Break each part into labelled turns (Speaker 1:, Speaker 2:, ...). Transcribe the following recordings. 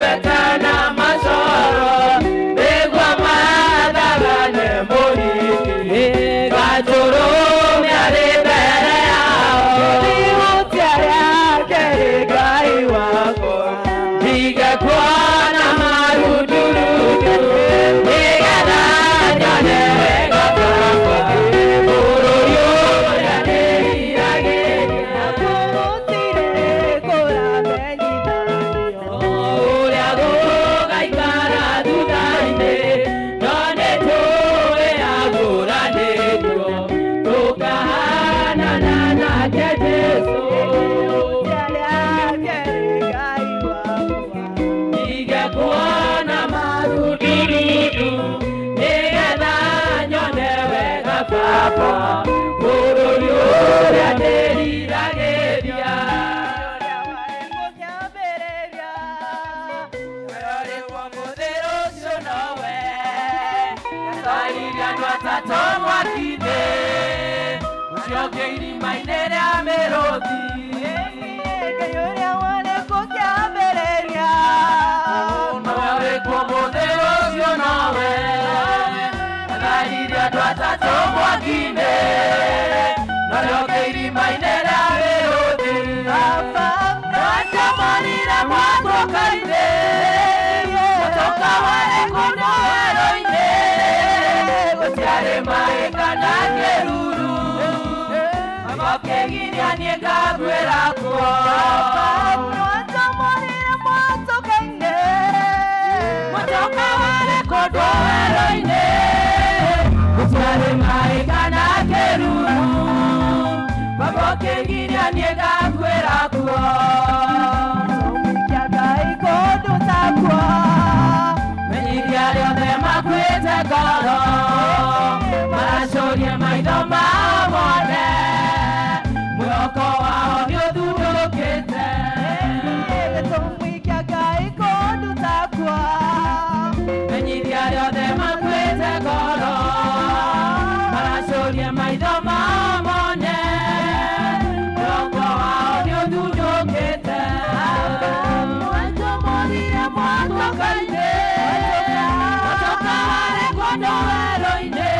Speaker 1: Kana macoro nĩguo mathaga nĩ mũhiki Gatũrũme arĩ mbere yao. Ihutia rĩake rĩ Ngai wakwa, ndige kuona marundurundu, nĩgetha nyone wega Baba, bũrũri ũrĩa ndĩriragĩria.
Speaker 2: Gũtirĩ kũramenyithanio
Speaker 1: ũrĩa gũgaikara thutha-inĩ, no nĩ tũĩ agũranĩtio tũkahanana nake Jesũ.
Speaker 2: Ihutia rĩake rĩ Ngai wakwa,
Speaker 1: ndige kuona marundurundu, nĩgetha nyone wega Baba, bũrũri ũrĩa ndĩriragĩria.
Speaker 2: Ũrĩa warĩ kuo kĩambĩrĩria,
Speaker 1: Ũrĩkuo mũthĩ, rũciũ nowe. Yatwaririe andũ atatũ mwaki-inĩ ũcio ũngĩ irima-inĩ rĩa mĩrũthi.
Speaker 2: Ngai ũrĩa warĩ kuo kĩambĩrĩria,
Speaker 1: Nowe ũrĩkuo mũthĩ, rũciũ nowe. Yatwaririe andũ atatũ mwaki-inĩ norĩa ũngĩ irima-inĩ rĩa mĩrũthi.
Speaker 2: Baba.
Speaker 1: Nĩwacemorire mwatũka-inĩ, mũtoka warĩ kũndũ werũ-inĩ, gũtiarĩ maĩ kana kĩruru, makĩgiria niĩ ngakuĩra kuo.
Speaker 2: Nĩwacomorire mwatũka-inĩ,
Speaker 1: Mũtoka warĩ kũndũ werũ-inĩ, gũtiarĩ maĩ kana kĩruru, makĩgiria niĩ ngakuĩra kuo.
Speaker 2: Gĩtũmi Ngai kũndũ takuo,
Speaker 1: Menyithia arĩa othe makuĩte ngoro maracũrie maitho mao mone mwĩhoko wao nĩ ũthundũkĩte.
Speaker 2: Gĩtũmi kĩa Ngai kũndũ takuo,
Speaker 1: Menyithia arĩa othe makuĩte ngoro maracũrie maitho mao mone mwĩhoko wao nĩ ũthundũkĩte.
Speaker 2: Nĩwacomorire
Speaker 1: mwatũka-inĩ, mũtoka warĩ kũndũ werũ-inĩ,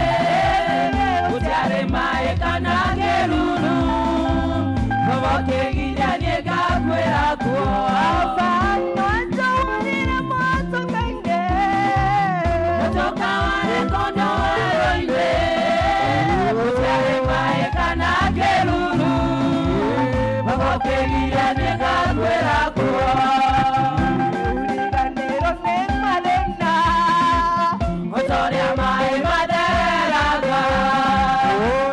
Speaker 1: gũtiarĩ maĩ kana kĩruru, kĩgiria niĩ ngakuĩra kuo.
Speaker 2: Baba, nĩwacomorire mwatũka-inĩ,
Speaker 1: Mũtoka warĩ kũndũ werũ-inĩ, gũtiarĩ maĩ kana kĩruru, kĩgiria niĩ ngakuĩra kuo.
Speaker 2: Ũriganĩrwo nĩ mathĩna,
Speaker 1: Ũtorĩa maĩ mathereraga,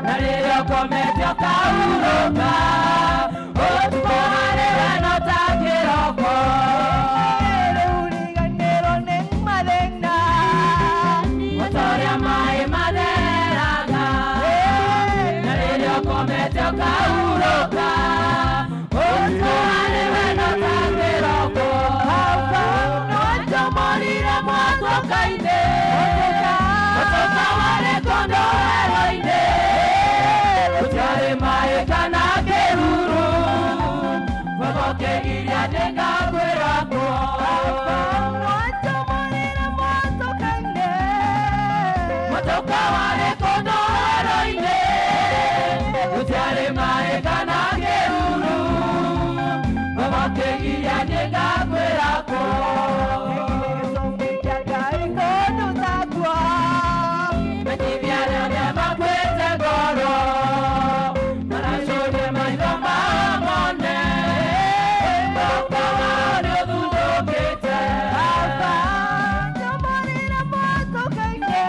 Speaker 1: na rĩrĩa ũkomete ũkahurũka, ũtukũ harĩ we no ta kĩroko.
Speaker 2: Ũriganĩrwo nĩ mathĩna,
Speaker 1: Ũtorĩa maĩ mathereraga, na rĩrĩa ũkomete ũkahurũka, ũtukũ harĩ we no ta kĩroko. Nĩwacomorire mwatũka-inĩ, mũtoka warĩ kũndũ werũ-inĩ, gũtiarĩ maĩ kana kĩruru, kĩgiria niĩ ngakuĩra kuo.
Speaker 2: Nĩwacomorire mwatũka-inĩ,
Speaker 1: Mũtoka warĩ kũndũ werũ-inĩ, gũtiarĩ maĩ kana kĩruru, kĩgiria niĩ ngakuĩra kuo.
Speaker 2: Gĩtũmi kĩa Ngai kũndũ takuo,
Speaker 1: Menyithia arĩa othe makuĩte ngoro maracũrie maitho mao mone mwĩhoko wao nĩ ũthundũkĩte.
Speaker 2: Baba, nĩwacomorire mwatũka-inĩ,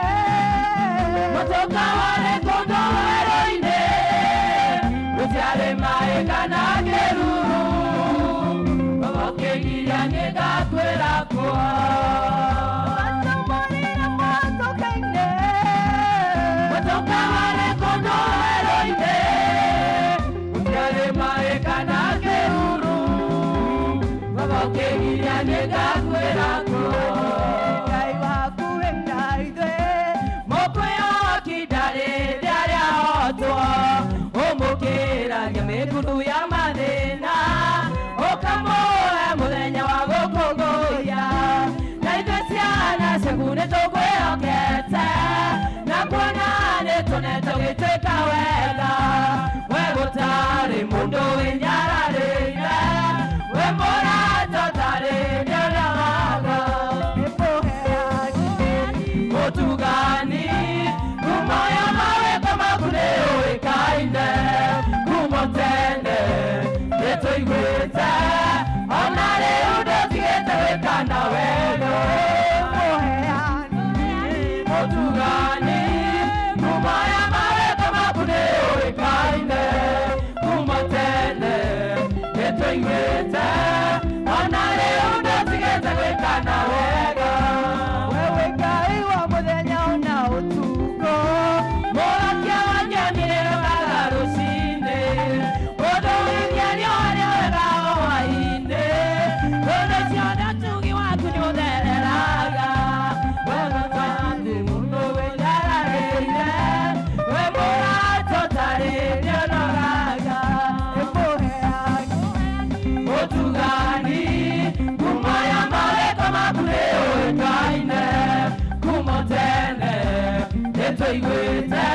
Speaker 1: Nĩtũiguĩte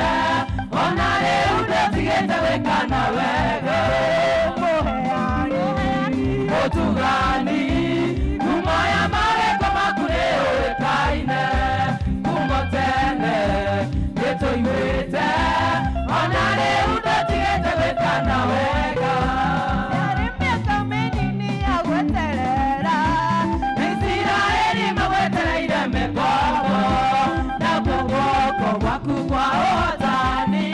Speaker 1: ona rĩu ndũtigĩte gwĩkana wega. Ũtugani ngumo ya mawĩko maku nĩyũĩkaine kuma tene. Nĩtũiguĩte ona rĩu ndũtigĩte gwĩkana wega.
Speaker 2: Yarĩ mĩaka mĩnini ya gweterera.
Speaker 1: Isiraeli magwetereire mĩkombo, nakuo guoko gwaku kwa ũhotani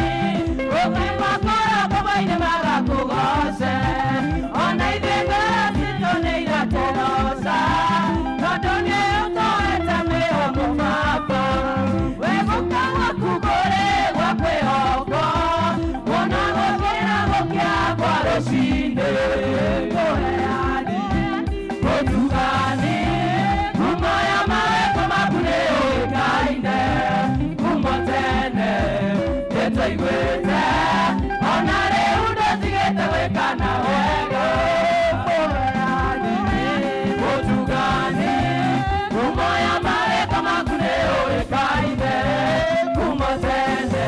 Speaker 1: ũkĩmakũra ngoma-inĩ magakũgoce. Ona ithuĩ ngoro citũ nĩ irakũgoca tondũ nĩ ũtũhete mwĩhoko baba. Wĩgũka gwaku kũrĩ gwa kwĩhokwo kuona gũkĩra gũkĩa kwa rũcinĩ. Mũheani ũtugani ngumo ya mawĩko maku nĩyũĩkaine kuma tene. Nĩtũiguĩte ona rĩu ndũtigĩte gwĩkana wega. Mũheani ũtugani ngumo ya mawĩko maku nĩyũĩkaine kuma tene.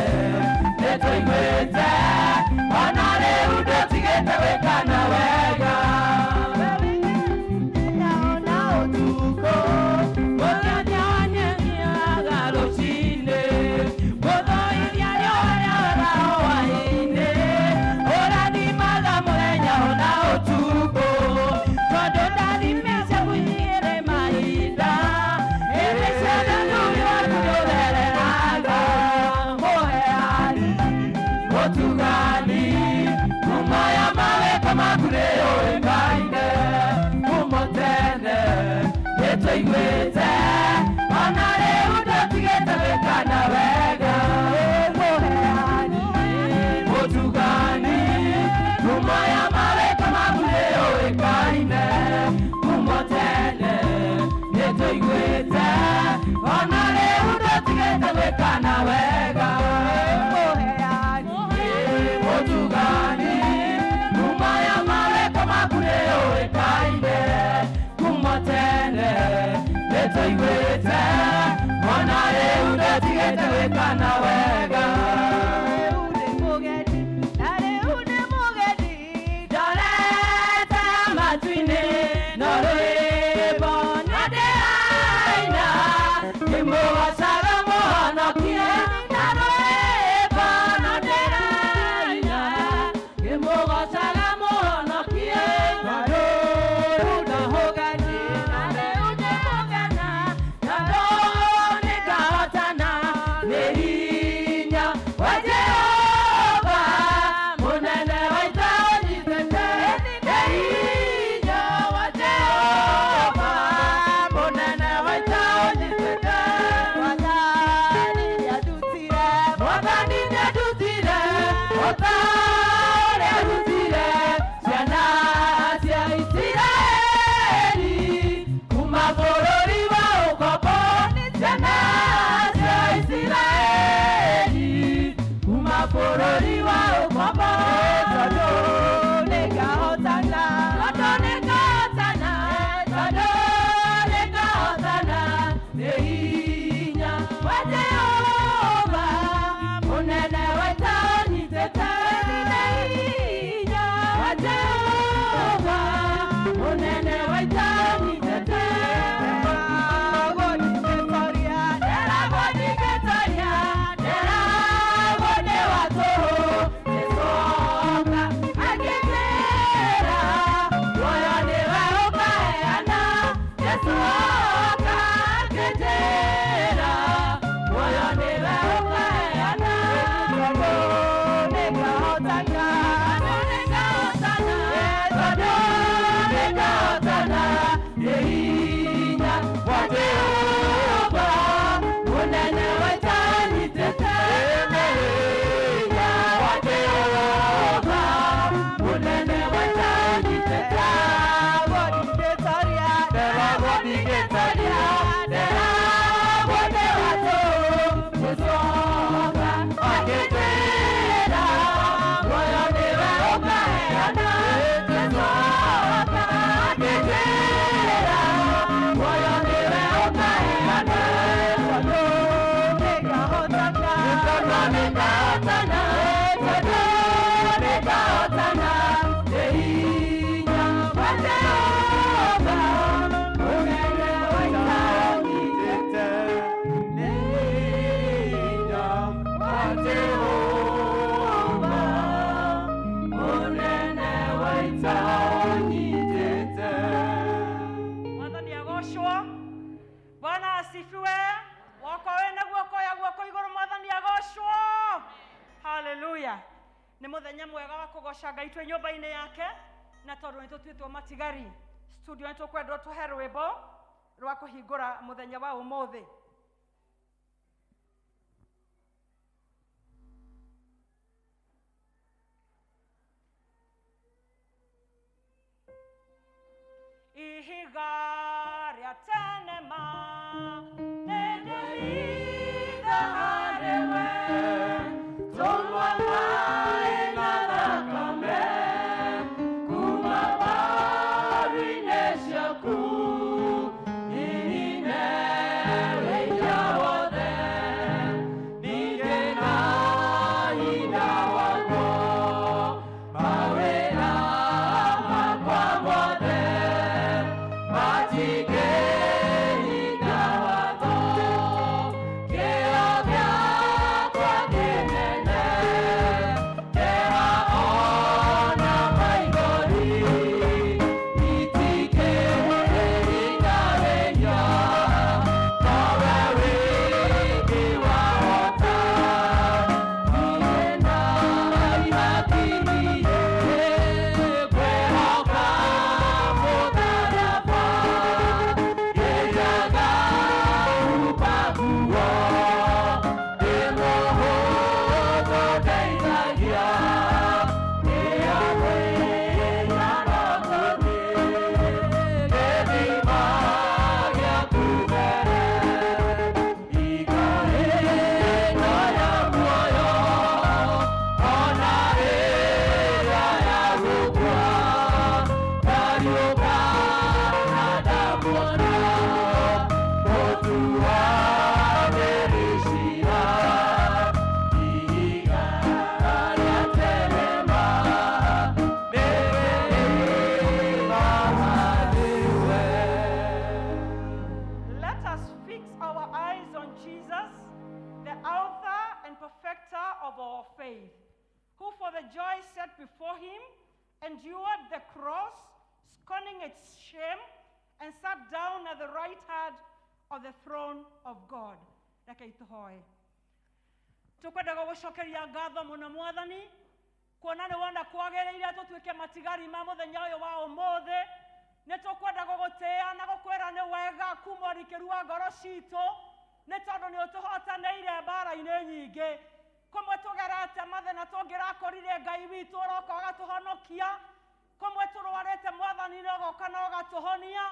Speaker 1: Nĩtũiguĩte ona rĩu ndũtigĩte gwĩkana wega.
Speaker 2: Ona ũtukũ.
Speaker 1: Mũkĩaria wanyenyeaga rũcinĩ, mũthũiria rĩoyaga hwaĩ-inĩ, ũrathimaga mũthenya ona ũtukũ, tondũ ndathime ciaku igĩrĩ mahinda, ĩndĩ ciothe thuri waku nĩũthereraga. Mũheani ũtugani ngumo ya mawĩko maku nĩyũĩkaine kuma tene. Nĩtũiguĩte ona rĩu ndũtigĩte gwĩkana wega. Mũheani ũtugani ngumo ya mawĩko maku nĩyũĩkaine kuma tene. Nĩtũiguĩte ona rĩu ndũtigĩte gwĩkana wega. Ũtugani ngumo ya mawĩko maku nĩyũĩkaine kuma tene. Nĩtũiguĩte ona rĩu ndũtigĩte gwĩkana wega.
Speaker 2: Rĩu nĩ mũgeni, na rĩu nĩ mũgeni.
Speaker 1: Ndorete matu-inĩ no rwĩmbo no ndĩraina ngĩmũgocaga mũhonokia. Na rwĩmbo no ndĩraina ngĩmũgocaga mũhonokia. Na rĩu ndahũgani, na rĩu nĩ mũgena, tondũ nĩngahotana mĩrimũ.
Speaker 3: Bwana asifiwe. Woko wĩna guoko ya guoko igũrũ, Mwathani agocwo. Haleluya. Nĩ mũthenya mwega wa kũgoca Ngai twĩ nyũmba-inĩ yake, na tondũ nĩ tũtuĩtwo matigari studio, nĩ tũkwendwo tũhe rwĩmbo rwa kũhingũra mũthenya wa ũmũthĩ. Ihiga rĩa tene ma nĩndĩritha harĩ we,
Speaker 1: Tũnyua maĩ na thakame kuma mbaru-inĩ ciaku, ninine wĩhia wothe, ningĩ na hinya waguo mawĩra makwa mothe matingĩhinga watho, kĩo gĩakwa kĩnene kĩeha ona maithori itingĩhinga wĩhia, nowe wiki wahota, niĩ na ihaki ngwĩhoka mũtharaba, ngĩnjaga huba nguo ndĩ mũhũthũ, ndeithagia ĩyo mwĩra no tũthiĩ gĩthima gĩaku mbere, hingo ĩno ya muoyo ona ĩrĩa ya gũkua, ndariũka na ndamuona mũtuanĩri ciira, ihiga rĩa tene ma nĩrĩma harĩ we.
Speaker 3: Let us fix our eyes on Jesus, the author and perfecter of our faith, who for the joy set before him endured the cross, scorning its shame, and sat down at the right hand of the throne of God. Reke tũhoe. Tũkwendaga gũcokeria ngatho mũno, Mwathani, kuona nĩ wona kwagĩrĩire tũtuĩke matigari ma mũthenya ũyũ wa ũmũthĩ. Nĩ tũkwenda gũgũtĩĩa na gũkwĩra nĩ wega kuma ũrikĩru wa ngoro citũ, nĩ tondũ nĩ ũtũhotanĩire mbara-inĩ nyingĩ. Kũmwe tũgerete mathĩna tũngĩrakorire, Ngai witũ ũroka ũgatũhonokia. Kũmwe tũrwarĩte, Mwathani, nĩ ũgoka na ũgatũhonia,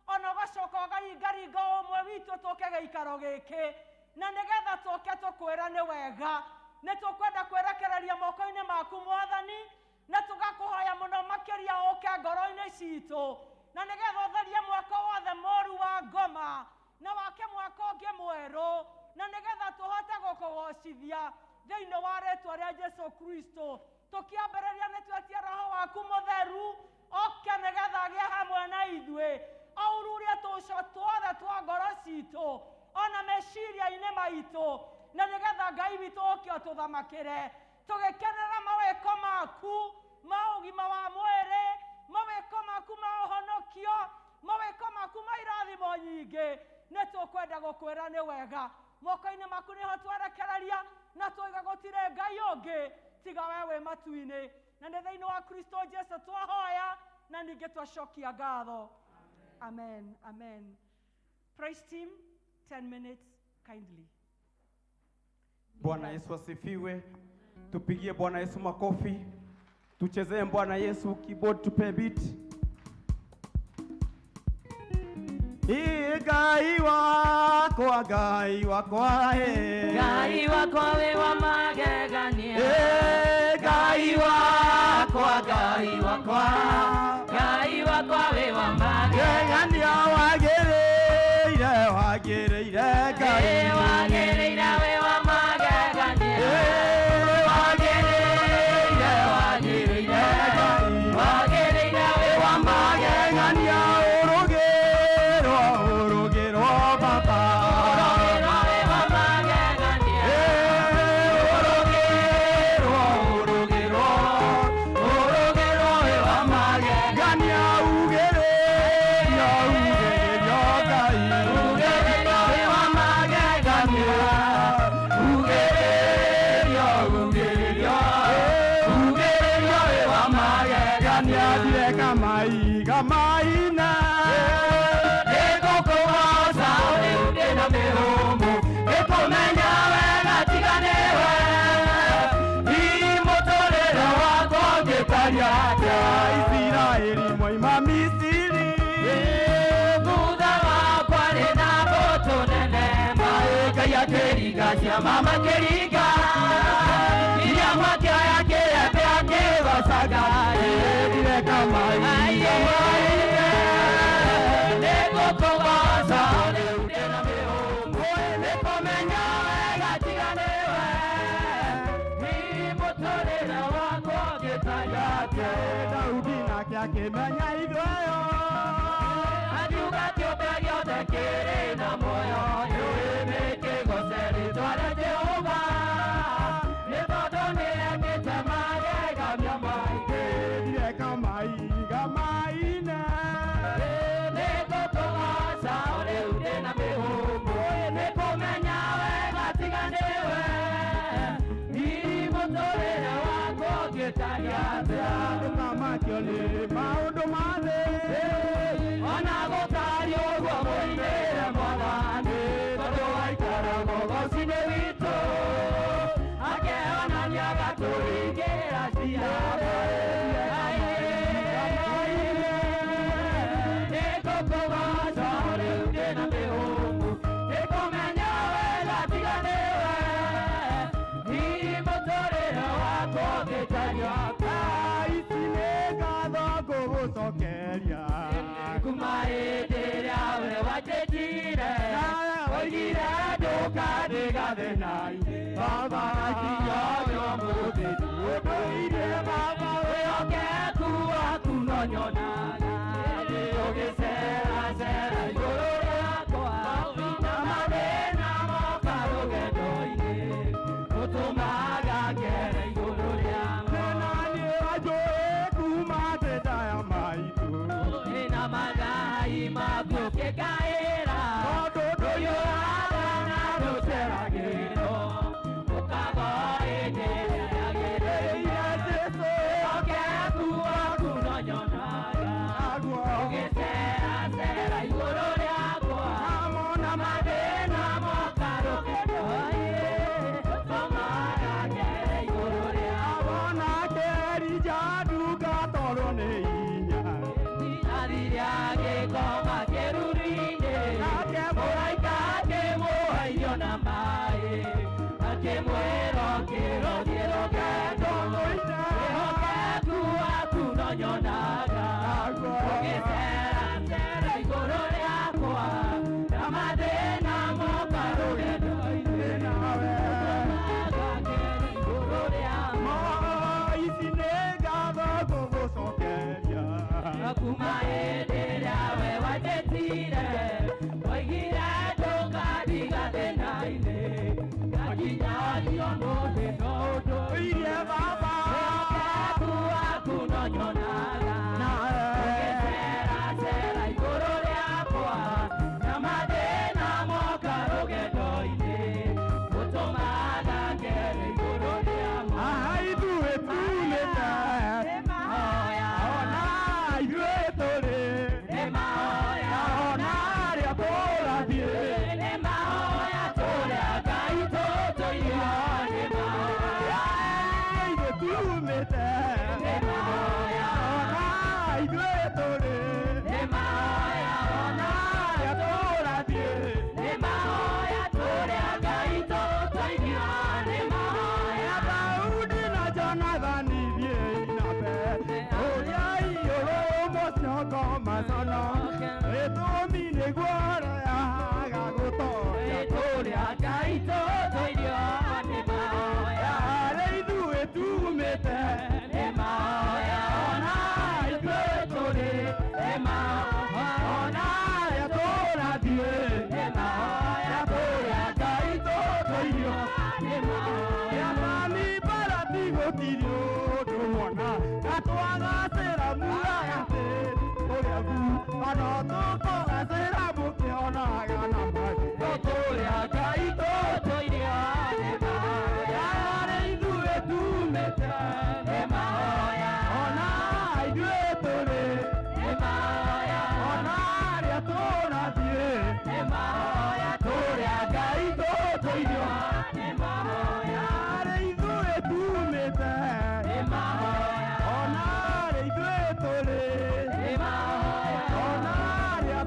Speaker 3: ona ũgacoka ũgaringaringa o ũmwe witũ tũke gĩikaro gĩkĩ na nĩgetha tũke tũkwĩra nĩ wega. Nĩ tũkwenda kwĩrekereria moko-inĩ maku, Mwathani, na tũgakũhoya mũno makĩria ũke ngoro-inĩ citũ, na nĩgetha ũtherie mwako wothe mũru wa ngoma na wake mwako ũngĩ mwerũ, na nĩgetha tũhote gũkũgocithia thĩinĩ wa rĩtwa rĩa Jesu Kristo. Tũkĩambĩrĩria, nĩ twetie Roho waku Mũtheru oke nĩgetha agĩe hamwe na ithuĩ, aururie tũco tuothe twa ngoro citũ ona meciria-inĩ maitũ, na nĩgetha Ngai witũ ũke ũtũthamakĩre, tũgĩkenera mawĩko maku ma ũgima wa mwĩrĩ, mawĩko maku ma ũhonokio, mawĩko maku ma irathimo nyingĩ. Nĩ tũkwenda gũkwĩra nĩ wega. Moko-inĩ maku nĩho twerekereria na tũiga gũtirĩ Ngai ũngĩ tiga we wĩ matu-inĩ, na nĩ thĩinĩ wa Kristo Jesu twahoya na ningĩ twacokia ngatho. Amen, amen. Praise team, 10 minutes, kindly.
Speaker 4: Bwana Yesu asifiwe. Tupigie Bwana Yesu makofi. Tuchezee Bwana Yesu keyboard, tupe beat. Ĩ Ngai wakwa, Ngai wakwa, ĩ.
Speaker 1: Ngai wakwa wĩ wa magegania.
Speaker 4: Ĩ
Speaker 1: Ngai wakwa, Ngai wakwa, Ngai wakwa wĩ wa magegania.
Speaker 4: Gegania, wagĩrĩire, wagĩrĩire Ngai.
Speaker 1: Ĩ wagĩrĩire wĩ wa magegania.
Speaker 4: Ĩ
Speaker 1: Wagĩrĩire, wagĩrĩire, wagĩrĩire wĩ wa magegania.
Speaker 4: Magegania, ũrũgĩrwo, ũrũgĩrwo Baba.
Speaker 1: Ũrũgĩrwo wĩ wa magegania.
Speaker 4: Ĩ ũrũgĩrwo, ũrũgĩrwo,
Speaker 1: Ũrũgĩrwo wĩ wa magegania.
Speaker 4: Gania, ugĩrĩrio, ugĩrĩrio Ngai.
Speaker 1: Ugĩrĩrio. Akĩringa ciama makĩringa Miriamu akĩoya kĩrembe akĩgocaga
Speaker 4: Ndire kamahinda maine.
Speaker 1: Nĩngũkũgoca rĩu ndĩna mĩhũmũ nĩkũmenya wega tiga nĩwe Hihi mũtũrĩre wakwa ũngĩtariĩ atĩa?
Speaker 4: Daudi nake akĩmenya ithueo.
Speaker 1: Akiuga kĩũmbe gĩothe kĩrĩ na muoyo nĩkĩgoce rĩtwa rĩa Jehova nĩ tondũ nĩekĩte magegamia maingĩ.
Speaker 4: Ndire kamahinda maine.
Speaker 1: Nĩngũkũgoca rĩu ndĩna mĩhũmũ nĩkũmenya wega tiga nĩwe hihi mũtũrĩre wakwa ũngĩtariĩ atĩa?
Speaker 4: Ndũkamakio nĩ maũndũ ma thĩ.
Speaker 1: Ona gũtariĩ ũguo mũinĩre Mwathani tondũ aikaraga ũgoci-inĩ witũ akeyonania agatũringĩra ciama. Nĩngũkũgoca rĩu ndĩna mĩhũmũ nĩkũmenya wega tiga nĩwe hihi mũtũrĩre wakwa ũngĩtariĩ atĩa?
Speaker 4: Ici nĩ ngatho ngũgũcokeria.
Speaker 1: Kuma hĩndĩ ĩrĩa we wanjĩtire oigire ndũkandiga thĩna-inĩ
Speaker 4: Baba.
Speaker 1: Nginya ũmũthĩ
Speaker 4: Ũndũire baba.
Speaker 1: Wĩhokeku waku no nyonaga ũgĩceracera igũrũ rĩakwa na mathĩna moka rũgendo-inĩ ũtũmaga ngere igũrũ rĩamo.
Speaker 4: Na niĩ wanjũĩ kuma ndĩ ya maitũ.
Speaker 1: Na magai maku ũkĩngaĩra
Speaker 4: Tondũ
Speaker 1: ndũiyũraga na ndũceragĩrwo ũkago hĩndĩ ĩrĩa yagĩrĩire.
Speaker 4: Jesũ.
Speaker 1: Wĩhokeku waku no nyonaga
Speaker 4: Naguo.
Speaker 1: ũgĩceracera igũrũ rĩakwa na mathĩna moka rũgendo-inĩ ũtũmaga ngere igũrũ rĩamo.
Speaker 4: Wonake Elija ndungatorwo nĩ hinya.
Speaker 1: Athire agĩkoma kĩruru-inĩ
Speaker 4: Nake
Speaker 1: mũraika akĩmũhe irio na maĩ akĩmwĩra ũkĩra ũthiĩ rũgendo wĩhokeku waku no nyonaga ũgĩceracera igũrũ rĩakwa na mathĩna moka rũgendo-inĩ
Speaker 4: Nawe.
Speaker 1: ũtũmaga ngere igũrũ rĩamo.
Speaker 4: Ici nĩ ngatho ngũgũcokeria.
Speaker 1: Kuma hĩndĩ ĩrĩa we wanjĩtire oigire ndũkandiga thĩna-inĩ ngakinya ũmũthĩ no ũndũ
Speaker 4: Ũire baba.
Speaker 1: Wĩhokeku waku no nyonaga
Speaker 4: Nawe.
Speaker 1: ũgĩceracera igũrũ rĩakwa na mathĩna moka rũgendo-inĩ ũtũmaga ngere igũrũ rĩamo.
Speaker 4: Ithuĩ tumĩte.
Speaker 1: Mahoya.
Speaker 4: Ona ithuĩ tũrĩ.
Speaker 1: Nĩ mahoya.
Speaker 4: Ona arĩa tũrathiĩ.
Speaker 1: Nĩ mahoya tũrĩa Ngai tũtũirio nĩ mahoya.
Speaker 4: Ithuĩ tumĩte.
Speaker 1: Nĩ mahoya.
Speaker 4: Ona ithuĩ tũrĩ.
Speaker 1: Nĩ mahoya.
Speaker 4: Ona arĩa tũrathiĩ.
Speaker 1: Nĩ mahoya tũrĩa Ngai tũtũirio nĩ mahoya.
Speaker 4: Daudi na Jonathani thiĩi na mbere. Ũrĩa iyũrũ mũcoko macono. Gĩtũmi nĩguo rehaga gũtoria.
Speaker 1: Tũrĩa Ngai tũtũirio nĩ mahoya.
Speaker 4: Arĩ ithuĩ tumĩte.
Speaker 1: Nĩ mahoya.
Speaker 4: Ona ithuĩ tũrĩ.
Speaker 1: Nĩ mahoya.
Speaker 4: Ona arĩa tũrathiĩ.
Speaker 1: Nĩ mahoya
Speaker 4: Tũrĩa Ngai tũtũirio.
Speaker 1: Nĩ mahoya.
Speaker 4: Yaani barati gũtirĩ ũndũ wona gatwagacĩra mugagatĩ ũrĩa bu ona tũkũgacĩra mũkĩonaga na maitho.
Speaker 1: Tũrĩa Ngai tũtũirio nĩ mahoya.
Speaker 4: Arĩ ithuĩ tumĩte.
Speaker 1: Nĩ mahoya.
Speaker 4: Ona ithuĩ tũrĩ.
Speaker 1: Nĩ mahoya.
Speaker 4: Ona arĩa tũrathiĩ.
Speaker 1: Nĩ mahoya
Speaker 4: Tũrĩa Ngai tũtũirio.
Speaker 1: Nĩ mahoya.
Speaker 4: Arĩ ithuĩ tumĩte.
Speaker 1: Nĩ mahoya.
Speaker 4: Ona arĩ ithuĩ tũrĩ.
Speaker 1: Nĩ mahoya.
Speaker 4: Ona arĩa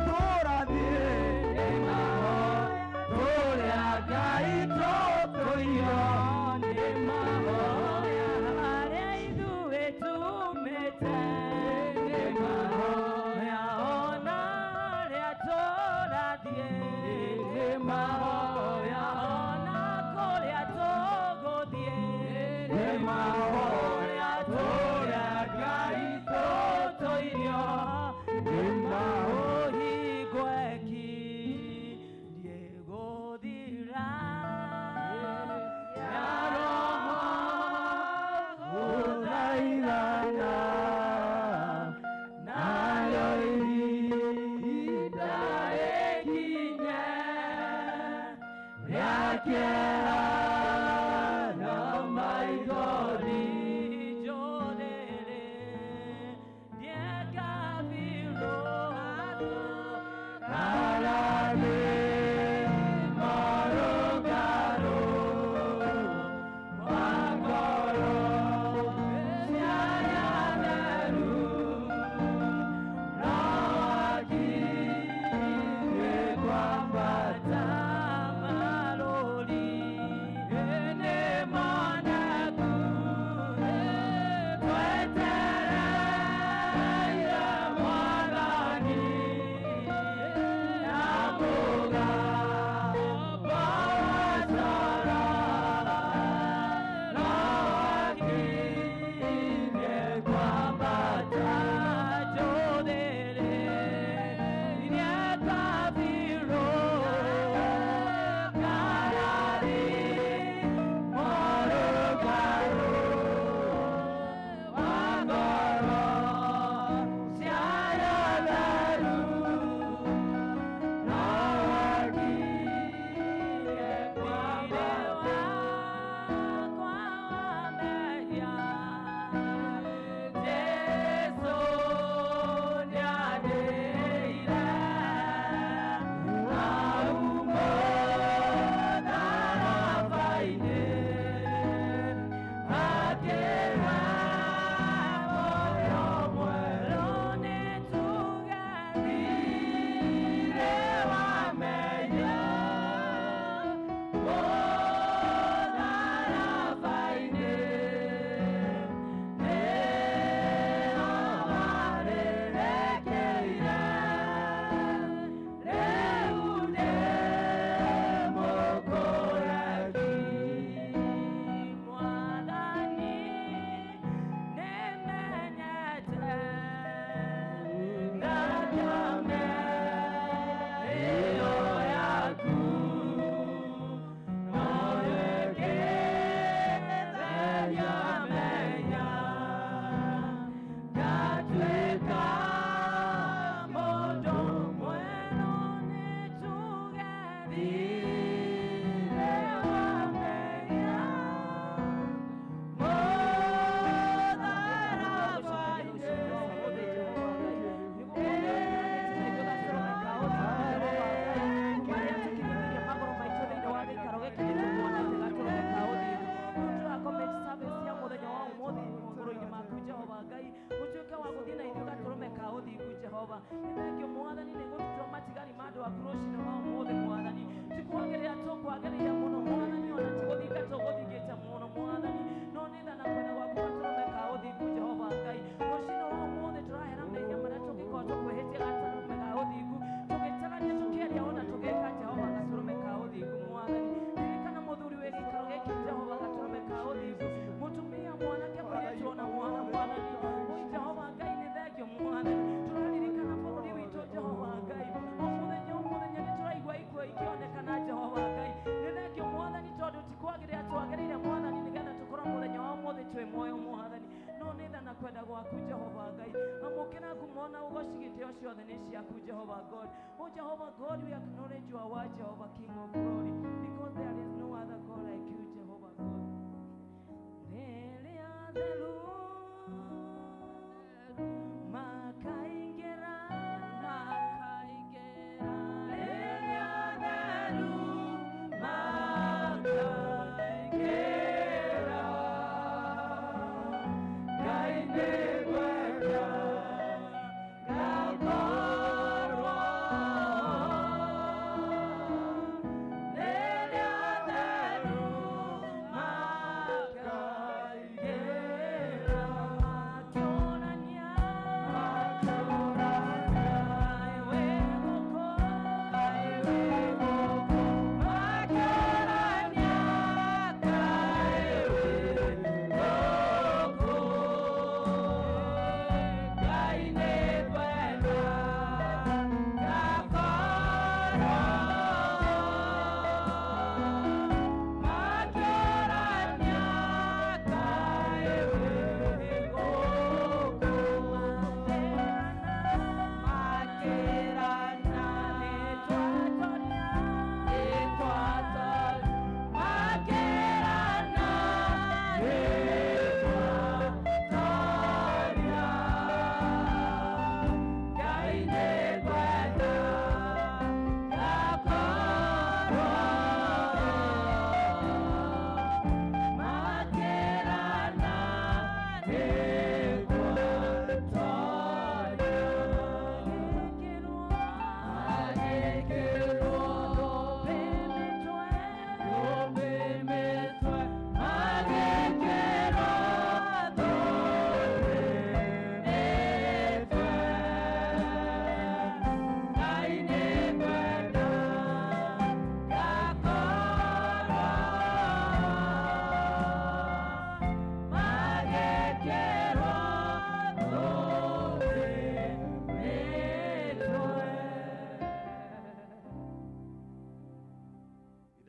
Speaker 1: Gakorwo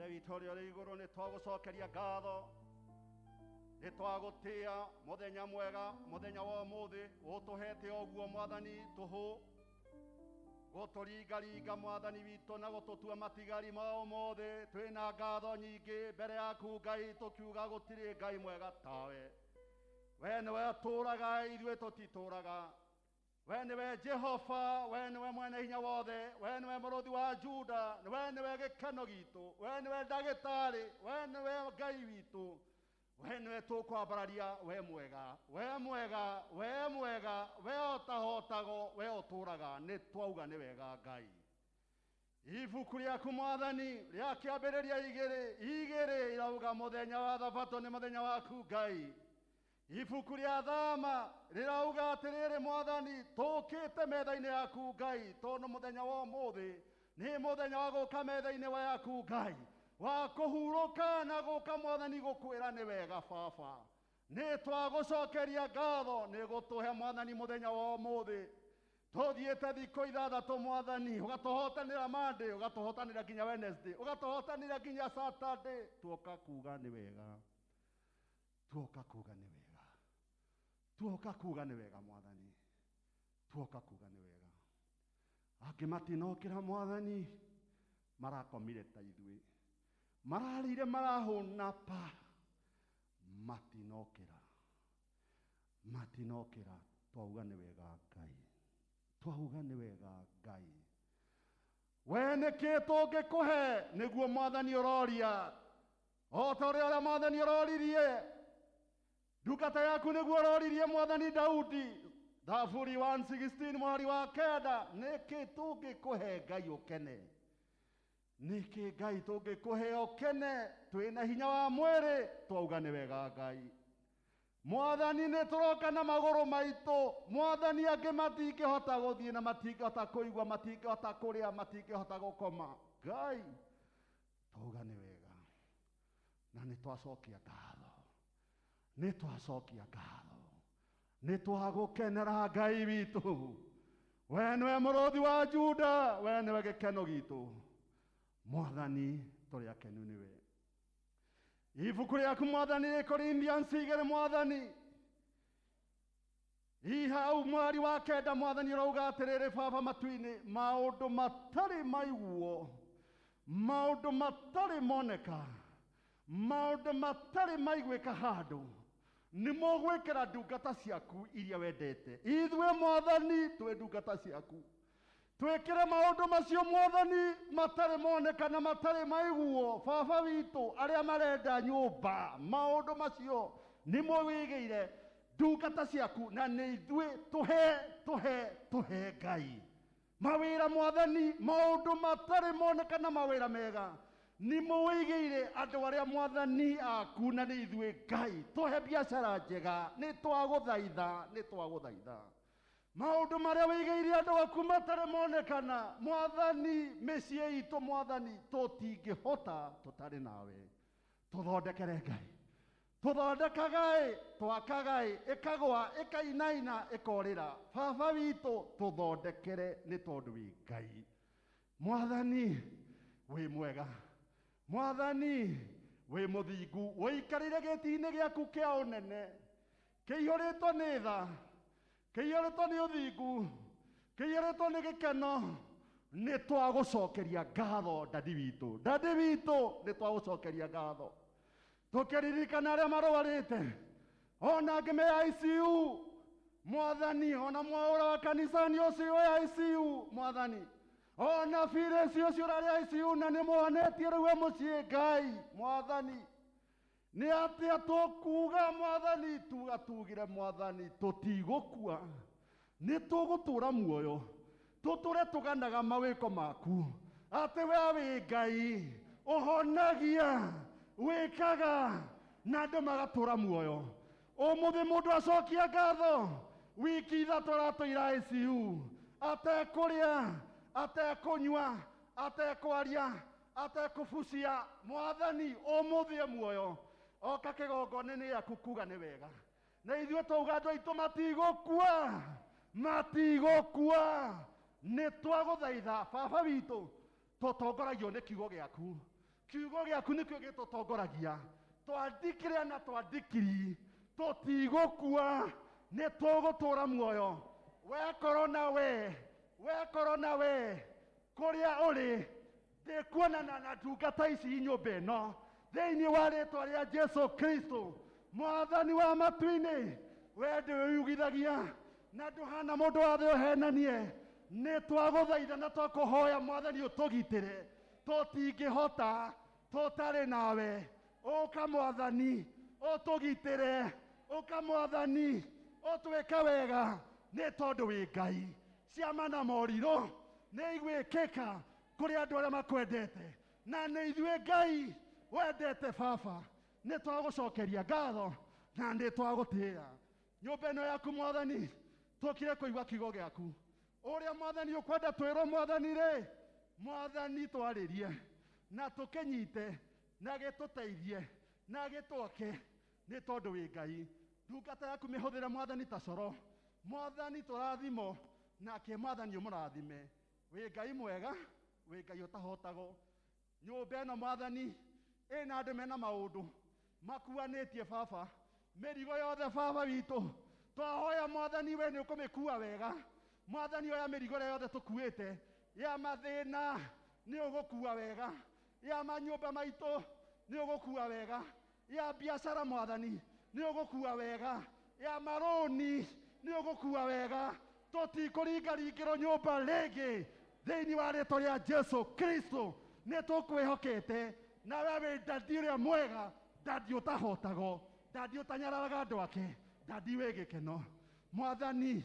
Speaker 5: Ithe witũ ũrĩa ũrĩ igũrũ, nĩ twagũcokeria ngatho, nĩ twagũtĩa mũthenya mwega, mũthenya wa ũmũthĩ ũtũhete ũguo Mwathani tũhũ, gũtũringaringa Mwathani witũ na gũtũtua matigari ma ũmũthĩ. Twĩna ngatho nyingĩ mbere yaku Ngai, tũkiuga gũtirĩ Ngai mwega tawe. We nĩwe ũtũũraga, ithuĩ tũtitũũraga. We nĩwe Jehova, we nĩwe mwene hinya wothe, we nĩwe mũrũthi wa Juda, we nĩwe gĩkeno gitũ, we nĩwe ndagĩtarĩ, we nĩwe Ngai witũ, we nĩwe tũkwambararia. We mwega, we mwega, we mwega, we ũtahotagwo, we ũtũũraga. Nĩ twauga nĩ wega Ngai. Ibuku rĩaku Mwathani rĩa kĩambĩrĩria 2:2 irauga mũthenya wa thabatũ nĩ mũthenya waku Ngai. Ibuku rĩa Thama rĩrauga atĩrĩrĩ Mwathani, tũkĩte metha-inĩ yaku Ngai, tondũ mũthenya wa ũmũthĩ nĩ mũthenya wa gũka metha-inĩ yaku Ngai, wa kũhurũka na gũka Mwathani gũkwĩra nĩ wega Baba. Nĩ twagũcokeria ngatho nĩ gũtũhe Mwathani mũthenya wa ũmũthĩ. Tũthiĩte thikũ 6 Mwathani, ũgatũhotanĩra Monday, ũgatũhotanĩra nginya Wednesday, ũgatũhotanĩra nginya Saturday. Tuoka kuga nĩ wega, tuoka kuga nĩ wega, tuoka kuga nĩ wega Mwathani, tuoka kuga nĩ wega. Angĩ matinokĩra Mwathani, marakomire ta ithuĩ, mararĩire marahũna pa, matinokĩra, matinokĩra. Twauga nĩ wega Ngai, twauga nĩ wega Ngai. We nĩkĩ tũngĩkũhe nĩguo Mwathani ũroria, o ta ũrĩa Mwathani ũroririe ndungata yaku nĩguo ũroririe Mwathani Daudi, Thaburi 116 mwari wa 9. Nĩkĩ tũngĩkũhe Ngai ũkene? Nĩkĩ Ngai tũngĩkũhe ũkene? Twĩna hinya wa mwĩrĩ, twauga nĩ wega Ngai. Mwathani nĩ tũroka na magũrũ maitũ Mwathani, angĩ matingĩhota gũthiĩ na matingĩhota kũigua, matingĩhota kũrĩa, matingĩhota gũkoma. Ngai twauga nĩ wega, na nĩ twacokia ngatho, nĩ twacokia ngatho, nĩ twagũkenera Ngai witũ. We nĩwe mũrũthi wa Juda, we nĩwe gĩkeno gitũ Mwathani, tũrĩ akenu nĩwe. Ibuku rĩaku Mwathani rĩ Corinthians 2 Mwathani, ihau mwari wa 9 Mwathani ũrauga atĩrĩrĩ, Baba matu-inĩ, maũndũ matarĩ maiguo, maũndũ matarĩ moneka, maũndũ matarĩ maiguĩka handũ, nĩmo gwĩkĩra ndungata ciaku iria wendete. Ithuĩ Mwathani twĩ ndungata ciaku, twĩkĩre maũndũ macio Mwathani matarĩ moneka na matarĩ maiguo. Baba witũ, arĩa marenda nyũmba, maũndũ macio nĩmo wĩigĩire ndungata ciaku, na nĩ ithuĩ tũhe, tũhe, tũhe Ngai mawĩra Mwathani, maũndũ matarĩ moneka na mawĩra mega nĩmo wĩigĩire andũ arĩa Mwathani aku, na nĩ ithuĩ Ngai. Tũhe biacara njega, nĩ twagũthaitha, nĩ twagũthaitha. Maũndũ marĩa wĩigĩire andũ aku matarĩ monekana Mwathani, mĩciĩ itũ Mwathani tũtingĩhota tũtarĩ nawe. Tũthondekere Ngai, tũthondekagaĩ, twakagaĩ, ĩkagũa, ĩkainaina, ĩkorĩra. Baba witũ tũthondekere nĩ tondũ wĩ Ngai. Mwathani wĩ mwega, Mwathani wĩ mũthingu, ũikarĩire gĩti-inĩ gĩaku kĩa ũnene, kĩihũrĩtwo nĩ tha, kĩihũrĩtwo nĩ ũthingu, kĩihũrĩtwo nĩ gĩkeno. Nĩ twagũcokeria ngatho Dadi witũ, Dadi witũ, nĩ twagũcokeria ngatho. Tũkĩririkana arĩa marwarĩte, ona angĩ me ICU Mwathani, ona mwaũra wa kanisani ũcio wĩ ICU Mwathani, ona Firesi ũcio ũrarĩ ICU na nĩ mwonetie rĩu e mũciĩ Ngai Mwathani. Nĩ atĩa tũkuga Mwathani? Tuga tugire Mwathani tũtigũkua, nĩ tũgũtũra muoyo, tũtũre tũganaga mawĩko maku, atĩ we wĩ Ngai ũhonagia, wĩkaga na andũ magatũra muoyo. Ũmũthĩ mũndũ acokia ngatho, wiki 3 aratũira ICU, atekũrĩa, atekũnyua, atekwaria, atekũbucia. Mwathani ũmũthĩ e muoyo, oka kĩgongona-inĩ gĩaku kuga nĩ wega. Na ithuĩ twauga andũ aitũ matigũkua, matigũkua. Nĩ twagũthaitha Baba witũ, tũtongoragio nĩ kiugo gĩaku, Kiugo gĩaku nĩkĩo gĩtũtongoragia. Twandĩkire na twandĩkiri tũtigũkua nĩ tũgũtũra muoyo. We korona we, we korona we, kũrĩa ũrĩ ndĩkuonana na ndungata ici nyũmba ĩno thĩinĩ wa rĩtwa rĩa Jesu Kristo mwathani wa matu-inĩ. We ndwĩyugithagia na ndũhana mũndũ wa thĩ ũhenanie. Nĩ twagũthaitha na twakũhoya mwathani ũtũgitĩre, tũtingĩhota tũtarĩ nawe. Ũka mwathani ũtũgitĩre, ũka mwathani ũtwĩke wega, nĩ tondũ wĩ Ngai. Ciama na morirũ nĩ igwĩkĩka kũrĩ andũ arĩa makwendete, na nĩ ithuĩ Ngai wendete baba. Nĩ twagũcokeria ngatho na nĩ twagũtĩĩa. Nyũmba ĩno yaku mwathani tũkire kũigua kiugo gĩaku ũrĩa mwathani ũkwenda twĩrwo mwathani rĩ, mwathani twarĩrie na tũkĩnyite na gĩtũteithie na gĩtwake, nĩ tondũ wĩ Ngai. Ndungata yaku mĩhũthĩre mwathani ta coro, mwathani tũrathimo nake mwathani ũmũrathime. Wĩ Ngai mwega, wĩ Ngai ũtahotagwo. Nyũmba ĩno mwathani ĩna andũ mena maũndũ makuanĩtie baba, mĩrigo yothe baba witũ twahoya mwathani we nĩ ũkũmĩkua wega. Mwathani oya mĩrigo ĩrĩa yothe tũkuĩte ya mathĩna nĩ ũgũkua wega, ya manyũmba maitũ nĩ ũgũkua wega, ya biacara mwathani nĩ ũgũkua wega, ya marũni nĩ ũgũkua wega. Tũtikũringaringĩrwo nyũmba rĩngĩ thĩinĩ wa rĩtwa rĩa Jesu Kristo. Nĩ tũkwĩhokete nawe wĩ ndadi ũrĩa mwega, ndadi ũtahotagwo, ndadi ũtanyararaga andũ ake, ndadi wĩ gĩkeno. Mwathani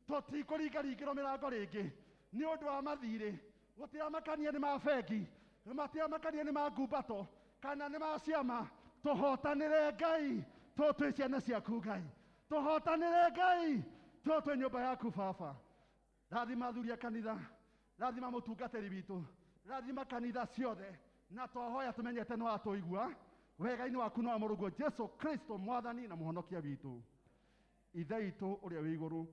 Speaker 5: tũtikũringaringĩrwo mĩrango rĩngĩ nĩ ũndũ wa mathirĩ, gũtiramakania nĩ ma bengi, matiramakania nĩ ma ngumbato kana nĩ ma ciama. Tũhotanĩre Ngai, tũ twĩ ciana ciaku Ngai, tũhotanĩre Ngai, tũ twĩ nyũmba yaku baba. Rathima athuri a kanitha, rathima mũtungatĩri witũ, rathima kanitha ciothe, na twahoya tũmenyete no atũigua wega-inĩ waku no wa mũrũguo Jesu Kristo mwathani na mũhonokia witũ. Ithe witũ ũrĩa wĩ igũrũ,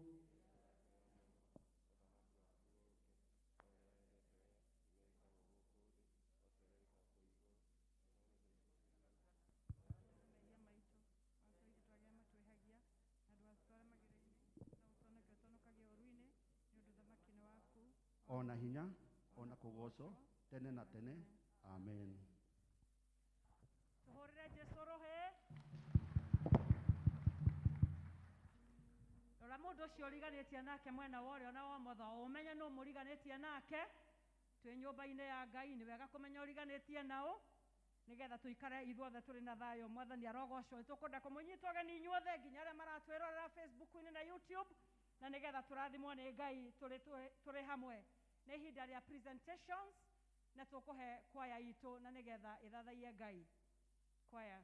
Speaker 5: ona hinya ona kũgocwo tene na tene, amen.
Speaker 3: Tũhũrĩre Jesu rũhĩ. Rora mũndũ ũcio ũriganĩtie nake mwena wa ũrĩo na wa ũmotho, ũmenye nũ mũriganĩtie nake. Twĩ nyũmba-inĩ ya Ngai, nĩ wega kũmenya ũriganĩtie nao nĩgetha tũikare ithuothe tũrĩ na thayũ. Mwathani arogocwo. Nĩ tũkwenda kũmũnyita ũgeni inyuothe nginya arĩa maratwĩrorera Facebook-inĩ na YouTube, na nĩgetha tũrathimwo nĩ Ngai tũrĩ hamwe. Nĩ ihinda rĩa presentations na tũkũhe kwaya itũ na nĩgetha ĩthathaiye Ngai. Kwaya.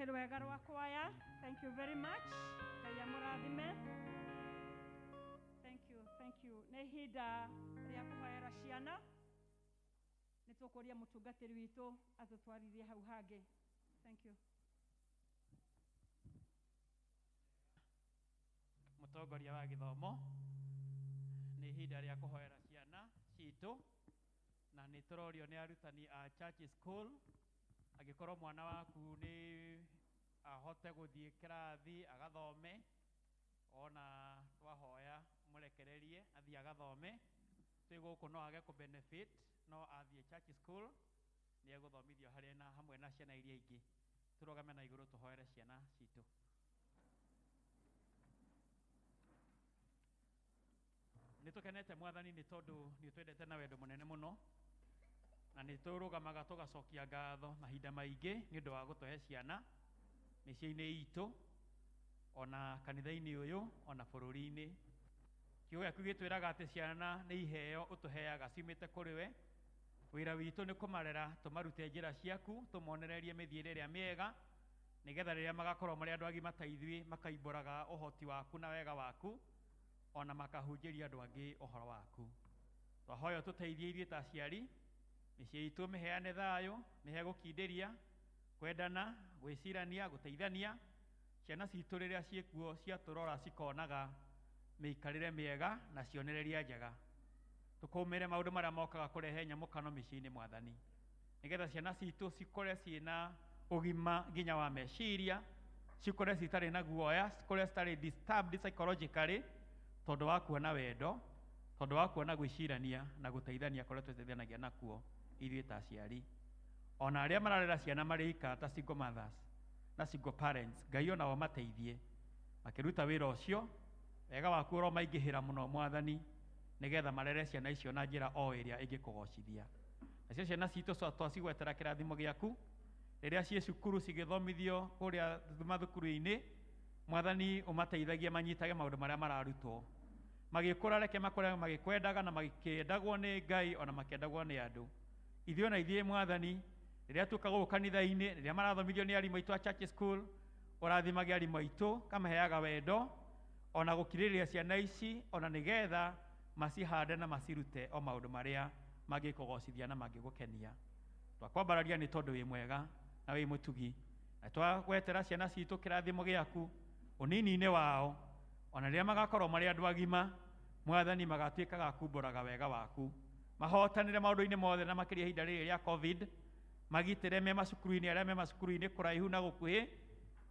Speaker 3: Rũhĩ rwega rwa kwaya. Thank you very much. Ngai amũrathime. Thank you, thank you. Nĩ ihinda rĩa kũhoera ciana. Nĩ tũkũria mũtungatĩri witũ atũtwarithie hau hangĩ. Thank you.
Speaker 6: Mũtongoria wa gĩthomo, nĩ ihinda rĩa kũhoera ciana citũ, na nĩ tũrorio nĩ arutani a church school, angĩkorwo mwana waku nĩ ahote gũthiĩ kĩrathi agathome, ona twahoya mũrekererie athiĩ agathome. Twĩ gũkũ no age kũ benefit, no athiĩ church school nĩ egũthomithio harĩa na hamwe na ciana iria ingĩ. Tũrũgame na igũrũ tũhoere ciana citũ. Nĩ tũkenete Mwathani nĩ tondũ nĩ ũtwendete na wendo mũnene mũno, na nĩ tũrũgamaga tũgacokia ngatho mahinda maingĩ nĩ ũndũ wa gũtũhe ciana mĩciĩ-inĩ itũ, ona kanitha-inĩ ũyũ, ona bũrũri-inĩ. Kiugo gĩaku gĩtwĩraga atĩ ciana nĩ iheo ũtũheaga ciumĩte kũrĩ we. Wĩra witũ nĩ kũmarera, tũmarute njĩra ciaku, tũmonererie mĩthiĩre ĩrĩa mĩega, nĩgetha rĩrĩa magakorwo marĩ andũ agima ta ithuĩ, makaimbũraga ũhoti waku na wega waku, ona makahunjĩria andũ angĩ ũhoro waku. Twahoya ũtũteithie ithuĩ ta aciari, mĩciĩ itũ mĩheane thayũ, mĩhe gũkindĩria, kwendana, gwĩcirania, gũteithania. Ciana citũ rĩrĩa ciĩkuo ciatũrora cikonaga mĩikarĩre mĩega na cionereria njega. Tũkũmĩre maũndũ marĩa mokaga kũrehe nyamũkano mĩciĩ-inĩ Mwathani, nĩgetha ciana citũ cikũre ciĩna ũgima nginya wa meciria, cikũre citarĩ na guoya, cikũre citarĩ disturbed psychologically, tondũ wa kuona wendo, tondũ wa kuona gwĩcirania na gũteithania kũrĩa tũteithanagia nakuo ithuĩ ta aciari. Ona arĩa mararera ciana marĩ ika ta single mothers na single parents, Ngai onao mateithie makĩruta wĩra ũcio. Wega waku ũromaingĩhĩra mũno Mwathani, nĩgetha marere ciana icio na njĩra o ĩrĩa ĩngĩkũgocithia. Nacio ciana citũ twacigwetera kĩrathimo gĩaku rĩrĩa ciĩ cukuru cigĩthomithio kũrĩa mathukuru-inĩ, Mwathani ũmateithagie manyitage maũndũ marĩa mararutwo. Magĩkũra reke makũre magĩkwendaga na magĩkĩendagwo nĩ Ngai ona makĩendagwo nĩ andũ. Ithuĩ ona ithuĩ Mwathani, rĩrĩa tuoka gũkũ kanitha-inĩ, rĩrĩa marathomithio nĩ arimũ aitũ a church school, ũrathimage arimũ aitũ, kamaheaga wendo ona gũkirĩrĩria ciana ici, ona nĩgetha macihande na macirute o maũndũ marĩa mangĩkũgocithia na mangĩgũkenia. Twakwambararia nĩ tondũ wĩ mwega na wĩ mũtugi, na twagwetera ciana citũ kĩrathimo gĩaku ũnini-inĩ wao, ona rĩrĩa magakorwo marĩ andũ agima, Mwathani magatuĩkaga kumbũraga wega waku, mahotanĩre maũndũ-inĩ mothe, na makĩria ihinda rĩrĩ rĩa COVID, magitĩre me macukuru-inĩ arĩa me macukuru-inĩ kũraihu na gũkuhĩ,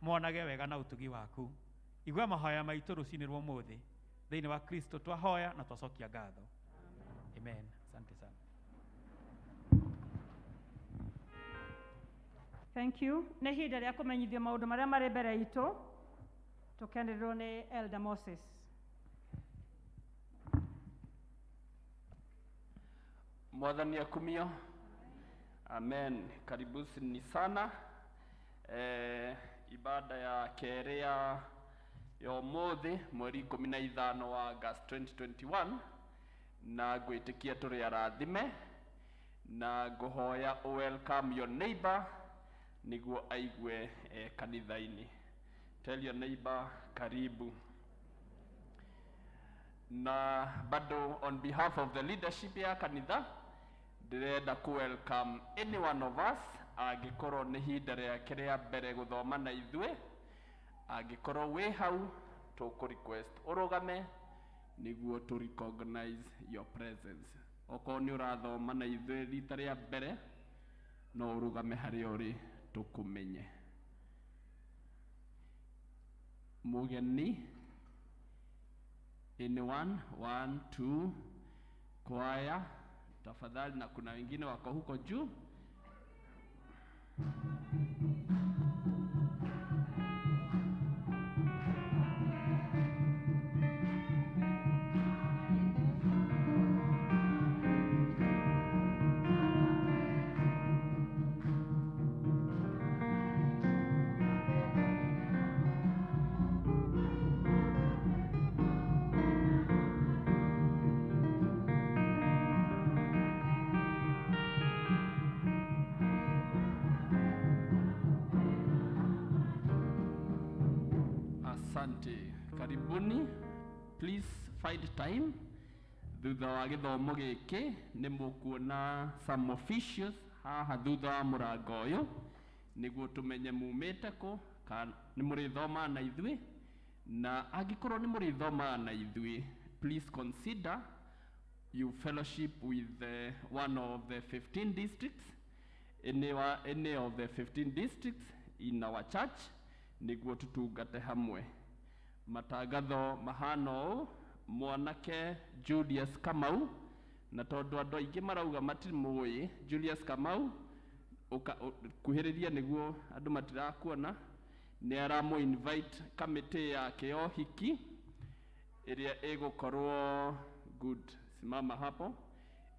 Speaker 6: monage wega na ũtugi waku. Igua mahoya maitũ rũcinĩ rwa ũmũthĩ. Thĩinĩ wa Kristo twahoya na twacokia ngatho. Amen. Asante sana.
Speaker 3: Thank you. Nĩ ihinda rĩa kũmenyithio maũndũ marĩa marĩ mbere itũ, tũkenĩrĩrwo nĩ Elder Moses.
Speaker 7: Mwathani akumio. Amen. Karibuni sana. Ibada ya kerĩ ya ũmũthĩ mweri 15 wa August 2021, na ngwĩtĩkia tũrĩ arathime, na ngũhoya welcome your neighbor nĩguo aigue kanitha-inĩ. Tell your neighbor karibu. Na bado on behalf of the leadership ya kanitha ndĩrenda ku welcome any one of us angĩkorwo nĩ ihinda rĩake rĩa mbere gũthoma na ithuĩ. Angĩkorwo wĩ hau, tũkũ request ũrũgame nĩguo tũ recognize your presence. Okorwo nĩ ũrathoma na ithuĩ rita rĩa mbere, no ũrũgame harĩa ũrĩ tũkũmenye. Mũgeni, anyone? 1 2, kwaya tafadhali, na kuna wengine wako huko juu. Asante, karibuni. Please find time. Thutha wa gĩthomo gĩkĩ nĩ mũkuona some officials haha thutha wa mũrango ũyũ nĩguo tũmenye mumĩte kũ, kana nĩ mũrĩthomaga na ithuĩ, na angĩkorwo nĩ mũrĩthomaga na ithuĩ, please consider you fellowship with one of the 15 districts, any of the 15 districts in our church, nĩguo tutungate hamwe. Matangatho mahana ũũ: mwanake Julius Kamau, na tondũ andũ aingĩ marauga matimũĩ Julius Kamau, kuhĩrĩria nĩguo andũ matirakuona, nĩ aramũ invite kamĩtĩ yake ya ũhiki ĩrĩa ĩgũkorwo, good, simama hapo,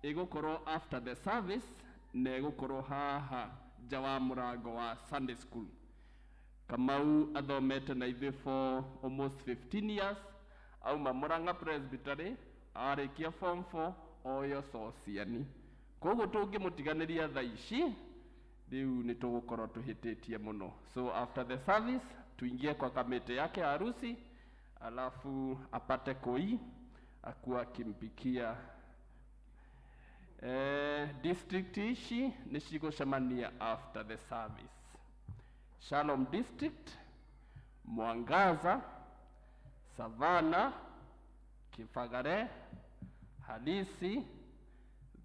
Speaker 7: ĩgũkorwo after the service na ĩgũkorwo haha nja wa mũrango wa Sunday school. Kamau athomete na ithuĩ for almost 15 years, auma Murang'a Presbytery, arĩkia form 4 oyo Sociani, koguo tũngĩmũtiganĩria thaa ici rĩu nĩ tũgũkorwo tũhĩtĩtie mũno. So after the service tuingie kwa kamĩtĩ yake ya harusi, alafu apate koi akuwa akimpikia. District ici nĩ cigũcemania after the service: Shalom District, Mwangaza, Savana, Kifagare, Halisi,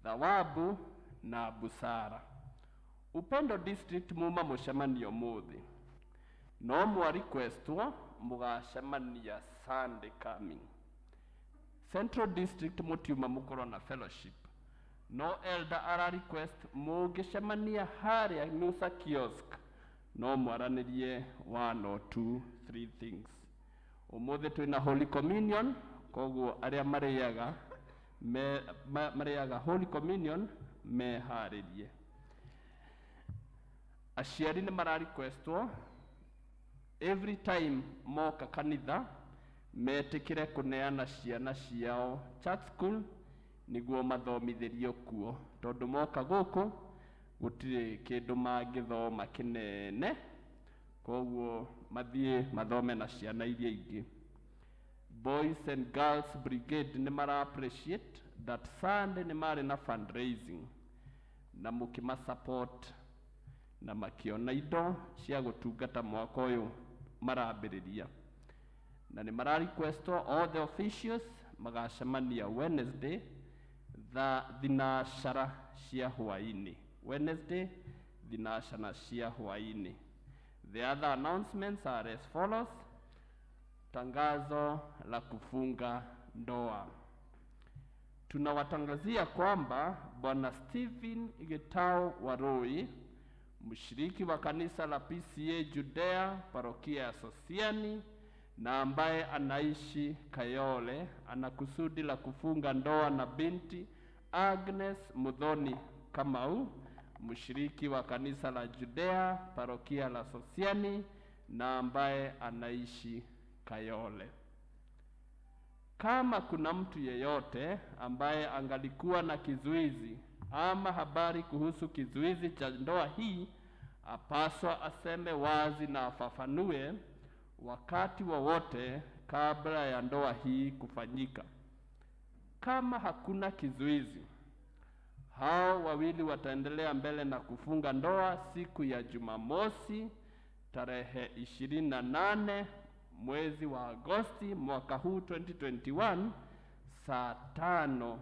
Speaker 7: Thawabu na Busara. Upendo District muma mũcemanio mũthĩ, no mwa requestwo mũgacemania Sunday coming. Central District mũtiuma mũkorwo na fellowship, no elder ara request mũngĩcemania harĩa Nusa kiosk no mwaranĩrie one or two three things. Ũmũthĩ twĩna Holy Communion, koguo arĩa marĩaga marĩaga Holy Communion meharĩrie. Aciari nĩ mara requestwo every time moka kanitha metĩkĩre kũneana ciana ciao church school nĩguo mathomithĩrio kuo, tondũ moka gũkũ gũtirĩ kĩndũ mangĩthoma kĩnene, koguo mathiĩ mathome na ciana iria ingĩ. Boys and Girls Brigade nĩ mara appreciate that Sunday nĩ marĩ na fundraising na mũkĩma support na makĩona indo cia gũtungata mwaka ũyũ marambĩrĩria, na nĩ mara request all the officials magacemania Wednesday thaa 3 cia hwaĩ-inĩ, Wednesday 3 cia hwaĩ-inĩ. The other announcements are as follows. Tangazo la kufunga ndoa: Tunawatangazia kwamba Bwana Stephen Gitau Warui, mshiriki wa kanisa la PCA Judea, parokia ya Sosiani, na ambaye anaishi Kayole, ana kusudi la kufunga ndoa na binti Agnes Muthoni Kamau, mshiriki wa kanisa la Judea, parokia la Sosiani, na ambaye anaishi Kayole. Kama kuna mtu yeyote ambaye angalikuwa na kizuizi ama habari kuhusu kizuizi cha ndoa hii, apaswa aseme wazi na afafanue wakati wowote kabla ya ndoa hii kufanyika. Kama hakuna kizuizi, hao wawili wataendelea mbele na kufunga ndoa siku ya Jumamosi tarehe 28 mwezi wa Agosti mwaka huu 2021 saa 5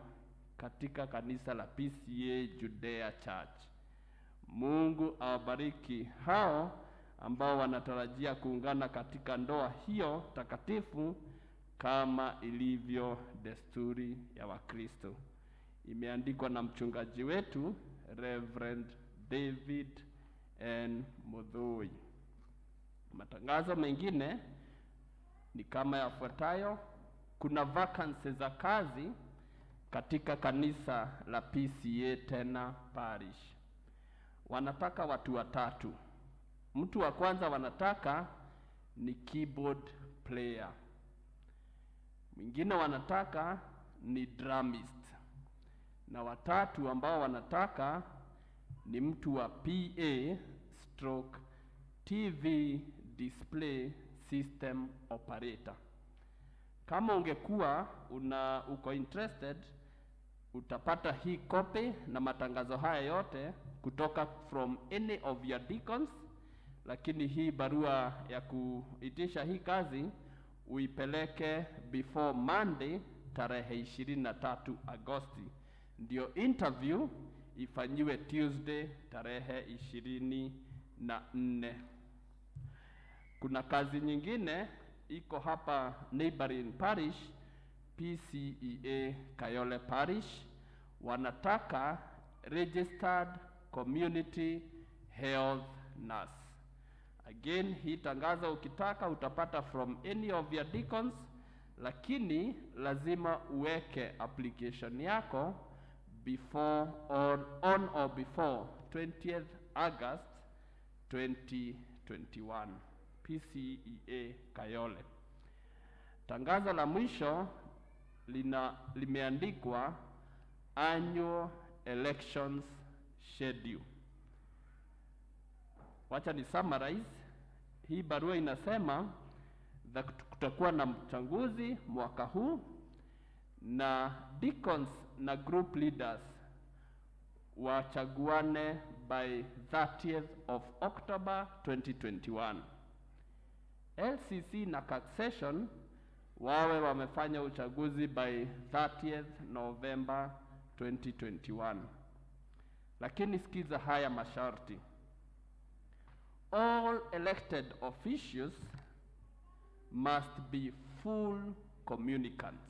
Speaker 7: katika kanisa la PCA Judea Church. Mungu awabariki hao ambao wanatarajia kuungana katika ndoa hiyo takatifu kama ilivyo desturi ya Wakristo. Imeandikwa na mchungaji wetu Reverend David N. Mudhui. Matangazo mengine ni kama yafuatayo. Kuna vacancy za kazi katika kanisa la PCA Tena Parish. Wanataka watu watatu. Mtu wa kwanza wanataka ni keyboard player. Mwingine wanataka ni drummist. Na watatu ambao wanataka ni mtu wa PA stroke TV display system operator. Kama ungekuwa una uko interested, utapata hii copy na matangazo haya yote kutoka from any of your deacons, lakini hii barua ya kuitisha hii kazi uipeleke before Monday tarehe 23 Agosti, ndio interview ifanyiwe Tuesday tarehe 24. Kuna kazi nyingine iko hapa neighboring parish PCEA Kayole Parish, wanataka registered community health nurse. Again, hii tangazo ukitaka utapata from any of your deacons, lakini lazima uweke application yako before or on or before 20th August 2021. PCEA Kayole. Tangazo la mwisho lina limeandikwa annual elections schedule. Wacha ni summarize. Hii barua inasema that kutakuwa na mchanguzi mwaka huu na deacons na group leaders wachaguane by 30th of October 2021. LCC na Succession wawe wamefanya uchaguzi by 30th November 2021. Lakini sikiza haya masharti. All elected officials must be full communicants.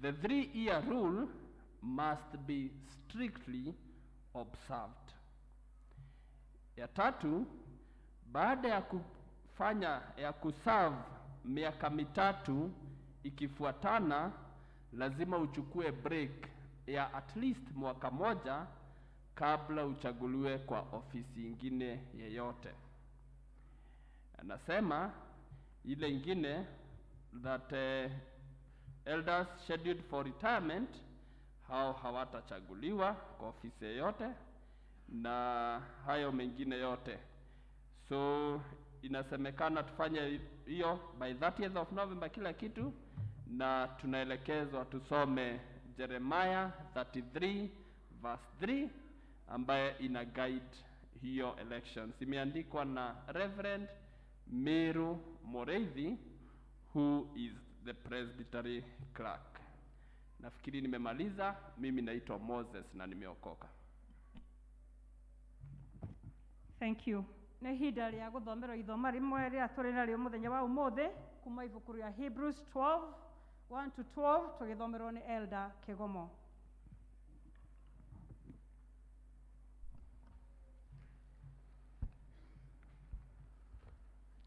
Speaker 7: The 3-year rule must be strictly observed. Ya tatu, baada ya kufanya ya kuserve miaka 3 ikifuatana, lazima uchukue break ya at least mwaka moja kabla uchaguliwe kwa ofisi ingine yeyote. Anasema ile ingine that elders scheduled for retirement hao hawatachaguliwa kwa ofisi yeyote na hayo mengine yote. So inasemekana tufanye hiyo by 30th of November kila kitu, na tunaelekezwa tusome Jeremiah 33 verse 3 ambaye ina guide hiyo elections. Imeandikwa na Reverend Meru Moreithi who is the presbytery clerk. Nafikiri nimemaliza. Mimi naitwa Moses na nimeokoka.
Speaker 3: Thank you. Nĩ ihinda rĩa gũthomerwo ithoma rĩmwe rĩrĩa tũrĩ narĩo mũthenya wa ũmũthĩ kuma ibuku rĩa Hebrews 12 1 to 12 tũgĩthomerwo nĩ Elder Kĩgomo.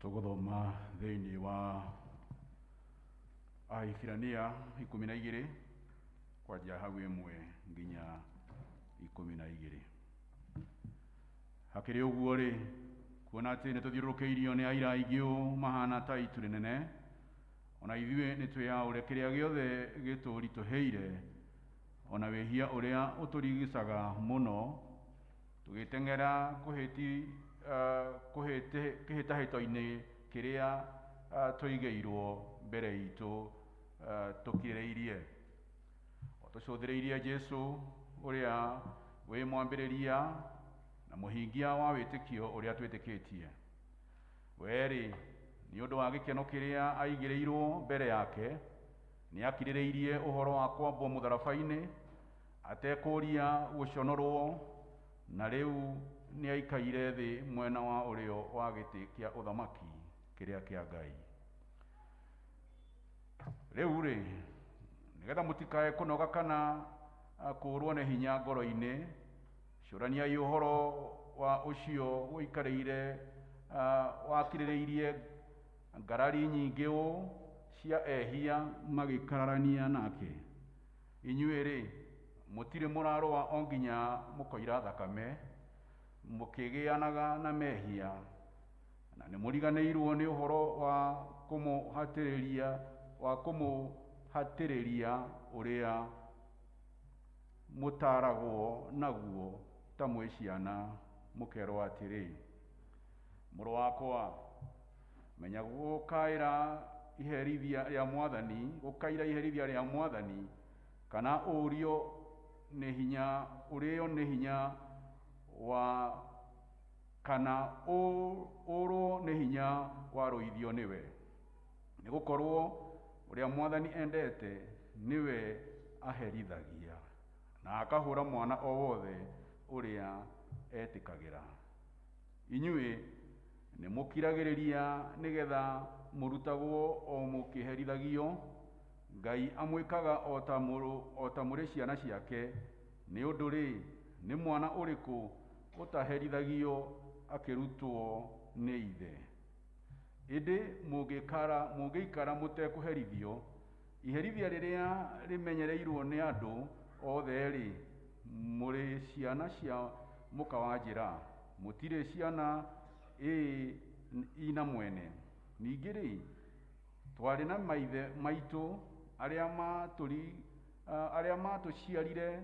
Speaker 8: Tũgũthoma thĩinĩ wa Ahibirania 12 kwanjia hau 1 nginya 12. Hakĩrĩ ũguo rĩ, kuona atĩ nĩ tũthiũrũrũkĩirio nĩ aira aingĩ ũũ mahana ta itu rĩnene, ona ithuĩ nĩ twĩyaũre kĩrĩa gĩothe gĩtũritũhĩire, ona wĩhia ũrĩa ũtũrigicaga mũno, tũgĩteng'era kĩhĩtahĩto-inĩ kĩrĩa tũigĩirwo mbere itũ tũkirĩrĩirie. O tũcũthĩrĩirie Jesũ ũrĩa wĩ mwambĩrĩria na mũhingia wa wĩtĩkio ũrĩa twĩtĩkĩtie. We-rĩ, nĩ ũndũ wa gĩkeno kĩrĩa aigĩrĩirwo mbere yake, nĩ akirĩrĩirie ũhoro wa kwambwo mũtharaba-inĩ, atekũũria gũconorwo, na rĩu nĩ aikaire thĩ mwena wa ũrĩo wa gĩtĩ kĩa ũthamaki kĩrĩa kĩa Ngai. Rĩu rĩ, nĩgetha mũtikae kũnoga kana kũũrwo nĩ hinya ngoro-inĩ, cũraniai ũhoro wa ũcio ũikarĩire wakirĩrĩirie ngarari nyingĩ ũũ cia ehia magĩkararania nake. Inyuĩ rĩ, mũtirĩ mũrarũa o nginya mũkoira thakame, mũkĩgĩanaga na mehia, na nĩ mũriganĩirwo nĩ ũhoro wa kũmũhatĩrĩria ũrĩa mũtaaragwo naguo ta mwĩ ciana, mũkerwo atĩrĩ, Mũrũ wakwa, menya gũkaĩra iherithia rĩa Mwathani, gũkaĩra iherithia rĩa Mwathani, kana ũrio nĩ hinya, ũrĩo nĩ hinya wa kana ũrwo nĩ hinya warũithio nĩwe. Nĩgũkorwo ũrĩa Mwathani endete nĩwe aherithagia, na akahũra mwana o wothe ũrĩa etĩkagĩra. Inyuĩ nĩmũkiragĩrĩria nĩgetha mũrutagwo o mũkĩherithagio. Ngai amwĩkaga o ta mũrĩ ciana ciake. Nĩ ũndũ-rĩ, nĩ mwana ũrĩkũ ũtaherithagio akĩrutwo nĩ ithe? Ĩndĩ mũngĩikara mũtekũherithio, iherithia rĩrĩa rĩmenyereirwo nĩ andũ othe-rĩ, mũrĩ ciana cia mũka wa njĩra, mũtirĩ ciana ina mwene. Ningĩ-rĩ, twarĩ na maithe maitũ arĩa matũciarire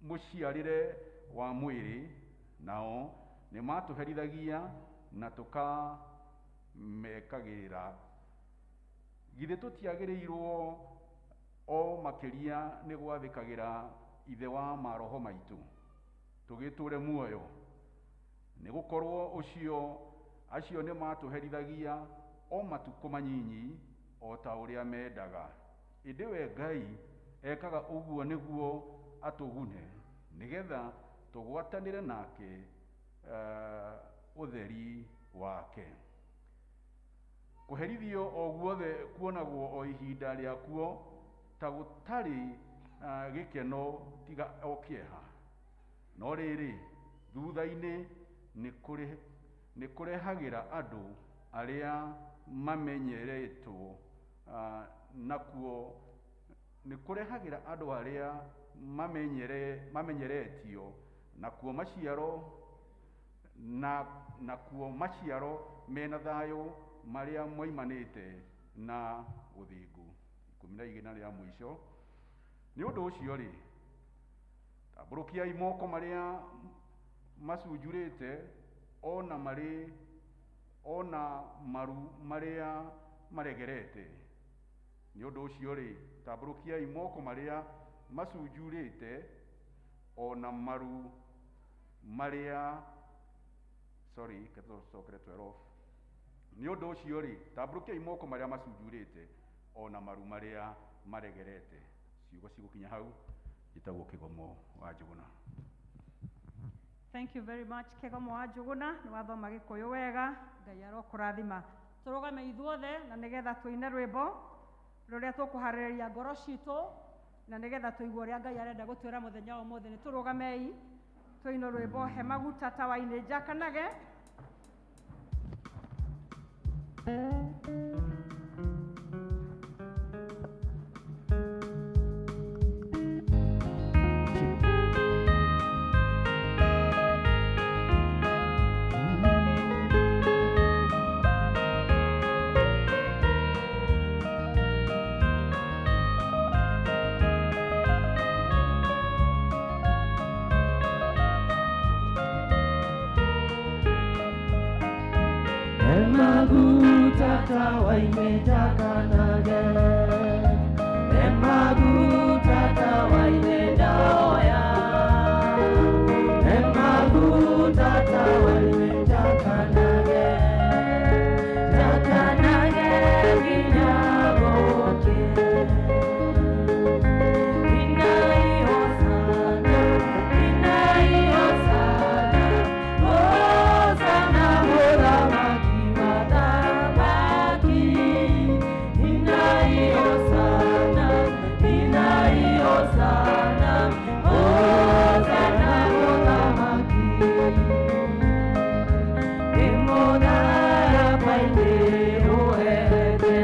Speaker 8: mũciarĩre wa mwĩrĩ, nao nĩmatũherithagia na tũkamekagĩrĩra. Githĩ tũtiagĩrĩirwo o makĩria nĩ gwathĩkagĩra Ithe wa maroho maitũ, tũgĩtũre muoyo? Nĩgũkorwo acio nĩmatũherithagia o matukũ manyinyi o ta ũrĩa mendaga. Ĩndĩ we Ngai ekaga ũguo nĩguo atũgune, nĩgetha tũgwatanĩre nake ũtheri wake. Kũherithio o guothe kuonagwo o ihinda rĩakuo ta gũtarĩ gĩkeno tiga o kĩeha. No rĩrĩ, thutha-inĩ nĩkũrehagĩra andũ arĩa mamenyeretwo nakuo nĩkũrehagĩra andũ arĩa mamenyeretio nakuo maciaro nakuo maciaro mena thayũ marĩa moimanĩte na ũthingu. 12 na rĩa mũico. Nĩ ũndũ ũcio-rĩ, tambũrũkiai moko marĩa macunjurĩte o na maru marĩa maregerete. Nĩ ũndũ ũcio-rĩ, tambũrũkiai moko marĩa macunjurĩte o na maru marĩa sorry, tũcokere 12. Nĩ ũndũ ũcio-rĩ, tambũrũkiai moko marĩa macunjurĩte o na maru marĩa maregerete. Ciugo cigũkinya hau. Njĩtagwo Kĩgomo wa Njũgũna.
Speaker 3: Thank you very much, Kĩgomo wa Njũgũna. Nĩ wathoma Gĩkũyũ wega, Ngai arokũrathima. Tũrũgame ithuothe na nĩgetha tũine rwĩmbo rũrĩa tũkũharĩrĩria ngoro citũ na nĩgetha tũigue ũrĩa Ngai arenda gũtwĩra mũthenya wa ũmũthĩ. Nĩ tũrũgamei tũine rwĩmbo he maguta tawa-inĩ njakanage.
Speaker 1: Emaguta tawa-inĩ njakanage, emaguta tawa-inĩ ndaoya, emaguta tawa-inĩ njakanage, njakanage nginya gũkĩe. Inai hosana, inai hosana, hosana mũthamaki wa thamaki. Inai hosana, inai hosana, hosana mũthamaki. Ĩmũtharaba-inĩ ũhete,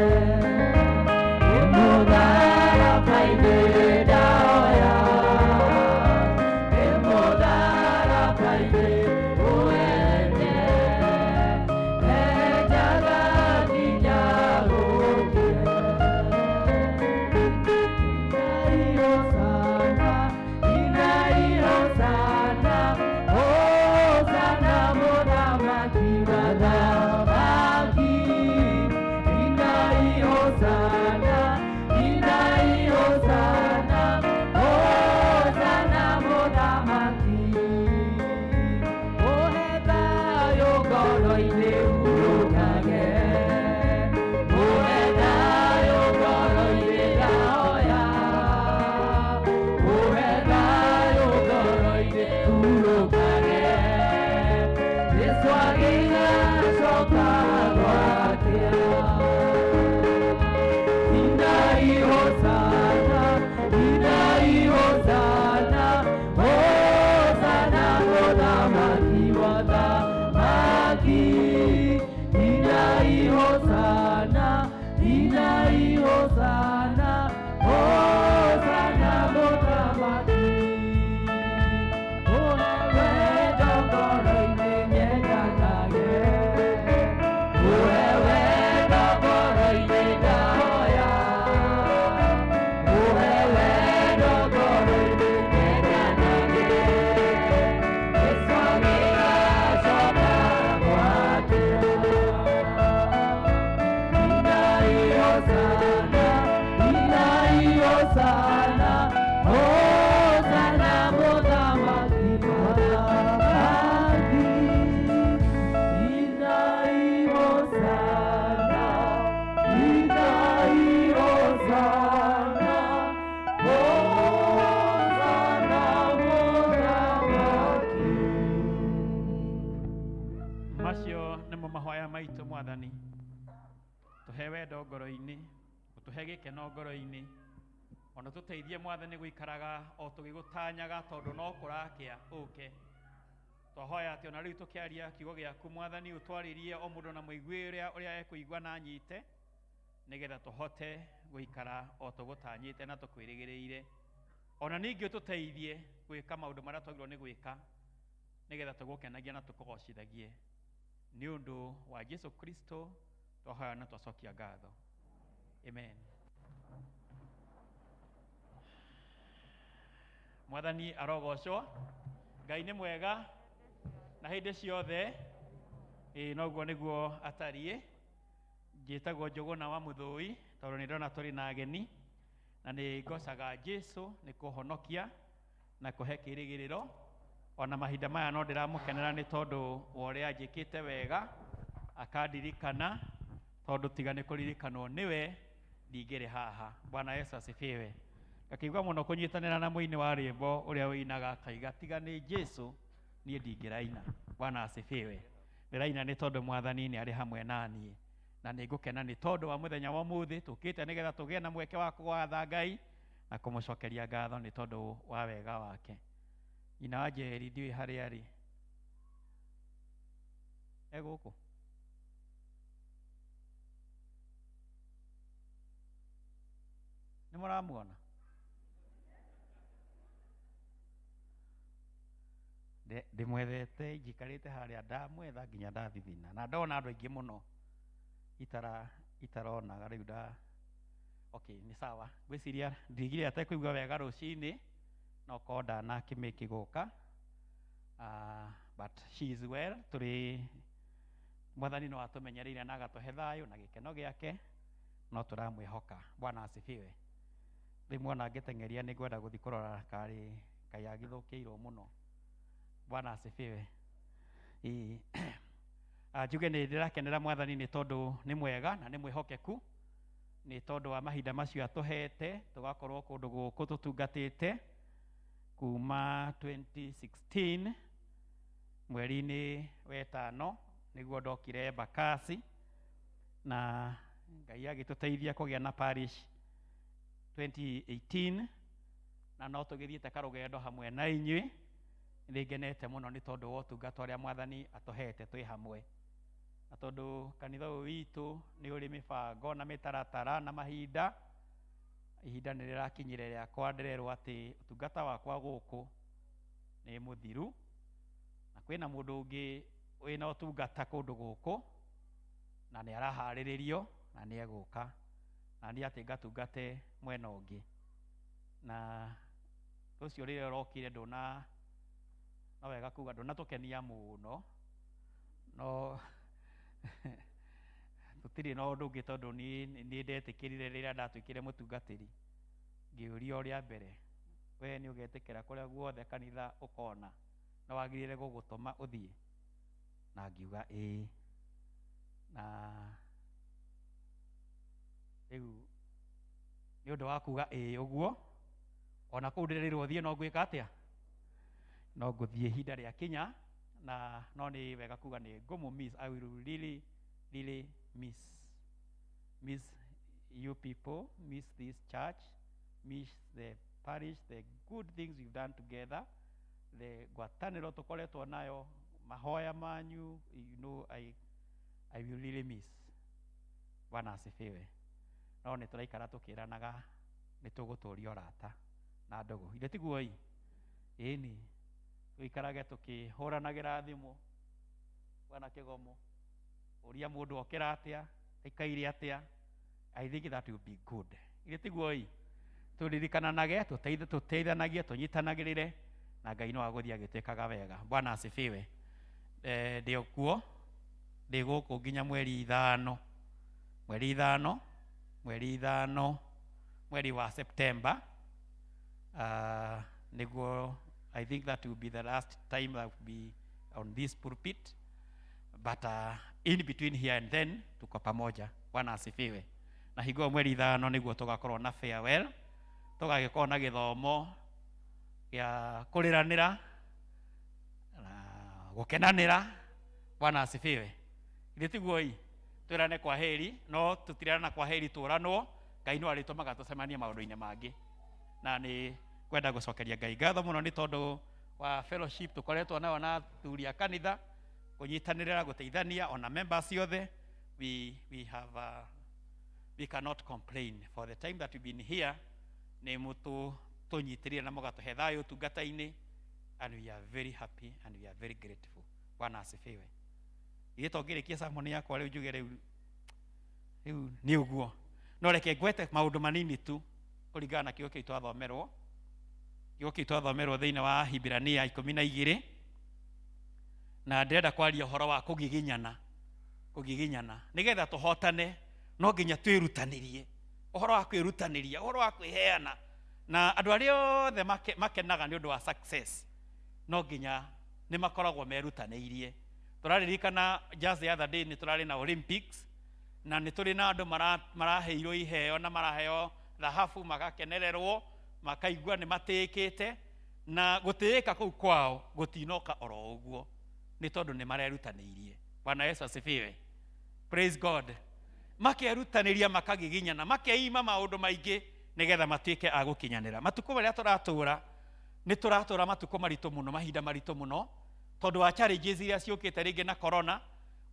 Speaker 1: ĩmũtharaba-inĩ ndaoya, ĩmũtharaba-inĩ ũhete, enjaga nginya gũkĩe. Inai hosana, inai hosana, hosana
Speaker 6: Macio nĩmo mahoya maitũ Mwathani. Tũhe wendo ngoro-inĩ, ũtũhe gĩkeno ngoro-inĩ, ona tũteithie Mwathani gũikaraga o tũgĩgũtanyaga tondũ no kũrakĩa ũke. Twahoya atĩ ona rĩu tũkĩaria kiugo gĩaku Mwathani ũtwarĩrie o mũndũ na mũigue ũrĩa ekũigua na anyite, nĩgetha tũhote gũikara o tũgũtanyĩte na tũkwĩrĩgĩrĩire. Ona ningĩ ũtũteithie gwĩka maũndũ marĩa twagĩrĩirwo nĩ gwĩka, nĩgetha tũgũkenagie na tũkũgocithagie. Nĩ ũndũ wa Jesu Kristo twahoya na twacokia ngatho. Amen. Mwathani arogocwo. Ngai nĩ mwega na hĩndĩ ciothe. Ĩĩ noguo nĩguo atariĩ. Njĩtagwo Njũgũna wa Mũthũi tondũ nĩ ndona tũrĩ na ageni, na nĩ ngocaga Jesu nĩ kũhonokia na kũhe kĩrĩgĩrĩro. Ona mahinda maya no ndĩramũkenera nĩ tondũ wa ũrĩa anjĩkĩte wega akandirikana, tondũ tiga nĩ kũririkanwo nĩwe ndingĩrĩ haha. Bwana Yesu asifiwe. Ngakĩigua mũno kũnyitanĩra na mũini wa rwĩmbo ũrĩa ũinaga akaiga tiga nĩ Jesu niĩ ndingĩraina. Bwana asifiwe. Ndĩraina nĩ tondũ Mwathani nĩ arĩ hamwe na niĩ, na nĩ ngũkena nĩ tondũ wa mũthenya wa ũmũthĩ tũkĩte nĩgetha tũgĩe na mweke wa kũgatha Ngai na kũmũcokeria ngatho nĩ tondũ wa wega wake. Nyina wa Njeri ndiũĩ harĩa arĩ. E gũkũ? Nĩ mũramuona? Ndĩmwethete njikarĩte harĩa ndamwetha nginya ndathithina, na ndona andũ aingĩ mũno itaronaga rĩu nda okay, nĩ sawa. Ngwĩciria ndigire atekũigua wega rũcinĩ, no korwo ndanakĩmĩki gũka. But she is well. Tũrĩ Mwathani no atũmenyereire na agatũhe thayũ na gĩkeno gĩake, no tũramwĩhoka. Bwana asifiwe. Rĩu mwona ngĩteng'eria nĩ ngwenda gũthiĩ kũrora karĩ Ngai agĩthũkĩirwo mũno. Bwana asifiwe. Ĩĩ. Njuge nĩ ndĩrakenera Mwathani nĩ tondũ nĩ mwega na nĩ mwĩhokeku, nĩ tondũ wa mahinda macio atũhete tũgakorwo kũndũ gũkũ tũtungatĩte kuma 2016 mweri-inĩ wetano nĩguo ndokire Embakasi, na Ngai agĩtũteithia kũgĩa na parish 2018, na no tũgĩthiĩte karũgendo hamwe na inyuĩ. Nĩ ngenete mũno nĩ tondũ wa ũtungata ũrĩa Mwathani atũhete twĩ hamwe, na tondũ kanitha ũyũ witũ nĩ ũrĩ mĩbango na mĩtaratara na mahinda. Ihinda nĩ rĩrakinyire rĩakwa ndĩrerwo atĩ ũtungata wakwa gũkũ nĩ mũthiru, na kwĩna mũndũ ũngĩ wĩna ũtungata kũndũ gũkũ na nĩ araharĩrĩrio na nĩ egũka, na niĩ atĩ ngatungate mwena ũngĩ. Na ũcio rĩrĩa ũrokire ndũna, no wega kuga ndũnatũkenia mũno, no tũtirĩ na ũndũ ũngĩ tondũ niĩ nĩ ndetĩkĩrire rĩrĩa ndatuĩkire mũtungatĩri, ngĩũrio rĩa mbere, we nĩ ũgetĩkĩra kũrĩa guothe kanitha ũkona no wagĩrĩire gũgũtũma ũthiĩ? Na ngiuga ĩĩ. Na rĩu nĩ ũndũ wa kuga ĩĩ ũguo, ona kũu ndĩrerirwo thiĩ no ngwĩka atĩa? No ngũthiĩ ihinda rĩakinya, na no nĩ wega kuga nĩ ngũmũ miss. I will really, really miss you people, miss this church, miss the parish, the good things we've done together, the ngwatanĩro tũkoretwo nayo, mahoya manyu, you know, I will really miss. Bwana asifiwe. No nĩ tũraikara tũkĩranaga nĩ tũgũtũria ũrata na ndũgũ. Ithe tiguo ĩ? Ĩni. Tũikarage tũkĩhũranagĩra thimũ, Bwana Kĩgomo, ũria mũndũ okĩra atĩa, aikaire atĩa. I think that will be good. Ithe tiguo ĩ? Tũririkananage, tũteithanagie, tũnyitanagĩrĩre, na Ngai no agũthiĩ agĩtwĩkaga wega. Bwana asifiwe. Ndĩ kuo, ndĩ gũkũ nginya mweri ithano. Mweri ithano, mweri ithano, mweri wa September. Nĩguo, I think that will be the last time I will be on this pulpit. But in between here and then, tuko pamoja. Bwana asifiwe. Na hingo mweri ithano nĩguo tũgakorwo na farewell, tũgagĩkorwo na gĩthomo gĩa kũrĩranĩra na gũkenanĩra. Bwana Bwana asifiwe. Githĩ tiguo ĩ? Twĩrane kwa heri, no tũtirerana kwa heri tũranwo, Ngai no arĩtũmaga tũcemanie maũndũ-inĩ mangĩ. Na nĩ kwenda gũcokeria Ngai ngatho mũno nĩ tondũ wa fellowship tũkoretwo nayo na athuri a kanitha, kũnyitanĩra, gũteithania, ona members ciothe. We cannot complain for the time that we've been here. Nĩ mũtũnyitĩrĩire na mũgatũhe thayũ ũtungata-inĩ, and we are very happy and we are very grateful. Bwana asifiwe. Ithe to ngĩrĩkia sermon yakwa rĩu njuge rĩu rĩu nĩ ũguo, no reke ngwete maũndũ manini tu kũringana na kiugo kĩu twathomerwo, kiugo kĩu twathomerwo thĩinĩ wa Hibirania 12, na ndĩrenda kwaria ũhoro wa kũgiginyana. Kũgiginyana nĩgetha tũhotane no nginya twĩrutanĩrie, ũhoro wa kwĩrutanĩria, ũhoro wa kwĩheana. Na andũ arĩa othe makenaga nĩ ũndũ wa success no nginya nĩ makoragwo merutanĩirie. Tũraririkana just the other day nĩ tũrarĩ na Olympics, na nĩ tũrĩ na andũ maraheirwo iheo na maraheo thahabu, magakenererwo, makaigua nĩ matĩĩkĩte, na gũtĩĩka kũu kwao gũtinoka oro ũguo, nĩ tondũ nĩ marerutanĩirie. Bwana Yesu asifiwe. Praise God. Makerutanĩria, makagiginyana, makeima maũndũ maingĩ nĩgetha matuĩke a gũkinyanĩra. Matukũ marĩa tũratũra, nĩ tũratũra matukũ maritũ mũno, mahinda maritũ mũno, tondũ wa challenges iria ciũkĩte rĩngĩ na corona,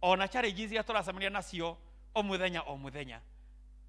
Speaker 6: ona challenges iria tũracemania nacio o mũthenya o mũthenya.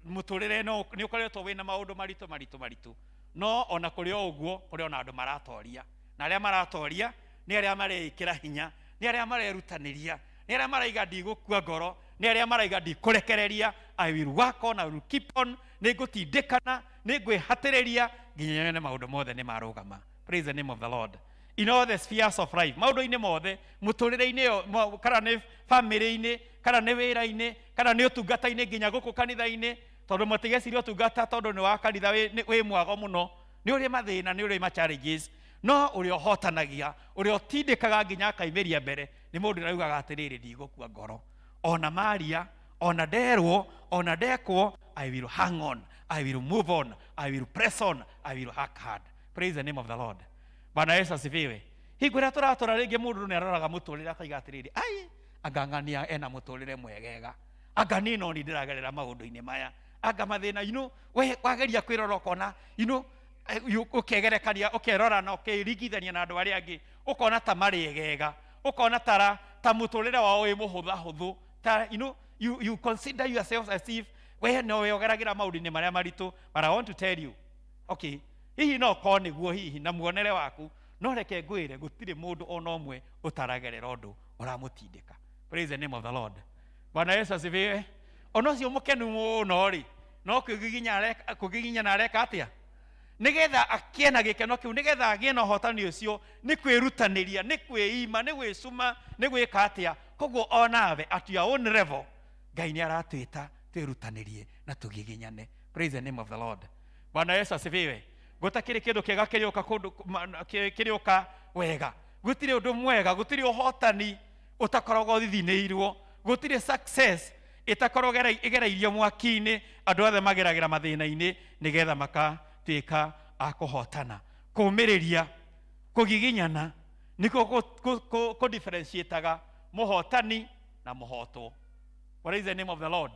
Speaker 6: Mũtũrĩre no nĩ ũkoretwo wĩna maũndũ maritũ maritũ maritũ, no ona kũrĩ o ũguo kũrĩ ona andũ maratoria, na arĩa maratoria nĩ arĩa mareĩkĩra hinya, nĩ arĩa marerutanĩria, nĩ arĩa maraiga ndigũkua ngoro, nĩ arĩa maraiga ndikũrekereria. I will work on, I will keep on, nĩ ngũtindĩkana, nĩ ngwĩhatĩrĩria nginya nyone maũndũ mothe nĩ marũgama. Praise the name of the Lord. In all the spheres of life, maũndũ-inĩ mothe mũtũrĩre-inĩ kana nĩ family-inĩ, kana nĩ wĩra-inĩ, kana nĩ ũtungata-inĩ, nginya gũkũ kanitha-inĩ, tondũ matigeciria ũtungata tondũ nĩ wa kanitha wĩ mwago mũno, nĩ ũrĩ mathĩna, nĩ ũrĩ ma challenges, no ũrĩa ũhotanagia, ũrĩa ũtindĩkaga nginya akaimĩria mbere, nĩ mũndũ ũraugaga atĩrĩrĩ, ndigũkua ngoro, ona maria, ona nderwo, ona ndekwo, I will hang on, I will move on, I will press on, I will work hard. Praise the name of the Lord. Bwana Yesu asifiwe. Hingo ĩrĩa tũratũra rĩngĩ, mũndũ nĩ aroraga mũtũrĩre akaiga atĩrĩrĩ, ai, anga ng'ania ena mũtũrĩre mwegega, anga niĩ no ni ndĩragerera maũndũ-inĩ maya, anga mathĩna, we wageria kwĩrora ũkona, ũkegerekania, ũkerora na ũkeringithania na andũ arĩa angĩ, ũkona ta marĩ egega, ũkona ta mũtũrĩre wao wĩ mũhũthahũthũ, ta you consider yourself as if we no we ũgeragĩra maũndũ-inĩ marĩa maritũ. But I want to tell you, okay, hihi no korwo nĩguo hihi na muonere waku, no reke ngwĩre, gũtirĩ mũndũ ona ũmwe ũtaragerera ũndũ ũramũtindĩka. Praise the name of the Lord. Bwana Yesu asifiwe. Ona ũcio mũkenu mũno rĩ, no kwĩgiginyana areka atĩa nĩgetha akĩe na gĩkeno kĩu, nĩgetha agĩe na ũhotani ũcio? Nĩ kwĩrutanĩria, nĩ kwĩima, nĩ gwĩcuma, nĩ gwĩka atĩa. Koguo onawe at your own level, Ngai nĩ aratwĩta twĩrutanĩrie na tũgiginyane. Praise the name of the Lord. Bwana Yesu asifiwe. Gũtakĩrĩ kĩndũ kĩega kĩrĩũka kũndũ kĩrĩũka wega, gũtirĩ ũndũ mwega, gũtirĩ ũhotani ũtakoragwo ũthithinĩirwo, gũtirĩ success ĩtakoragwo ĩgereirio mwaki-inĩ. Andũ othe mageragĩra mathĩna-inĩ nĩgetha makatuĩka a kũhotana. Kũmĩrĩria, kũgiginyana nĩkuo kũ-differentiataga mũhotani na mũhotwo. Praise the name of the Lord.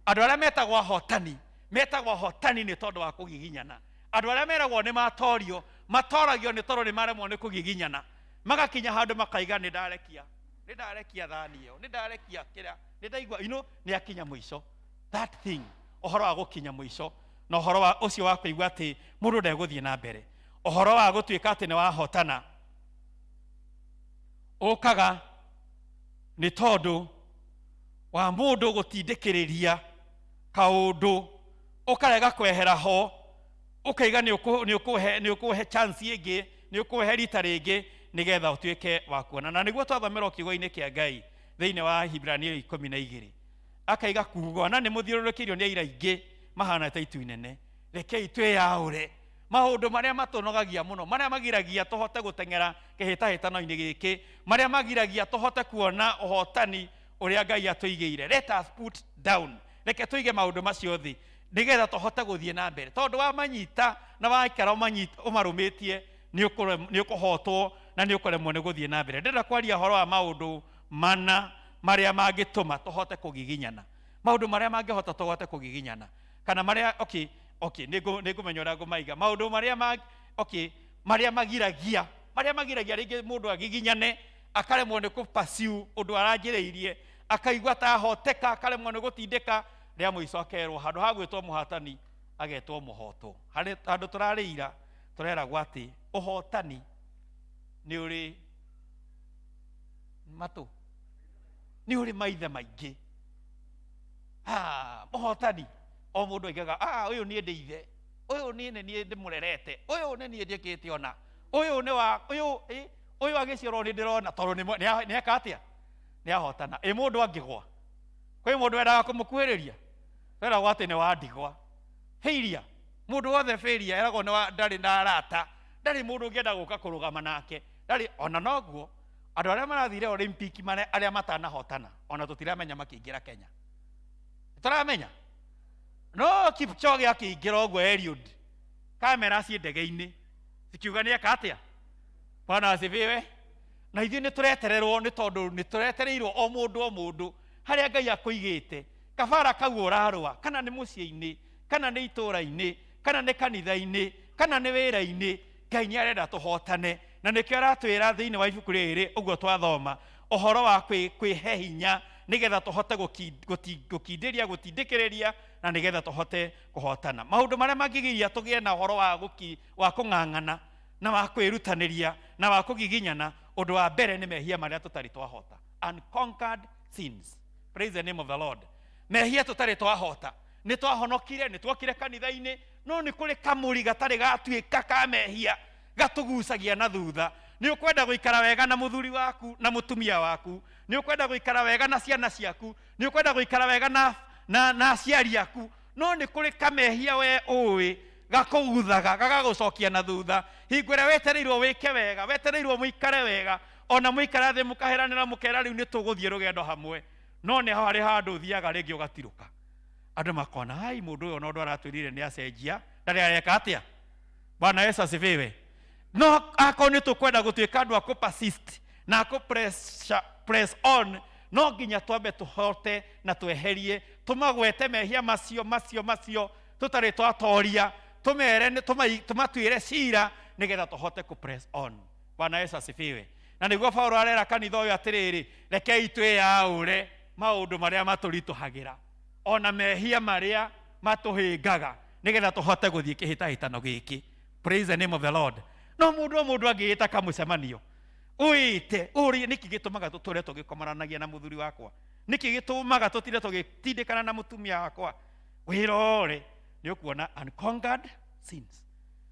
Speaker 6: Andũ arĩa metagwo ahotani metagwo ahotani nĩ tondũ wa kũgiginyana. Andũ arĩa meragwo nĩ matorio, matoragio nĩ tondũ nĩ maremwo nĩ kũgiginyana, magakinya handũ makaiga, nĩ ndarekia, nĩ ndarekia thani ĩyo, nĩ ndarekia kĩrĩa, nĩ ndaigua nĩ akinya mũico. That thing, ũhoro wa gũkinya mũico na ũhoro wa ũcio wa kũigua atĩ mũndũ ndegũthiĩ na mbere, ũhoro wa gũtuĩka atĩ nĩ wahotana ũkaga nĩ tondũ wa mũndũ gũtindĩkĩrĩria kaũndũ, ũkarega kwehera ho, ũkaiga nĩ ũkũhe chance ĩngĩ, nĩ ũkũhe rita rĩngĩ nĩgetha ũtuĩke wa kuona. Na nĩguo twathomerwo kiugo-inĩ kĩa Ngai thĩinĩ wa Hibrania 12, akaiga kuga na nĩ mũthiũrũrũkĩirio nĩ aira aingĩ mahana ta itu inene, rekei twĩyaũre maũndũ marĩa matũnogagia mũno, marĩa magiragia tũhote gũteng'era kĩhĩtahĩtano-inĩ gĩkĩ, marĩa magiragia tũhote kuona ũhotani ũrĩa Ngai atũigĩire. Let us put down, reke tũige maũndũ macio thĩ nĩgetha tũhote gũthiĩ na mbere, tondũ wamanyita na waikara ũmarũmĩtie, nĩ ũkũhotwo na nĩ ũkũremwo nĩ gũthiĩ na mbere. Ndĩrenda kwaria ũhoro wa maũndũ mana. marĩa mangĩtũma tũhote kũgiginyana, maũndũ marĩa mangĩhota tũhote kũgiginyana, kana marĩa okay, nĩngũmenya ũrĩa ngũmaiga, maũndũ marĩa ma, okay, marĩa magiragia, marĩa magiragia rĩngĩ mũndũ agiginyane, akaremwo nĩ kũ-pursue ũndũ aranjĩrĩirie, akaigua ta ahoteka, akaremwo nĩ gũtindĩka, rĩa mũico akerwo handũ ha gwĩtwo mũhatani agetwo mũhotwo. Harĩ handũ tũrarĩira tũreragwo atĩ ũhotani nĩ ũrĩ matũ, nĩ ũrĩ maithe maingĩ. Mũhotani o mũndũ aigaga, ũyũ niĩ ndĩ ithe, ũyũ niĩ nĩ niĩ ndĩmũrerete, ũyũ nĩ niĩ njĩkĩte ona, ũyũ nĩ wa, ũyũ, ũyũ agĩciarwo nĩ ndĩrona, tondũ nĩ eka atĩa? Nĩ ahotana. Ĩ mũndũ angĩgwa, kwĩ mũndũ wendaga kũmũkuhĩrĩria, weragwo atĩ nĩ wa ndigwa. Failure, mũndũ wothe failure eragwo nĩ wa, ndarĩ na arata, ndarĩ mũndũ ũngĩenda gũka kũrũgama nake, ndarĩ. Ona noguo andũ arĩa marathire Olympic marĩa arĩa matanahotana, ona tũtiramenya makĩingĩra Kenya, tũramenya no Kipchoge akĩingĩra ũguo Eliud, kamera ciĩ ndege-inĩ cikiuga nĩ eka atĩa? Bwana asifiwe. Na ithuĩ nĩ tũretererwo, nĩ tondũ nĩ tũretereirwo o mũndũ o mũndũ harĩa Ngai akũigĩte, kabara kau ũrarũa, kana nĩ mũciĩ-inĩ, kana nĩ itũũra-inĩ, kana nĩ kanitha-inĩ, kana nĩ wĩra-inĩ, Ngai nĩ arenda tũhotane. Na nĩkĩo aratwĩra thĩinĩ wa ibuku rĩrĩ ũguo twathoma ũhoro wa kwĩhe hinya nĩgetha tũhote gũkindĩria, gũtindĩkĩrĩria, na nĩgetha tũhote kũhotana. Maũndũ marĩa mangĩgiria tũgĩe na ũhoro wa kũng'ang'ana na wa kwĩrutanĩria na wa kũgiginyana, ũndũ wa mbere nĩ mehia marĩa tũtarĩ twahota, unconquered sins. Praise the name of the Lord. Mehia tũtarĩ twahota, nĩ twahonokire, nĩ twokire kanitha-inĩ, no nĩ kũrĩ kamũri gatarĩ gatuĩka ka mehia gatũgucagia na thutha. Nĩ ũkwenda gũikara wega na mũthuri waku na mũtumia waku, nĩ ũkwenda gũikara wega na ciana ciaku, nĩ ũkwenda gũikara wega na aciari aku, no nĩ kũrĩ kamehia we ũĩ gakũguthaga, gagagũcokia na thutha. Hingo ĩrĩa wetereirwo wĩke wega, wetereirwo mũikare wega, ona mũikara thĩ mũkaheranĩra mũkera rĩu nĩ tũgũthiĩ rũgendo hamwe, no nĩ harĩ handũ ũthiaga rĩngĩ ũgatirũka, andũ makona ai mũndũ ũyũ ona ũndũ aratwĩrire nĩ acenjia, ndarĩ areka atĩa. Bwana Yesu asifiwe. No akorwo nĩ tũkwenda gũtuĩka andũ a kũ persist na kũ press on, no nginya twambe tũhote na tweherie, tũmagwete mehia macio macio macio tũtarĩ twatoria, tũmere, tũmatuĩre cira nĩgetha tũhote kũ press on. Bwana Yesu asifiwe. Na nĩguo Paulo arera kanitha ũyũ atĩrĩrĩ, rekei twĩyaũre maũndũ marĩa matũritũhagĩra, ona mehia marĩa matũhĩngaga, nĩgetha tũhote gũthiĩ kĩhĩtahĩtano gĩkĩ. Praise the name of the Lord. No mũndũ o mũndũ angĩĩta kamũcemanio, ũĩte ũrie nĩkĩ gĩtũmaga tũtũre tũgĩkomaranagia na mũthuri wakwa, nĩkĩ gĩtũmaga tũtire tũgĩtindĩkana na mũtumia wakwa, wĩrore nĩ ũkuona unconquered sins.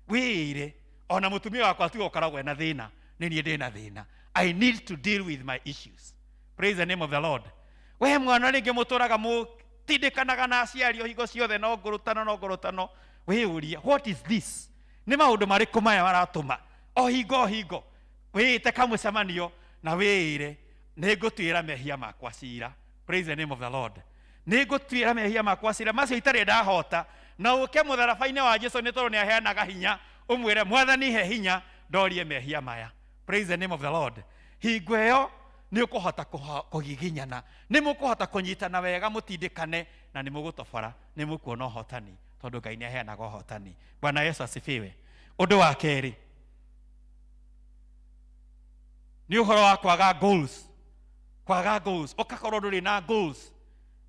Speaker 6: Wĩire ona mũtumia wakwa tiwe ũkoragwo ena thĩna, nĩ niĩ ndĩna thĩna. I need to deal with my issues. Praise the name of the Lord. We mwana rĩngĩ mũtũraga mũtindĩkanaga na aciari o hingo ciothe, no ngũrũtano, no ngũrũtano, wĩyũrie what is this? Nĩ maũndũ marĩkũ maya maratũma o hingo o hingo wĩĩte kamũcemanio na wĩĩre nĩ ngũtuĩra mehia makwa cira. Praise the name of the Lord. Nĩ ngũtuĩra mehia makwa cira macio itarĩ ndahota, na ũke mũtharaba-inĩ wa Jesu nĩ tondũ nĩ aheanaga hinya, ũmwĩre Mwathani he hinya ndorie mehia maya. Praise the name of the Lord. Hingo ĩyo nĩ ũkũhota kũgiginyana, nĩ mũkũhota kũnyitana wega, mũtindĩkane, na nĩ mũgũtobora, nĩ mũkuona ũhotani, tondũ Ngai nĩ aheanaga ũhotani. Bwana Yesu asifiwe. Ũndũ wa kerĩ nĩ ũhoro wa kwaga goals. Kwaga goals, ũgakorwo ndũrĩ na goals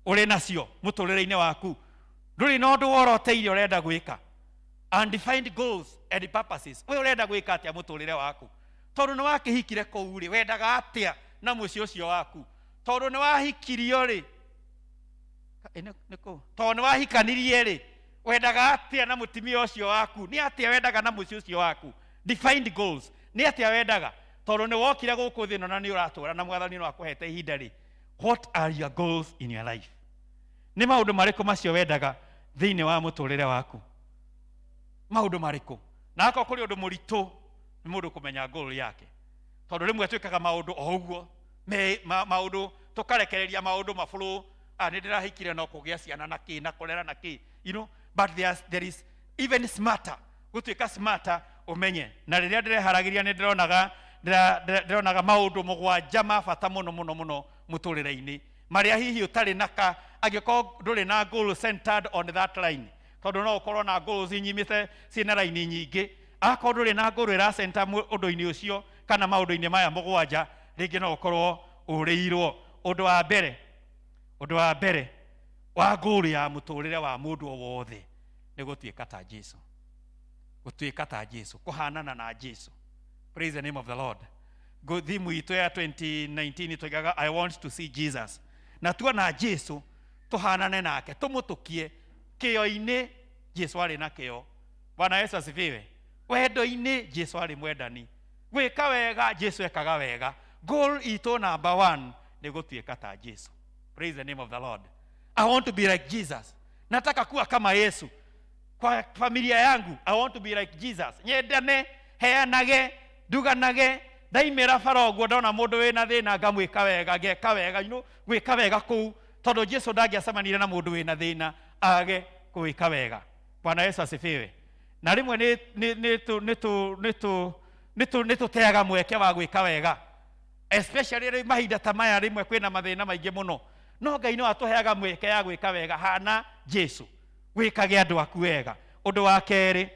Speaker 6: ũrĩ nacio mũtũrĩre-inĩ waku, ndũrĩ na ũndũ woroteire ũrenda gwĩka, undefined goals and purposes. We ũrenda gwĩka atĩa mũtũrĩre waku? Tondũ nĩ wakĩhikire kũu rĩ, wendaga atĩa na mũciĩ ũcio waku? Tondũ nĩ wahikirio rĩ, nĩ kũ? Tondũ nĩ wahikanirie rĩ, wendaga atĩa na mũtumia ũcio waku? Nĩ atĩa wendaga na mũciĩ ũcio waku? Defined goals, nĩ atĩa wendaga? Tondũ nĩ wokire gũkũ thĩ ĩno na nĩ ũratũra na Mwathani no akũhete ihinda rĩ, what are your goals in your life? Nĩ maũndũ marĩkũ macio wendaga thĩinĩ wa mũtũrĩre waku? Maũndũ marĩkũ? Na akorwo kũrĩ ũndũ mũritũ nĩ mũndũ kũmenya goal yake, tondũ rĩmwe twĩkaga maũndũ o ũguo, maũndũ tũkarekereria maũndũ mabũrũ, nĩ ndĩrahikire no kũgĩa ciana na kĩ na kũrera na kĩ, but there is even smarter, gũtuĩka smarter ũmenye. Na rĩrĩa ndĩreharagĩria nĩ ndĩronaga maũndũ mũgwanja ma bata mũno mũno mũno Mũtũrĩre-inĩ marĩa hihi ũtarĩ na ka angĩkorwo ndũrĩ na goal centered on that line, tondũ no ũkorwo na goals nyimĩte ciĩna raini nyingĩ. Akorwo ndũrĩ na goal ĩra center ũndũ-inĩ ũcio kana maũndũ-inĩ maya mũgwanja, rĩngĩ no ũkorwo ũrĩirwo. Ũndũ wa mbere wa goal ya mũtũrĩre wa mũndũ o wothe nĩ gũtuĩka ta Jesu, gũtuĩka ta Jesu, kũhanana na Jesu. Praise the name of the Lord. Thimu itũ ya 2019 tuigaga, "I want to see Jesus." Na tuona Jesu, tũhanane nake, tũmũtũkie kĩyo-inĩ. Jesu arĩ na kĩyo. Bwana Yesu asifiwe. Wendo-inĩ, Jesu arĩ mwendani. Gwĩka wega, Jesu ekaga wega. Goal itũ number one nĩ gũtuĩka ta Jesu. Praise the name of the Lord. I want to be like Jesus. Nataka kuwa kama Yesu kwa familia yangu. I want to be like Jesus. Nyendane, heanage, nduganage. Ndaimĩra bara ũguo, ndona mũndũ wĩna thĩna, ngamwĩka wega, ngeka wega, gwĩka wega kũu, tondũ Jesu ndangĩacemanire na mũndũ wĩna thĩna age gwĩka wega. Bwana Yesu asifiwe. Na rĩmwe nĩ tũteaga mweke wa gwĩka wega, especially rĩ mahinda ta maya rĩmwe kwĩna mathĩna maingĩ mũno, no Ngai no atũheaga mweke ya gwĩka wega. Hana Jesu, wĩkage andũ aku wega. Ũndũ wa kerĩ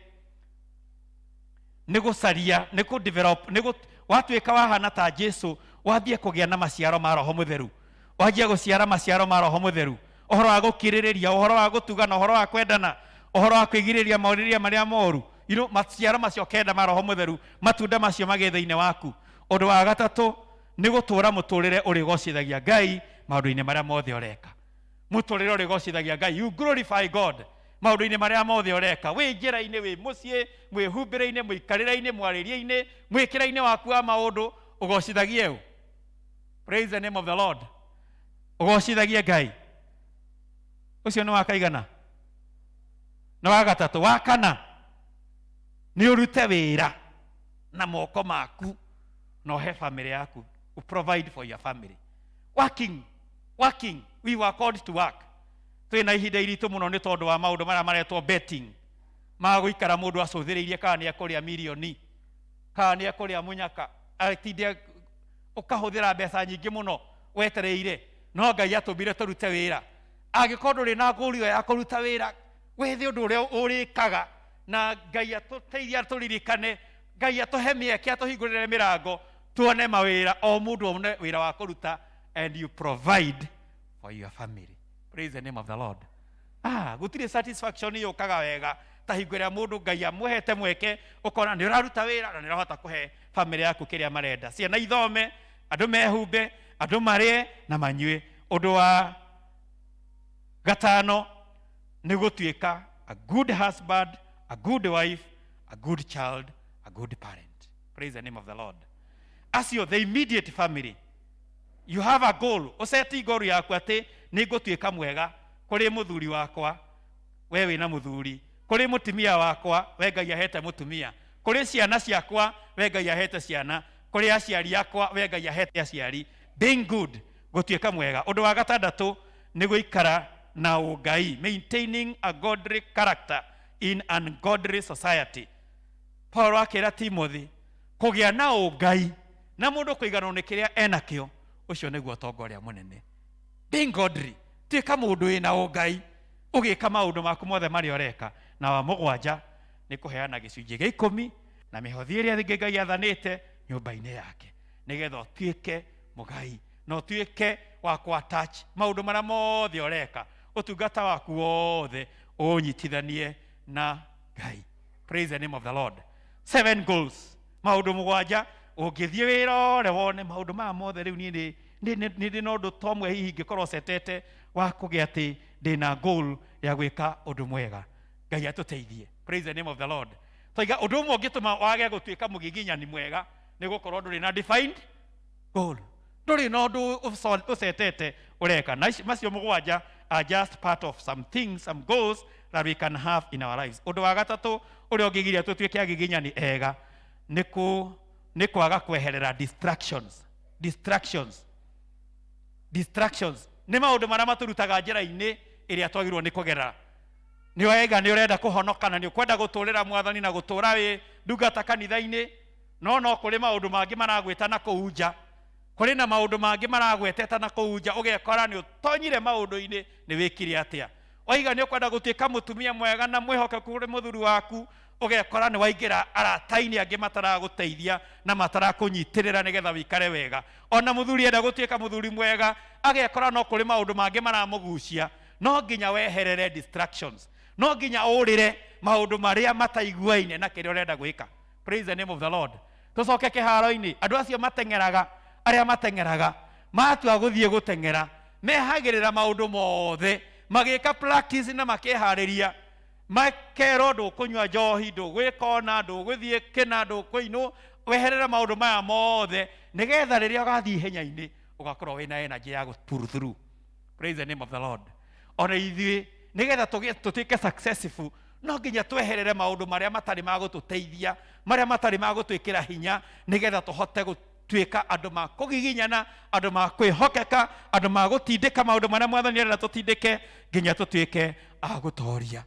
Speaker 6: nĩ gũcaria, nĩ kũ develop, nĩ watuĩka wahana ta Jesu, wambie kũgĩa na maciaro ma Roho Mũtheru, wanjie gũciara maciaro ma Roho Mũtheru: ũhoro wa gũkirĩrĩria, ũhoro wa gũtugana, ũhoro wa kwendana, ũhoro wa kwĩgirĩrĩria maũrĩrĩria marĩa moru, maciaro macio kenda ma Roho Mũtheru, matunda macio magĩe thĩinĩ waku. Ũndũ wa gatatũ nĩ gũtũũra mũtũũrĩre ũrĩgocithagia Ngai maũndũ-inĩ marĩa mothe ũreka. Mũtũrĩre ũrĩgocithagia Ngai, you glorify God maũndũ-inĩ marĩa mothe ũreka, wĩ njĩra-inĩ, wĩ mũciĩ, mwĩhumbĩre-inĩ, mũikarĩre-inĩ, mwarĩrie-inĩ, mwĩkĩre-inĩ waku wa maũndũ, ũgocithagie ũ? Praise the name of the Lord. Ũgocithagie Ngai. Ũcio nĩ wa kaigana? Nĩ wa gatatũ. Wa kana nĩ ũrute wĩra na moko maku na ũhe family yaku. You provide for your family. Working, working. We were called to work. Twĩna ihinda iritũ mũno nĩ tondũ wa maũndũ marĩa maretwo betting, ma gũikara mũndũ acũthĩrĩirie kana nĩ ekũrĩa mirioni, kana nĩ ekũrĩa mũnyaka, atinde ũkahũthĩra mbeca nyingĩ mũno wetereire. No Ngai atũmbire tũrute wĩra. Angĩkorwo ndũrĩ na ngũri ĩyo ya kũruta wĩra, wethe ũndũ ũrĩa ũrĩkaga. Na Ngai atũteithie, atũririkane, Ngai atũhe mĩeke, atũhingũrĩre mĩrango, tuone mawĩra, o mũndũ one wĩra wa kũruta, and you provide for your family. Praise the name of the Lord. Gũtirĩ satisfaction yũkaga wega ta hingo ĩrĩa mũndũ Ngai amũhete mweke, ũkona nĩ ũraruta wĩra na nĩ ũrahota kũhe family yaku kĩrĩa marenda, ciana ithome, andũ mehumbe, andũ marĩe na manyue. Ũndũ wa gatano nĩ gũtuĩka a good husband, a good wife, a good child, a good parent. Praise the name of the Lord. Acio the immediate family, you have a goal. Ũceti goal yaku atĩ nĩ ngũtuĩka mwega kũrĩ mũthuri wakwa, we wĩna mũthuri, kũrĩ mũtumia wakwa, we Ngai ahete mũtumia, kũrĩ ciana ciakwa, we Ngai ahete ciana, kũrĩ aciari akwa, we Ngai ahete aciari. Being good, gũtuĩka mwega. Ũndũ wa gatandatũ nĩ gũikara na ũngai, maintaining a godly character in ungodly society. Paul akĩra Timothy kũgĩa na ũngai na mũndũ kũiganwo nĩ kĩrĩa enakĩo, ũcio nĩguo ũtonga ũrĩa mũnene. Being godly, tuĩka mũndũ wĩna ũngai ũgĩka maũndũ maku mothe marĩa ũreka. Na wa mũgwanja nĩ kũheana gĩcunjĩ gĩa 10 na mĩhothi ĩrĩa ĩngĩ Ngai athanĩte nyũmba-inĩ yake, nĩgetha ũtuĩke mũgai na ũtuĩke wa kũ attach maũndũ marĩa mothe ũreka, ũtungata waku wothe ũnyitithanie na Ngai. Praise the name of the Lord. Seven goals, maũndũ mũgwanja. Ũngĩthiĩ wĩra ũrĩa wone maũndũ maya mothe, rĩu niĩ nĩ ndĩ na ũndũ to mwe hihi ingĩkorwo cetete wa kũgĩa atĩ ndĩna goal ya gwĩka ũndũ mwega. Ngai atũteithie. Praise the name of the Lord. Twaiga ũndũ ũmwe ũngĩtũma wage gũtuĩka mũgiginyani mwega nĩ gũkorwo ndũrĩ na defined goal, ndũrĩ na ũndũ ũcetete ũreka. Na macio mũgwanja are just part of some things, some goals that we can have in our lives. Ũndũ wa gatatũ ũrĩa ũngĩgiria tũtuĩke agiginyani ega nĩ kwaga kweherera distractions. Distractions, distractions nĩ maũndũ marĩa matũrutaga njĩra-inĩ ĩrĩa twagĩrĩirwo nĩ kũgerera. Nĩ wega nĩ ũrenda kũhonoka na nĩ ũkwenda gũtũrĩra Mwathani na gũtũra wĩ ndungata kanitha-inĩ, no kũrĩ maũndũ mangĩ maragwĩta na kũu nja. Kũrĩ na maũndũ mangĩ maragweteta na kũu nja, ũgekora nĩ ũtonyire maũndũ-inĩ, nĩ wĩkire atĩa. Waiga nĩ ũkwenda gũtuĩka mũtumia mwega na mwĩhokeku kũrĩ mũthuri waku, ũgekora nĩ waingĩra arata-inĩ angĩ mataragũteithia na matarakũnyitĩrĩra nĩgetha wĩikare wega. Ona mũthuri enda gũtuĩka mũthuri mwega, agekora no kũrĩ maũndũ mangĩ maramũgucia. No nginya weherere distractions, no nginya ũrĩre maũndũ marĩa mataiguaine na kĩrĩa ũrenda gwĩka. Praise the name of the Lord. Tũcoke kĩharo-inĩ, andũ acio mateng'eraga, arĩa mateng'eraga matua gũthiĩ gũteng'era, mehagĩrĩra maũndũ mothe, magĩka practice na makĩharĩria, makerwo ndũkũnyua njohi, ndũgwĩka ona, ndũgũthiĩ kĩna, ndũkũinwo, weherere maũndũ maya mothe nĩgetha rĩrĩa ũgathiĩ ihenya-inĩ ũgakorwo wĩna energy ya gũ pull through. Praise the name of the Lord. Ona ithuĩ nĩgetha tũtuĩke successful, no nginya tweherere maũndũ marĩa matarĩ ma gũtũteithia, marĩa matarĩ ma gũtwĩkĩra hinya, nĩgetha tũhote gũtuĩka andũ ma kũgiginyana, andũ ma kwĩhokeka, andũ ma gũtindĩka maũndũ marĩa Mwathani arenda tũtindĩke, nginya tũtuĩke a gũtoria.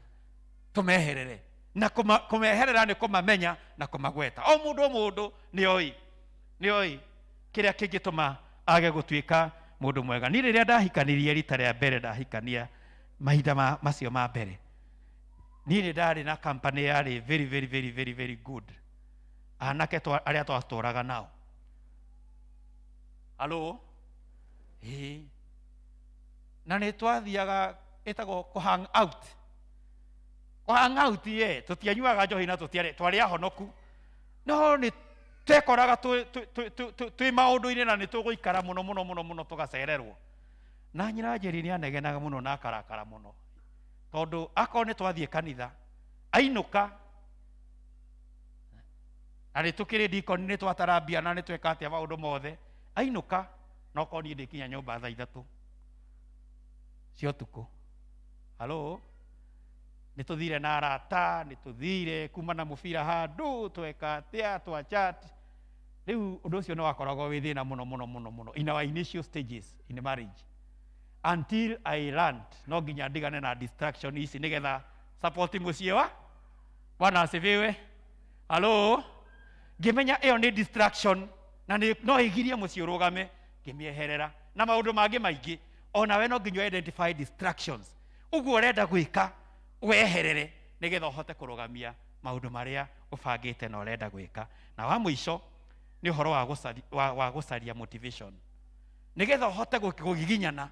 Speaker 6: Tũmeherere. Na kũmeherera nĩ kũmamenya na kũmagweta. O mũndũ o mũndũ nĩoĩ kĩrĩa kĩngĩtũma age gũtuĩka mũndũ mwega. Niĩ rĩrĩa ndahikanirie rita rĩa mbere, ndahikania mahinda macio ma mbere, niĩ nĩ ndarĩ na company yarĩ very, very, very, very, very good. Anake arĩa twatũraga nao. Halo? Ĩĩ. Na nĩ twathiaga, ĩtagwo kũ hang out. Kũ hang out ye, tũtianyuaga njohi na tũtiarĩ, twarĩ ahonoku. No nĩ twekoraga twĩ maũndũ-inĩ na nĩ tũgũikara mũno, mũno, mũno, mũno tũgacererwo. Na nyina Njeri nĩ anegenaga mũno na akarakara mũno. Tondũ akorwo nĩ twathiĩ kanitha, ainũka, na nĩ tũkĩrĩ dikoni, nĩ twatara mbia na nĩ tweka atĩa maũndũ mothe, ainũka, no korwo niĩ ndĩkinya nyũmba thaa ithatũ cia ũtukũ. Halo? Nĩ tũthire na arata, nĩ tũthire kuma na mũbira handũ, tweka atĩa, twa chat. Rĩu ũndũ ũcio nĩ wakoragwo wĩ thĩna mũno, mũno, mũno, mũno in our initial stages in marriage. Until I learned, no nginya ndigane na distraction ici nĩgetha support mũciĩ wa Bwana asifiwe. Halo? Ngĩmenya ĩyo nĩ distraction na no ĩgirie mũciĩ ũrũgame, ngĩmĩeherera na maũndũ mangĩ maingĩ. Onawe no nginya identify distractions. Ũguo ũrenda gwĩka weherere nĩgetha ũhote kũrũgamia maũndũ marĩa ũbangĩte na ũrenda gwĩka. Na wa mũico nĩ ũhoro wa gũcaria motivation. Nĩgetha ũhote kũgiginyana,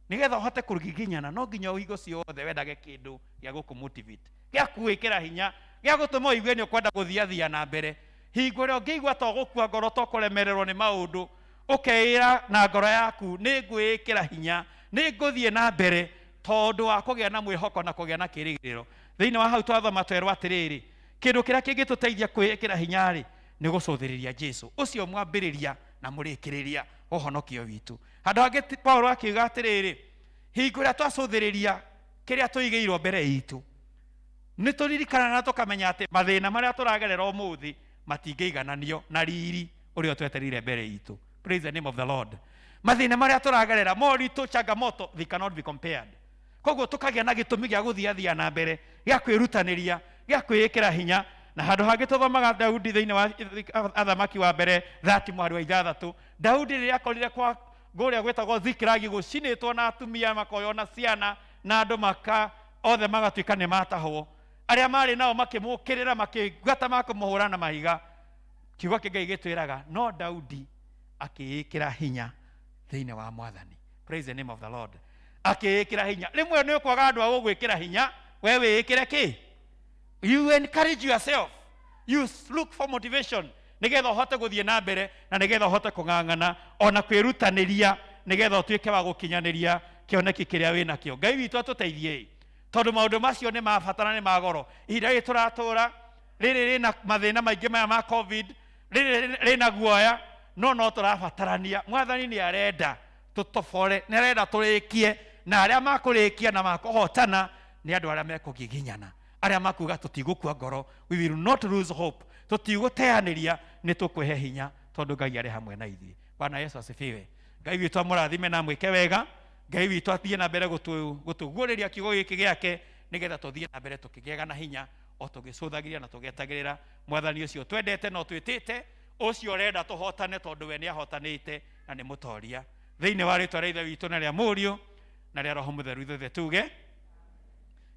Speaker 6: nĩgetha ũhote kũgiginyana no nginya ũhingo ciothe wendage kĩndũ gĩa gũkũmotivate, gĩa kũgwĩkĩra hinya, gĩa gũtũma ũigue nĩ ũkwenda gũthiathia na mbere. Hingo ĩrĩa ũngĩigua ta ũgũkua ngoro, ta ũkũremererwo nĩ maũndũ, ũkeĩra na ngoro yaku, nĩ ngwĩĩkĩra hinya, nĩ ngũthiĩ na mbere tondũ wa kũgĩa na mwĩhoko na kũgĩa na kĩĩrĩgĩrĩro. Thĩinĩ wa hau twathoma twerwo atĩrĩrĩ, kĩndũ kĩrĩa kĩngĩtũteithia kwĩĩkĩra hinya-rĩ, nĩ gũcũthĩrĩria Jesũ, ũcio mwambĩrĩria na mũrĩkĩrĩria ũhonokio witũ. Handũ hangĩ Paulo akiuga atĩrĩrĩ, hingo ĩrĩa twacũthĩrĩria kĩrĩa tũigĩirwo mbere itũ, nĩ tũririkanaga na tũkamenya atĩ mathĩna marĩa tũragerera ũmũthĩ matingĩigananio na riri ũrĩa ũtwetereire mbere itũ. Praise the name of the Lord. Mathĩna marĩa tũragerera, moritũ, changamoto, they cannot be compared. Koguo tũkagĩa na gĩtũmi gĩa gũthiathia na mbere, gĩa kwĩrutanĩria, gĩa kwĩĩkĩra hinya. Na handũ hangĩ tũthomaga Daudi thĩinĩ wa Athamaki wa mbere 30 mũhari wa 6. Daudi rĩrĩa akorire kwa kũrĩa gwĩtagwo Zikilagi gũcinĩtwo na atumia makoywo na ciana na andũ maka othe magatuĩka nĩ matahwo, arĩa marĩ nao makĩmũkĩrĩra makĩgata makũmũhũra na mahiga. Kiugo kĩa Ngai gĩtwĩraga no Daudi akĩĩkĩra hinya thĩinĩ wa Mwathani. Praise the name of the Lord. Akĩĩkĩra hinya. Rĩmwe nĩ ũkwaga andũ a gũgwĩkĩra hinya, we wĩĩkĩre kĩ? You encourage yourself. You look for motivation nĩgetha ũhote gũthiĩ na mbere na nĩgetha ũhote kũng'ang'ana ona kwĩrutanĩria nĩgetha ũtuĩke wa gũkinyanĩria kĩoneki kĩrĩa wĩnakĩo. Ngai witũ atũteithie tondũ maũndũ macio nĩ ma bata na nĩ ma goro. Ihinda rĩrĩ tũratũra rĩrĩ rĩna mathĩna maingĩ maya ma COVID, rĩrĩ rĩna guoya, no no tũrabatarania. Mwathani nĩ arenda tũtobore, nĩ arenda tũrĩkie, na arĩa makũrĩkia na makũhotana nĩ andũ arĩa mekũgiginyana, arĩa makuga tũtigũkua ngoro, we will not lose hope, tũtigũteanĩria, nĩ tũkwĩhe hinya tondũ Ngai arĩ hamwe na ithuĩ. Bwana Yesu asifiwe. Ngai witũ amũrathime na amwĩke wega. Ngai witũ athiĩ na mbere gũtũguũrĩria kiugo gĩkĩ gĩake nĩgetha tũthiĩ na mbere tũkĩgĩaga na hinya o tũgĩcũthagĩria na tũgĩetagĩrĩra Mwathani ũcio twendete na ũtwĩtĩte, Ũcio ũrenda tũhotane tondũ we nĩ ahotanĩte na nĩ mũtoria. Thĩinĩ wa rĩtwa rĩa Ithe witũ na rĩa Mũriũ na rĩa Roho Mũtheru ithuothe tuge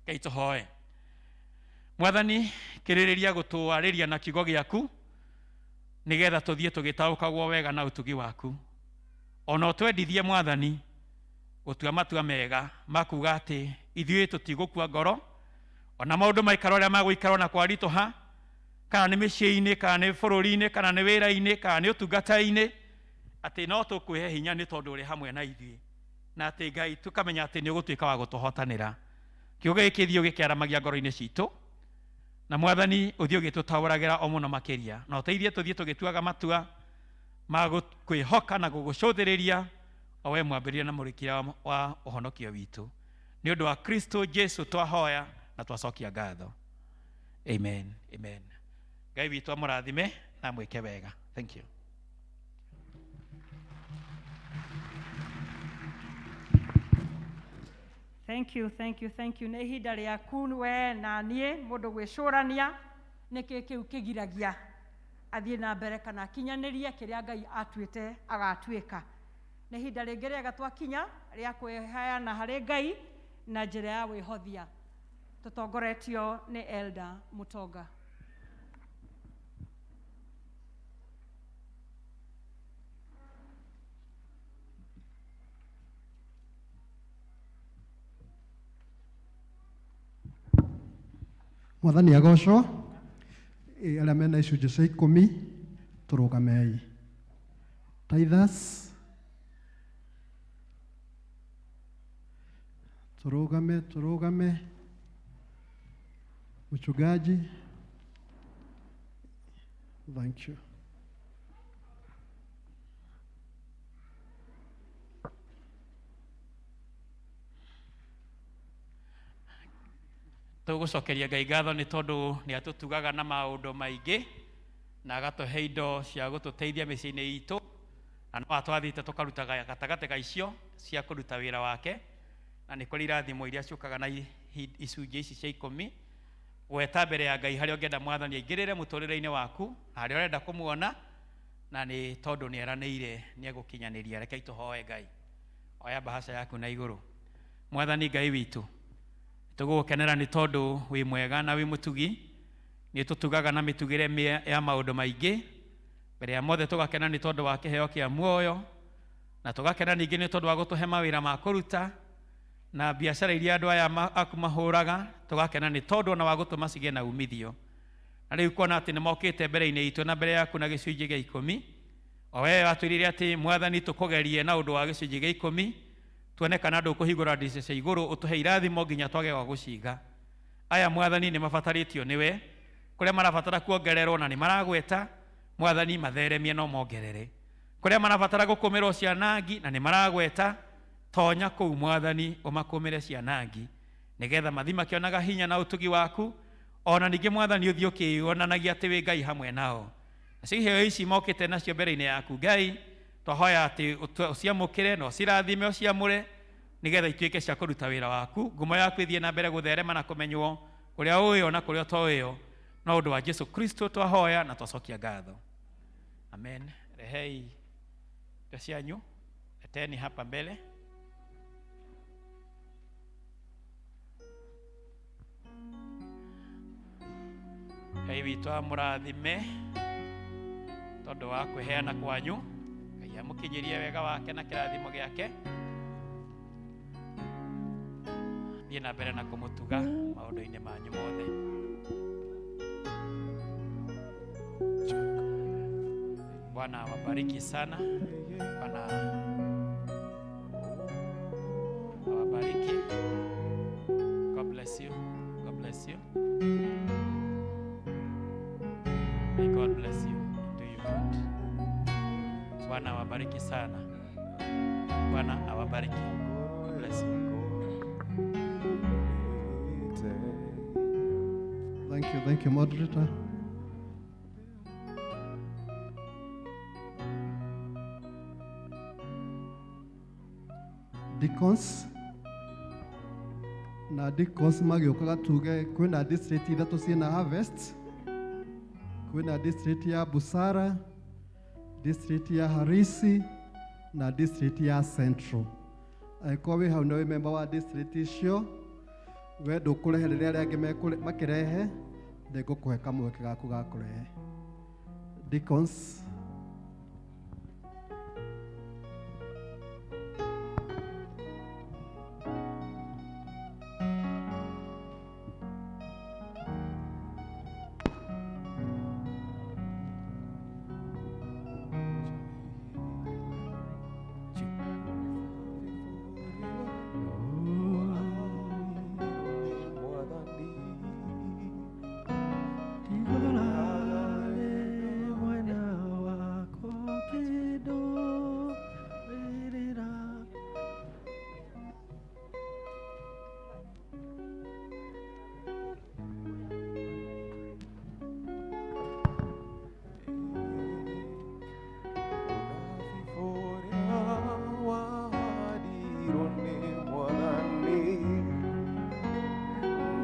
Speaker 6: Ngai tũhoe. Mwathani, kĩrĩrĩria gũtũarĩria na kiugo gĩaku nĩgetha tũthiĩ tũgĩtaũkagwo wega na ũtugi waku. Ona ũtwendithie Mwathani gũtua matua mega ma kuga atĩ ithuĩ tũtigũkua ngoro ona maũndũ maikara ũrĩa magũikara ona kwaritũha, kana nĩ mĩciĩ-inĩ, kana nĩ bũrũri-inĩ, kana nĩ wĩra-inĩ, kana nĩ ũtungata-inĩ, atĩ no tũkwĩhe hinya nĩ tondũ ũrĩ hamwe na ithuĩ, na atĩ Ngai tũkamenya atĩ nĩ ũgũtuĩka wa gũtũhotanĩra. Kiugo gĩkĩ thiĩ ũgĩkĩaramagia ngoro-inĩ citũ, na Mwathani ũthiĩ ũgĩtũtaũragĩra o mũno makĩria, na ũteithie tũthiĩ tũgĩtuaga matua ma kwĩhoka na gũgũcũthĩrĩria o we mwambĩrĩria na mũrĩkia wa ũhonokio witũ. Nĩ ũndũ wa Kristo Jesu twahoya na twacokia ngatho. Amen. Amen. Ngai witũ amũrathime na amwĩke wega. Thank you.
Speaker 3: Thank you, thank you, thank you. Nĩ ihinda rĩaku we na niĩ mũndũ gwĩcũrania nĩkĩ kĩu kĩgiragia athiĩ na mbere kana akinyanĩrie kĩrĩa Ngai atuĩte agatuĩka. Nĩ ihinda rĩngĩ rĩega twakinya rĩa kwĩheana harĩ Ngai na njĩra ya wĩhothia. Tũtongoretio nĩ Elder Mutonga.
Speaker 9: Mwathani agocwo. Arĩa mena icunjĩ cia ikũmi tũrũgamei. Tithers, tũrũgame, tũrũgame. Mchungaji, thank you.
Speaker 6: Tũgũcokeria Ngai ngatho nĩ tondũ nĩ atũtugaga na maũndũ maingĩ na agatũhe indo cia gũtũteithia mĩciĩ-inĩ itũ, na no atwathĩte tũkarutaga gatagatĩ ga icio cia kũruta wĩra wake, na nĩ kũrĩ irathimo iria ciũkaga na icunjĩ ici cia ikũmi. Gweta mbere ya Ngai harĩa ũngĩenda Mwathani aingĩrĩre mũtũrĩre-inĩ waku, na harĩa ũrenda kũmuona, na nĩ tondũ nĩ eranĩire nĩ egũkinyanĩria. Rekei tũhoe Ngai. Oya mbahaca yaku na igũrũ. Mwathani Ngai witũ, tũgũgũkenera nĩ tondũ wĩ mwega na wĩ mũtugi, nĩ tũtugaga na mĩtugĩre ya maũndũ maingĩ. Mbere ya mothe tũgakena nĩ tondũ wa kĩheo kĩa muoyo, na tũgakena ningĩ nĩ tondũ wa gũtũhe mawĩra ma kũruta na biacara iria andũ aya aku mahũraga, tũgakena nĩ tondũ ona wa gũtũma cigĩe na umithio. Na rĩu kuona atĩ nĩ mokĩte mbere-inĩ itũ na mbere yaku na gĩcunjĩ gĩa ikũmi, o we watwĩrire atĩ Mwathani tũkũgerie na ũndũ wa gĩcunjĩ gĩa ikũmi, tuone kana ndũkũhingũra ndirica cia igũrũ ũtũhe irathimo nginya twage gwa gũciga. Aya Mwathani nĩ mabatarĩtio nĩwe, kũrĩa marabatara kuongererwo na nĩ maragweta, Mwathani matheremie no mongerere. Kũrĩa marabatara gũkũmĩrwo cianangi na nĩ maragweta, tonya kũu Mwathani ũmakũmĩre cianangi, nĩgetha mathi makĩonaga hinya na ũtugi waku, ona ningĩ Mwathani ũthiĩ ũkĩonanagia atĩ wĩ Ngai hamwe nao. Nacio iheo ici mokĩte nacio mbere-inĩ yaku Ngai, twahoya atĩ ũciamũkĩre na ũcirathime ũciamũre, nĩgetha ituĩke cia kũruta wĩra waku. Ngumo yaku ĩthiĩ na mbere gũtherema na kũmenywo kũrĩa ũĩyo na kũrĩa ũtoĩyo. No ũndũ wa Jesu Kristo twahoya na twacokia ngatho. Amen. Rehei indo cianyu, leteni hapa mbele. Ngai witũ amũrathime tondũ wa kwĩheana kwanyu. Ngai amũkinyĩrie wega wake na kĩrathimo gĩake. Thiĩ na mbere na kũmũtuga maũndũ-inĩ manyu mothe. Bwana awabariki sana. Bwana awabariki. God bless you. God bless you. May God bless you and do you good. Bwana awabariki sana. Bwana awabariki. God bless you.
Speaker 9: Thank you, thank you, moderator. Deacons na deacons magĩũkaga tuge kwĩna district ithatũ ciĩna harvest, kwĩna district ya Busara, District ya Harisi na district ya Central. Angĩkorwo wĩ hau na wĩ member wa district icio, we ndũkũrehe rĩrĩa arĩa angĩ makĩrehe, nĩngũkũhe kamweke gaku ga kũrehe. Deacons.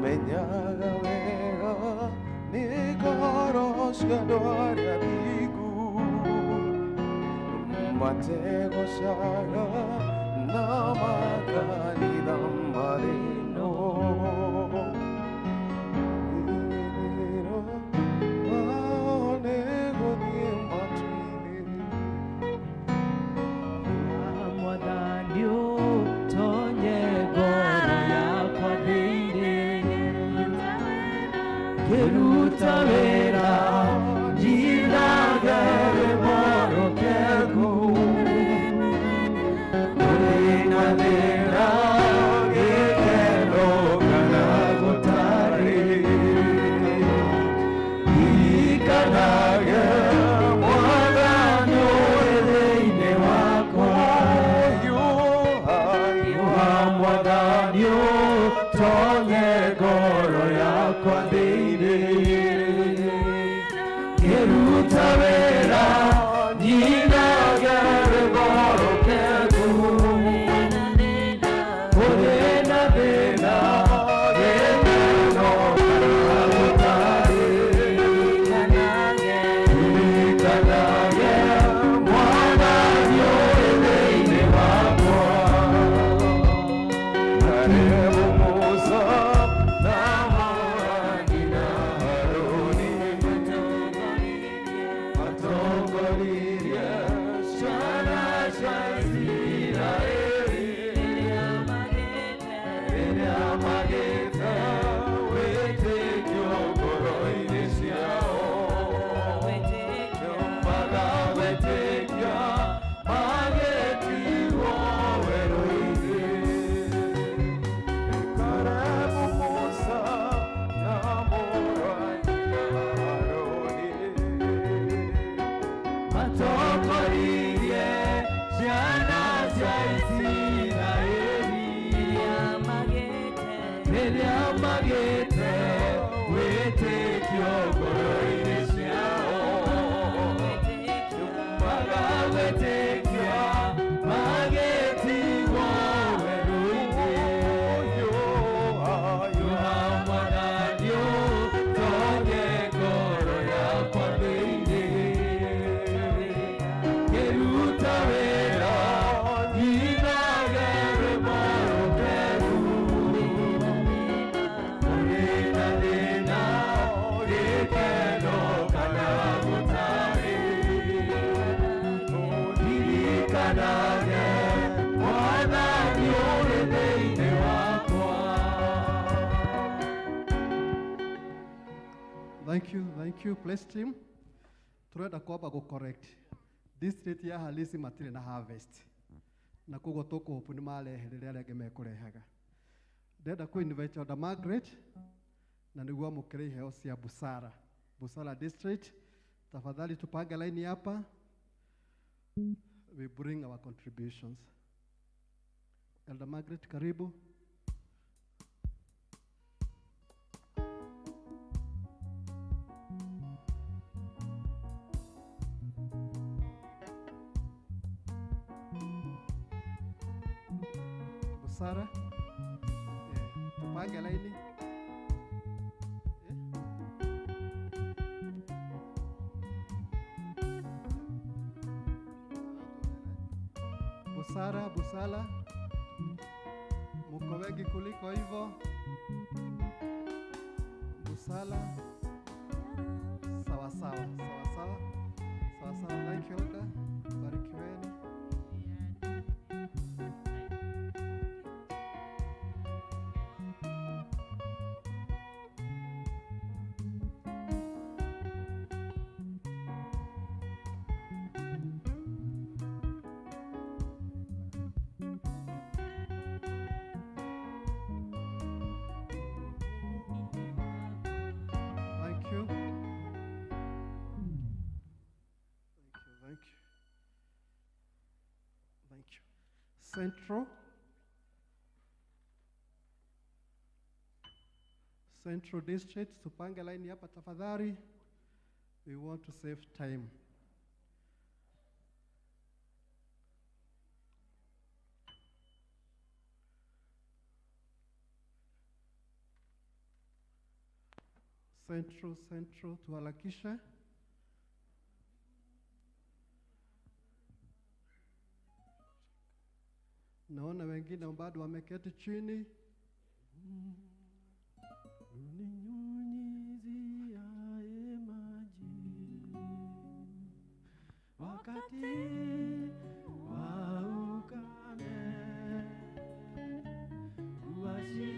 Speaker 10: Menyaga wega nĩ ngoro cia andũ arĩa thingu mategocaga na makanitha marĩ no wao nĩ gũthiĩ matu-inĩ.
Speaker 1: Mwathani ũtonye ngoro yakwa thĩinĩ, ngĩruta wĩra njinage rwĩmbo rũkengu. Kũrĩ na thĩna, gĩkeno kana gũtarĩ, ririkanage Mwathani ũrĩ thĩinĩ wakwa. Hiũha Mwathani ũtonye ngoro yakwa thĩinĩ, ngĩruta wĩra nyinage rwĩmbo rũkengu. Kũrĩ na thĩna, gĩkeno kana gũtarĩ, ririkanage Mwathani ũrĩ thĩinĩ wakwa.
Speaker 10: Karibu Musa na Mwangi na Haruni matongoririe ciana cia Isiraeli rĩrĩa magĩte wĩtĩkio ngoro-inĩ ciao, magawĩtĩkia magĩtigwo werũ-inĩ. Karibu Musa na Mwangi na Haruni
Speaker 1: matongoririe ciana cia Isiraeli rĩrĩa magĩte wĩtĩkio ngoro-inĩ ciao, magawĩtĩkia magĩtigwo werũ-inĩ. Hiũha Mwathani ũtonye ngoro yakwa thĩinĩ, ngĩruta wĩra nyinage rwĩmbo rũkengu. Kũrĩ na thĩna, gĩkeno kana gũtarĩ, ririkanage Mwathani ũrĩ thĩinĩ wakwa.
Speaker 9: Thank you, thank you. Place team. Turenda kwamba gũ correct. District ya Halisi matirĩ na harvest. Na koguo tũkũhopu nĩ marehe rĩrĩa arĩa angĩ mekũrehaga. Ndĩrenda kũ invite Elder Margaret na nĩguo amũkĩre iheo cia Busara. Busara District. Tafadhali tupange line hapa. We bring our contributions. Elder Margaret, karibu. Busara. Tupange laini. Busara, Busala. Muko wengi kuliko hivyo. Busala. Sawa sawa, sawa sawa. Sawa sawa. Thank you, Elder. Barikiweni. Thank you. Thank you, thank you. Thank you. Central. Central District, tupange line hapa tafadhali. We want to save time. Central, Central, tuharakishe. Naona wengine bado wameketi chini.
Speaker 1: Uninyunyiziaye maji wakati wa ukame, uachi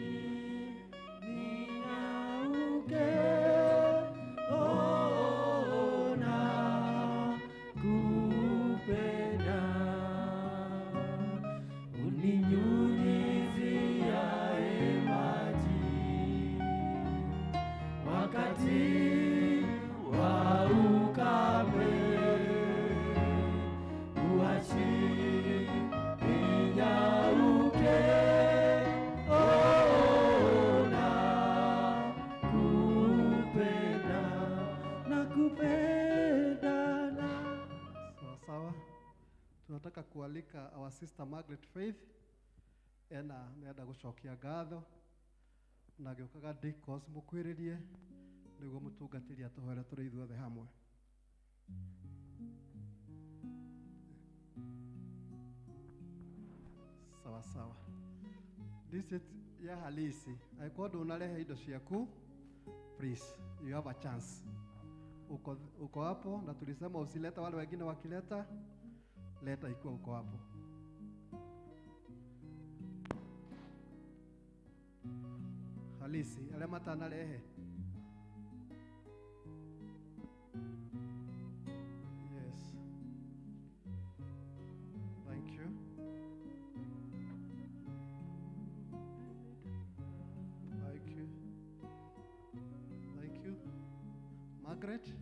Speaker 1: ninyauke, oh, nakupenda. Uninyunyiziaye maji wakati wa ukame, uachi ninyauke, oh, nakupenda, nakupenda na
Speaker 9: Sawa sawa. Tunataka kualika our sister Margaret Faith ena nenda gucokia ngatho na gĩũkaga Deacons mũkwĩrĩrie nĩguo mũtungatĩri atũhoere tũrĩ ithuothe hamwe. Sawa sawa. District ya halisi angĩkorwo ndũnarehe indo ciaku, please, you have a chance. Uko hapo na tulisema usileta wale wengine wakileta, leta ikiwa uko hapo. Halisi arĩa matanarehe. Yes, thank you. Thank you. Thank you. Margaret,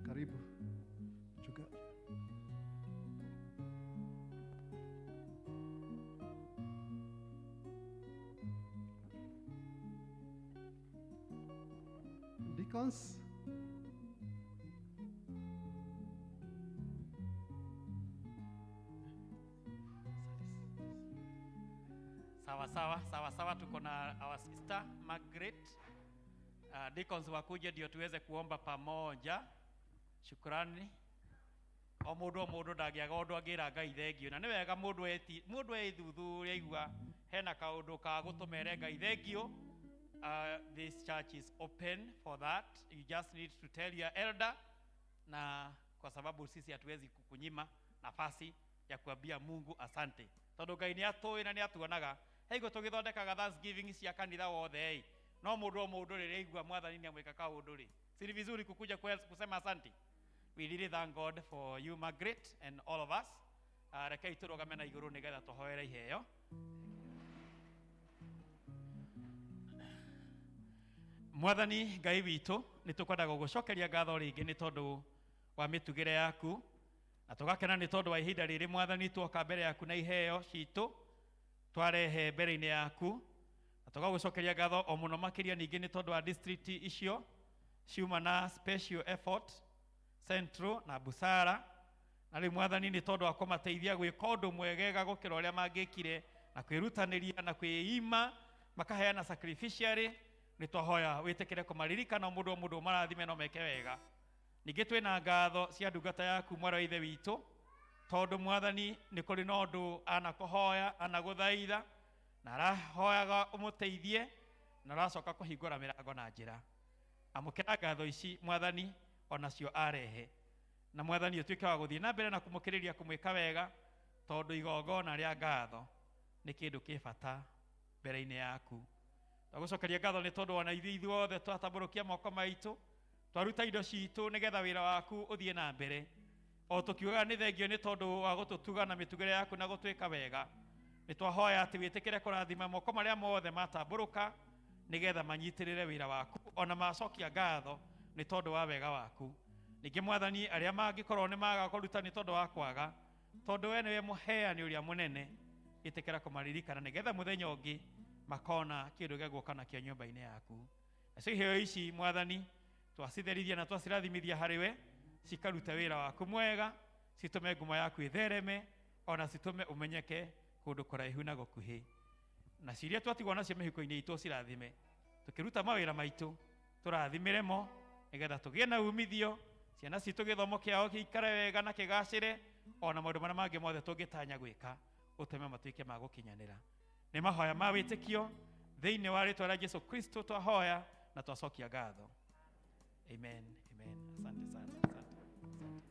Speaker 9: karibu. Mchungaji. Deacons.
Speaker 6: Sawa sawa sawa sawa, tuko na our sister Margaret. Deacons wakuje ndio tuweze kuomba pamoja. Shukrani. O mundu o mundu ndangĩaga ũndũ angĩra Ngai thengio, na nĩ wega mũndũ eti mũndũ ethuthuria aigua hena kaũndũ ka gũtũmere Ngai thengio. This church is open for that. You just need to tell your elder, na kwa sababu sisi hatuwezi kukunyima nafasi ya kuambia Mungu asante, tondu Ngai nĩ atũĩ na nĩ atuonaga. Heigo tũgĩthondekaga thanksgiving cia kanitha wothe ĩ, no mũndũ o mũndũ rĩrĩa aigua Mwathani nĩ amwĩka kaũndũ rĩ, si ni vizuri kukuja kusema asante? We really thank God for you, Margaret, and all of us. Rekei tũrũgame na igũrũ nĩgetha tũhoere iheo. Mwathani Ngai witũ, nĩ tũkwenda gũgũcokeria ngatho rĩngĩ nĩ tondũ wa mĩtugĩre yaku, na tũgakena nĩ tondũ wa ihinda rĩrĩ Mwathani tuoka mbere yaku na iheo citũ twarehe mbere-inĩ yaku, na tũgagũcokeria ngatho o mũno makĩria ningĩ nĩ tondũ wa district icio ciuma na special effort, Central na Busara, na rĩu Mwathani nĩ tondũ wa kũmateithia gwĩka ũndũ mwegega gũkĩra ũrĩa mangĩkire, na kwĩrutanĩria na kwĩima makaheana sacrificially. Nĩ twahoya wĩtĩkĩre kũmaririkana o mũndũ o mũndũ ũmarathime no meke wega. Ningĩ twĩna ngatho cia ndungata yaku mwarĩ wa ithe witũ Tondu Mwathani nĩ kũrĩ na ũndũ anakũhoya anagũthaitha na arahoyaga ũmũteithie na aracoka kũhingũra mĩrango na njĩra. Amũkĩra ngatho ici Mwathani onacio arehe, na Mwathani ũtuĩke wa gũthiĩ na mbere na kũmũkĩrĩria kũmwĩka wega, tondũ igongona rĩa ngatho nĩ kĩndũ kĩ bata mbere-inĩ yaku. Twagũcokeria ngatho nĩ tondũ ona ithuĩ ithuothe twatambũrũkia moko maitũ twaruta indo citũ nĩgetha wĩra waku ũthiĩ na mbere, o tũkiugaga nĩ thengio nĩ tondũ wa gũtũtuga na mĩtugĩre yaku na gũtwĩka wega. Nĩ twahoya atĩ wĩtĩkĩre kũrathima moko marĩa mothe matambũrũka nĩgetha manyitĩrĩre wĩra waku ona macokia ngatho nĩ tondũ wa wega waku. Ningĩ Mwathani arĩa mangĩkorwo nĩ maga kũruta nĩ tondũ wa kwaga, tondũ we nĩwe mũheani ũrĩa mũnene, ĩtĩkĩra kũmaririkana nĩgetha mũthenya ũngĩ makona kĩndũ gĩa guoka nakĩo nyũmba-inĩ yaku. Nacio iheo ici Mwathani twacitherithia na twacirathimithia harĩ we, cikaruta wĩra waku mwega, citũme ngumo yaku ĩthereme, ona citũme ũmenyeke kũndũ kũraihu na gũkuhĩ. Na ciria twatigwo nacio mĩhuko-inĩ itũ cirathime, tũkĩruta mawĩra maitũ tũrathimĩre mo nĩgetha tũgĩe na umithio, ciana citũ gĩthomo kĩao gĩikare wega na kĩgacĩre, ona maũndũ marĩa mangĩ mothe tũngĩtanya gwĩka ũtũme matuĩke ma gũkinyanĩra. Nĩ mahoya ma wĩtĩkio thĩinĩ wa rĩtwa rĩa Jesu Kristo twahoya na twacokia ngatho. Amen, amen. Asante sana, asante, asante.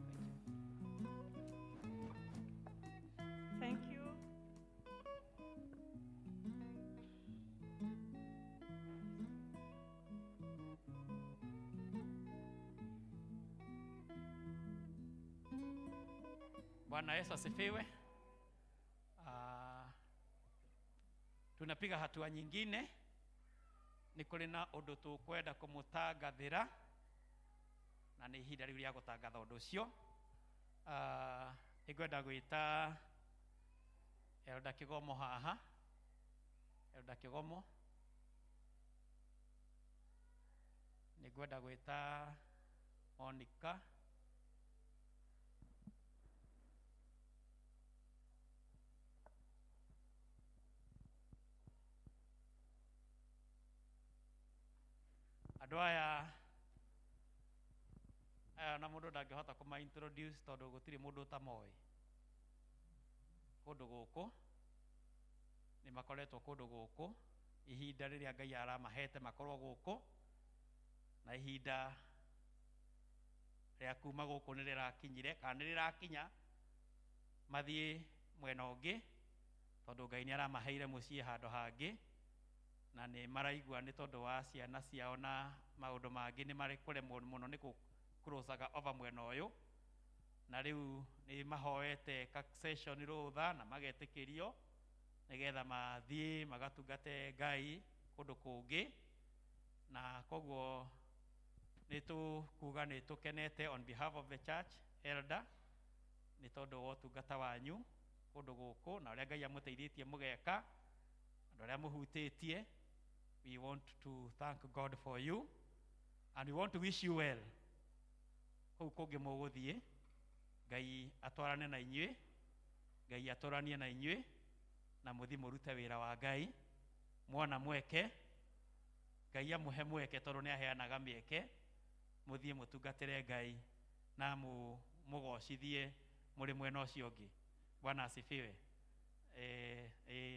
Speaker 3: Thank you.
Speaker 6: Bwana Yesu asifiwe. Tunapiga hatua nyingine. Nĩ kũrĩ na ũndũ tũkwenda kũmũtangathĩra, na nĩ ihinda rĩu rĩa gũtangatha ũndũ ũcio. Nĩngwenda gwĩta Elda Kĩgomo haha. Elda Kĩgomo, nĩngwenda gwĩta Monica. Andũ aya na mũndũ ndangĩhota kũma introduce tondũ gũtirĩ mũndũ ũtamoĩ. Kũndũ gũkũ nĩ makoretwo kũndũ gũkũ ihinda rĩrĩa Ngai aramahete makorwo gũkũ, na ihinda rĩa kuma gũkũ nĩ rĩrakinyire kana nĩ rĩrakinya mathiĩ mwena ũngĩ, tondũ Ngai nĩ aramaheire mũciĩ handũ hangĩ, na nĩ maraigua nĩ tondũ wa ciana ciao na maũndũ mangĩ nĩ marĩ kũremwo mũno nĩ kũrocaga over mwena ũyũ, na rĩu nĩ mahoete session rũtha na magetĩkĩrio nĩgetha mathiĩ magatungate Ngai kũndũ kũngĩ. Na koguo nĩ tũkuga nĩ tũkenete on behalf of the church elder nĩ tondũ wa ũtungata wanyu kũndũ gũkũ na ũrĩa Ngai amũteithĩtie mũgeka, andũ arĩa mũhutĩtie. We want to thank God for you and we want to wish you well. Kũu kũngĩ mũgũthiĩ, Ngai atwarane na inyuĩ, Ngai atwaranie na inyuĩ, na mũthiĩ mũrute wĩra wa Ngai. Mwona mweke, Ngai amũhe mweke tondũ nĩ aheanaga mĩeke, mũthiĩ mũtungatĩre Ngai na mũgocithie mũrĩ mwena ũcio ũngĩ. Bwana asifiwe.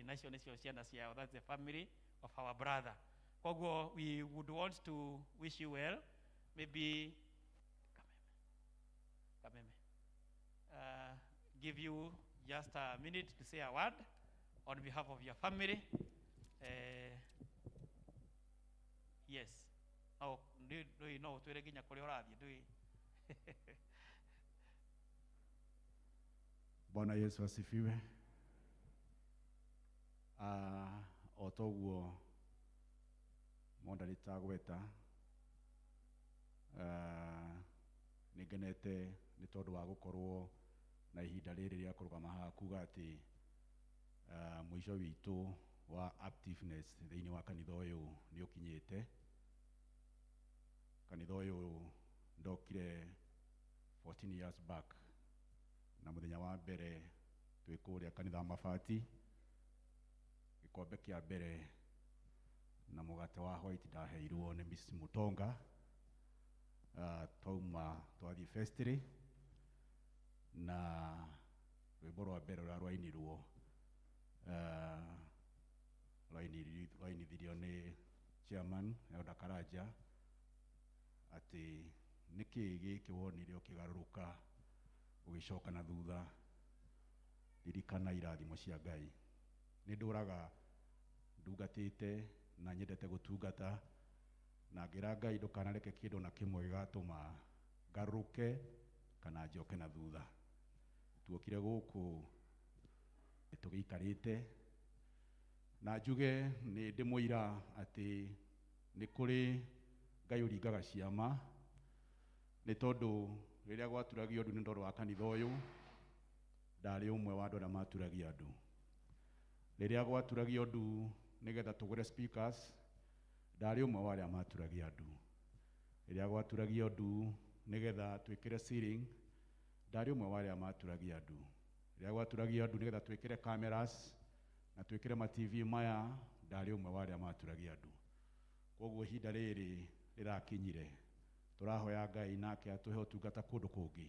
Speaker 6: Nacio nĩcio ciana ciao, that's the family of our brother. Koguo we would want to wish you well. Maybe Kameme. Give you just a minute to say a word on behalf of your family. Yes. No, ndũĩ no ũtwĩre nginya kũrĩa ũrathiĩ, ndũĩ.
Speaker 11: Bwana Yesu asifiwe. O toguo mondarita gweta, nĩ ngenete nĩ tondũ wa gũkorwo na ihinda rĩrĩ rĩa kũrũgama haha kuga atĩ mũico witũ wa activeness thĩinĩ wa kanitha ũyũ nĩ ũkinyĩte. Kanitha ũyũ ndokire 14 years back, na mũthenya wa mbere twĩ kũrĩa kanitha wa Mabati, gĩkombe kĩa mbere na mũgate wa white ndaheirwo nĩ Mrs. Mutonga. Twauma twathiĩ festry na
Speaker 8: Rwĩmbo rwa mbere rũrĩa rwainirwo rwainithirio nĩ chairman Elder Karanja atĩ nĩkĩĩ gĩkĩ wonire ũkĩgarũrũka ũgĩcoka na thutha, ririkana irathimo cia Ngai. Nĩ ndũraga ndungatĩte na nyendete gũtungata na ngĩra Ngai ndũkanareke kĩndũ na kĩmwe gĩgatũma ngarũrũke kana njoke na thutha. Tuokire gũkũ tũgĩikarĩte na njuge nĩ ndĩmũira atĩ nĩ kũrĩ Ngai ũringaga ciama, nĩ tondũ rĩrĩa gwaturagio ndu nĩ tondũ wa kanitha ũyũ ndarĩ ũmwe wa andũ arĩa maturagia ndu. Rĩrĩa gwaturagio ndu nĩgetha tũgũre speakers ndarĩ ũmwe wa arĩa maturagia ndu. Rĩrĩa gwaturagio ndu nĩgetha twĩkĩre ceiling ndarĩ ũmwe wa arĩa maturagia ndu. Rĩrĩa gwaturagio ndu nĩgetha twĩkĩre cameras na twĩkĩre ma TV maya ndarĩ ũmwe wa arĩa maturagia ndu. Koguo ihinda rĩrĩ rĩrakinyire tũrahoya Ngai nake atũhe ũtungata kũndũ kũngĩ.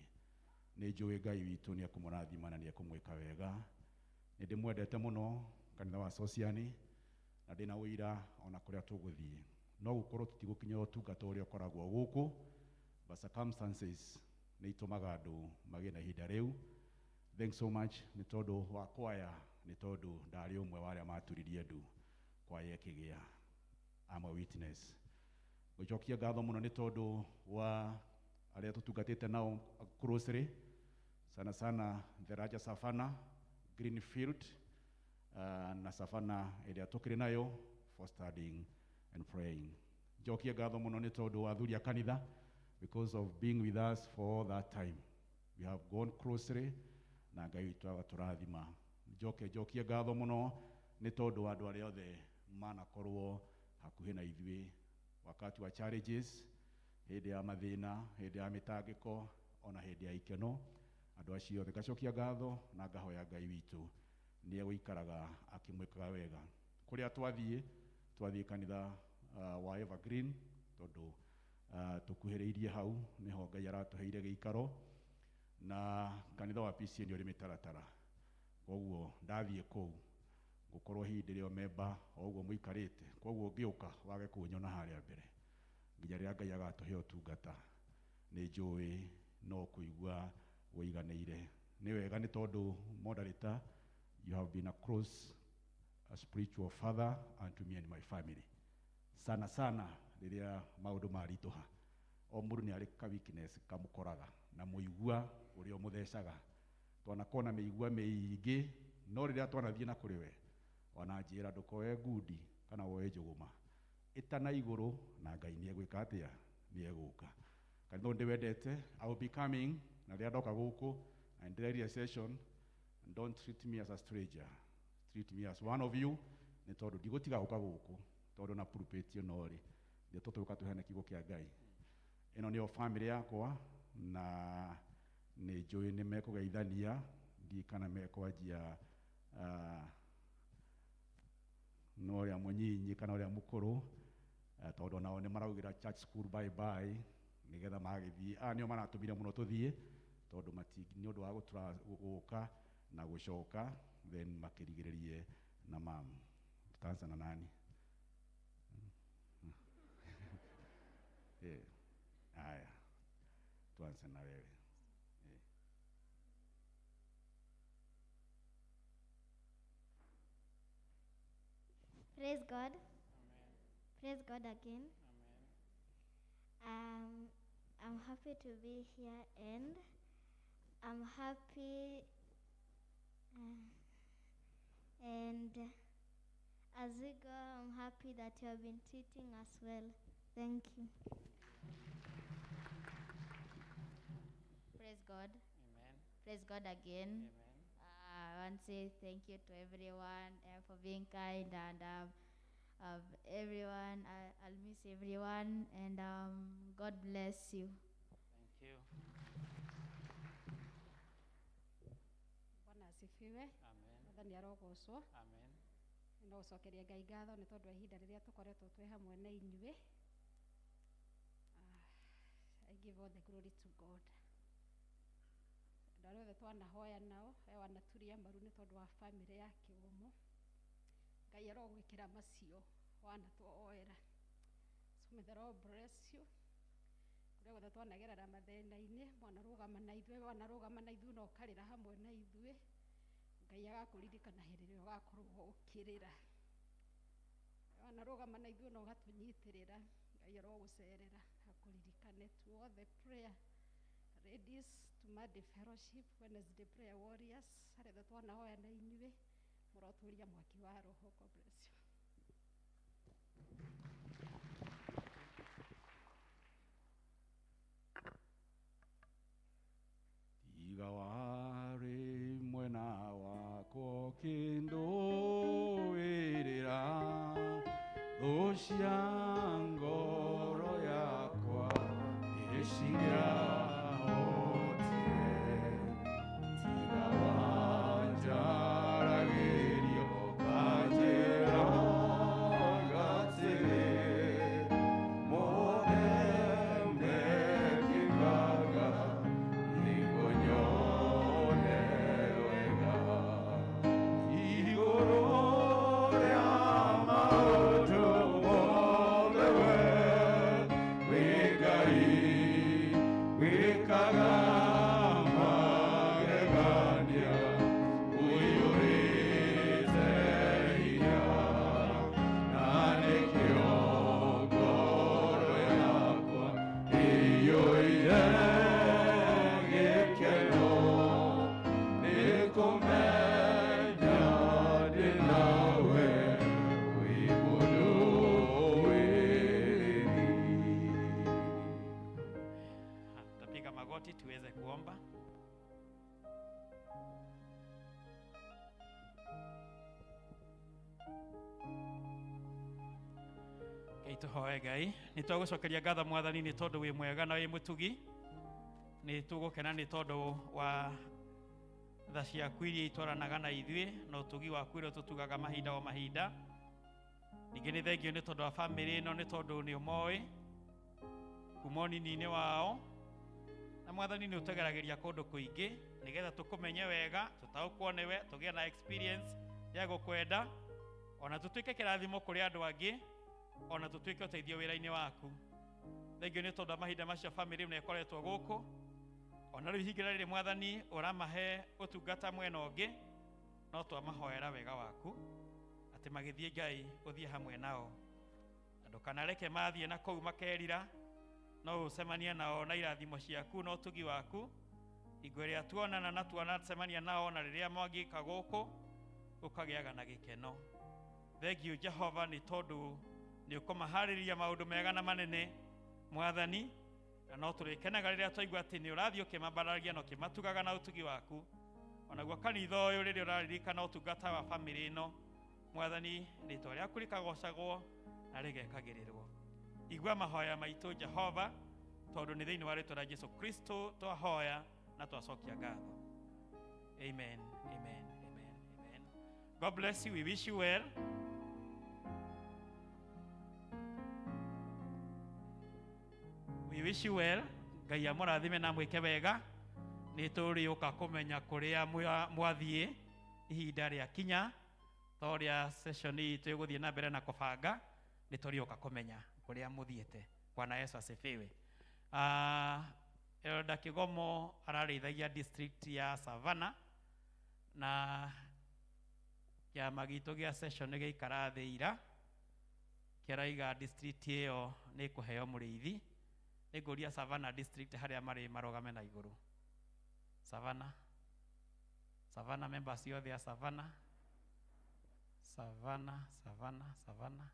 Speaker 8: Nĩ njũĩ Ngai witũ nĩ ekũmũrathima na nĩ ekũmwĩka wega. Nĩ ndĩmwendete mũno kanitha wa Sociani na ndĩna ũira ona kũrĩa tũgũthiĩ. No gũkorwo tũtigũkinyĩra ũtungata ũrĩa ũkoragwo gũkũ, but circumstances nĩ itũmaga andũ magĩe na ihinda rĩu. Thanks so much nĩ tondũ wa kwaya, nĩ tondũ ndarĩ ũmwe wa arĩa maturirie ndu kwaya ĩkĩgĩa. I'm a witness. Ngũcokia ngatho mũno nĩ tondũ wa arĩa tũtungatĩte nao closely, sana sana the Raja Savannah, Greenfield, na Savannah ĩrĩa tũkĩrĩ nayo for studying and praying. Njokie ngatho mũno nĩ tondũ wa athuri a kanitha because of being with us for all that time. We have gone closely na Ngai witũ agatũrathima. Njoke njokie ngatho mũno nĩ tondũ wa andũ arĩa othe manakorwo hakuhĩ na ithuĩ wakati wa challenges, hĩndĩ ya mathĩna, hĩndĩ ya mĩtangĩko, ona hĩndĩ ya ikeno. Andũ acio othe ngacokia ngatho na ngahoya Ngai witũ nĩ egũikaraga akĩmwĩkaga wega. Kũrĩa twathiĩ, twathiĩ kanitha wa Evergreen tondũ tũkuhĩrĩirie hau nĩho Ngai aratũheire gĩikaro, na kanitha wa PCA nĩ ũrĩ mĩtaratara. Koguo ndathiĩ kũu ngũkorwo hihi ndĩrĩ o memba o ũguo mũikarĩte, koguo ngĩũka wage kũnyona harĩa mbere nginya rĩrĩa Ngai agatũhe ũtungata. Nĩ njũĩ no kũigua wĩiganĩire. Nĩ wega nĩ tondũ moderator, you have been a close a spiritual father unto me and my family. Sana sana rĩrĩa maũndũ maritũha, o mũndũ nĩ arĩ ka weakness kamũkoraga na mũigua ũrĩa ũmũthecaga. Twanakorwo na mĩigua mĩingĩ, no rĩrĩa twanathiĩ na kũrĩ we wananjĩra ndũkoe ngundi kana woe njũgũma, ĩtana igũrũ na Ngai nĩ egwĩka atĩa, nĩ egũka. Kanitha ũyũ ndĩwendete, I will be coming na rĩrĩa ndoka gũkũ and ndĩreria session, don't treat me as a stranger, treat me as one of you, nĩ tondũ ndigũtiga gũka gũkũ tondũ na pulpit ĩno rĩ nĩ tũtũka tũheane kiugo kĩa Ngai. Ĩno nĩyo family yakwa na nĩ njũĩ nĩ mekũgeithania, ndiũĩ kana mekwanjia no ũrĩa mũnyinyi kana ũrĩa mũkũrũ, tondũ nao nĩ maraugĩra church school bye bye nĩgetha magĩthiĩ. Aya nĩo maratũmire mũno tũthiĩ tondũ nĩ ũndũ wa gũka na gũcoka, then makĩrigĩrĩrie na mam. Tutaanza na nani? Haya, tuanze na wewe.
Speaker 12: Praise God. Amen. Praise God again. Amen. I'm happy to be here, and I'm happy and as we go, I'm happy that you have been treating us well. Thank you.
Speaker 13: Praise God.
Speaker 6: Amen.
Speaker 13: Praise God again.
Speaker 6: Amen.
Speaker 13: I want to say thank you to everyone for being kind, and everyone. I'll miss everyone, and God bless you.
Speaker 6: Thank you.
Speaker 14: Bwana asifiwe.
Speaker 6: Amen.
Speaker 14: Mwathani arogocwo.
Speaker 6: Amen.
Speaker 14: No gũcokeria Ngai ngatho nĩ tondũ wa ihinda rĩrĩa tũkoretwo twĩ hamwe na inyuĩ. I give all the glory to God. Andũ arĩa othe twanahoya nao, we wanaturia maru nĩ tondũ wa bamĩrĩ ya Kĩgomo. Ngai arogwĩkĩra macio wanatwoera. So may the Lord bless you. Kũrĩa guothe twanagerera mathĩna-inĩ, mwanarũgama na ithuĩ, wanarũgama na ithuĩ na ũkarĩra hamwe na ithuĩ. Ngai agakũririkana hĩndĩ ĩrĩa ũgakorwo ũkĩrĩra. Wanarũgama na ithuĩ na ũgatũnyitĩrĩra, Ngai arogũcerera akũririkane. To all the prayer ladies, to Monday fellowship, Wednesday prayer warriors, arĩa othe twanahoya na inyuĩ, mũrotũria mwaki wa roho. God bless you.
Speaker 11: Tiga warĩ mwena wakwa ũkĩndũĩrĩra thũ cia ngoro yakwa nĩcingĩahotire. Tiga wanjaragĩrio ũkanjĩra atĩrĩ, mothe mekĩkaga nĩguo nyone wega. Igũrũ rĩa maũndũ mothe we wĩ Ngai, wĩkaga magegania, ũiyũrĩte hinya, na nĩkĩo ngoro yakwa ĩiyũire gĩkeno nĩkũmenya ndĩ nawe wĩ mũndũĩrĩri.
Speaker 6: Tutapiga magoti tuweze kuomba. Ngai tũhoe Ngai, nĩ twagũcokeria ngatho Mwathani nĩ tondũ wĩ mwega na wĩ mũtugi. Nĩ tũgũkena nĩ tondũ wa tha ciaku iria itwaranaga na ithuĩ na ũtugi waku ũrĩa ũtũtugaga mahinda o mahinda. Ningĩ nĩ thengio nĩ tondũ wa bamĩrĩ ĩno, nĩ tondũ nĩ ũmoĩ kuma ũnini-inĩ wao, na Mwathani nĩ ũtũgeragĩria kũndũ kũingĩ nĩgetha tũkũmenye wega, tũtaũkwo nĩwe, tũgĩe na experience ya gũkwenda, ona tũtuĩke kĩrathimo kũrĩ andũ angĩ, ona tũtuĩke ũteithio wĩra-inĩ waku. Thengio nĩ tondũ wa mahinda macio bamĩrĩ ĩno ĩkoretwo gũkũ, ona rĩu ihinda rĩrĩ Mwathani ũramahe ũtungata mwena ũngĩ, no twamahoera wega waku atĩ magĩthiĩ Ngai ũthiĩ hamwe nao, na ndũkanareke mathiĩ na kũu makerira, no ũcemanie nao na irathimo ciaku na ũtugi waku. Hingo ĩrĩa tuonana na tuonacemania nao na rĩrĩa mwangĩka gũkũ, ũkagĩaga na gĩkeno. Thengio Jehova nĩ tondũ nĩ ũkũmaharĩria maũndũ mega na manene Mwathani, na no tũrĩkenaga rĩrĩa twaigua atĩ nĩ ũrathiĩ ũkĩmambararia na ũkĩmatugaga na ũtugi waku. Onaguo kanitha ũyũ rĩrĩa ũraririkana ũtungata wa bamĩrĩ ĩno, Mwathani, rĩtwa rĩaku rĩkagocagwo na rĩgekagĩrĩrwo. Igua mahoya maitũ Jehova, tondũ nĩ thĩinĩ wa rĩtwa rĩa Jesu Kristo twahoya na twacokia ngatho. Amen, amen, amen, amen. God bless you. We wish you well. We wish you well. Ngai amũrathime na mwĩke wega. Nĩ tũrĩũka kũmenya kũrĩa mwathiĩ ihinda rĩa kinya, ta ũrĩa session itũ ĩgũthiĩ na mbere na kũbanga, nĩ tũrĩũka kũmenya kũrĩa mũthiĩte. Bwana Yesu asifiwe. Elder Kigomo ararĩithagia district ya Savannah, na kĩama gitũ gĩa session gĩikara thĩ ira kĩraiga district ĩyo nĩ ĩkũheo mũrĩithi. Nĩngũria Savannah district harĩa marĩ marũgame na igũrũ. Savannah, Savannah members othe a Savannah, Savannah, Savannah, Savannah.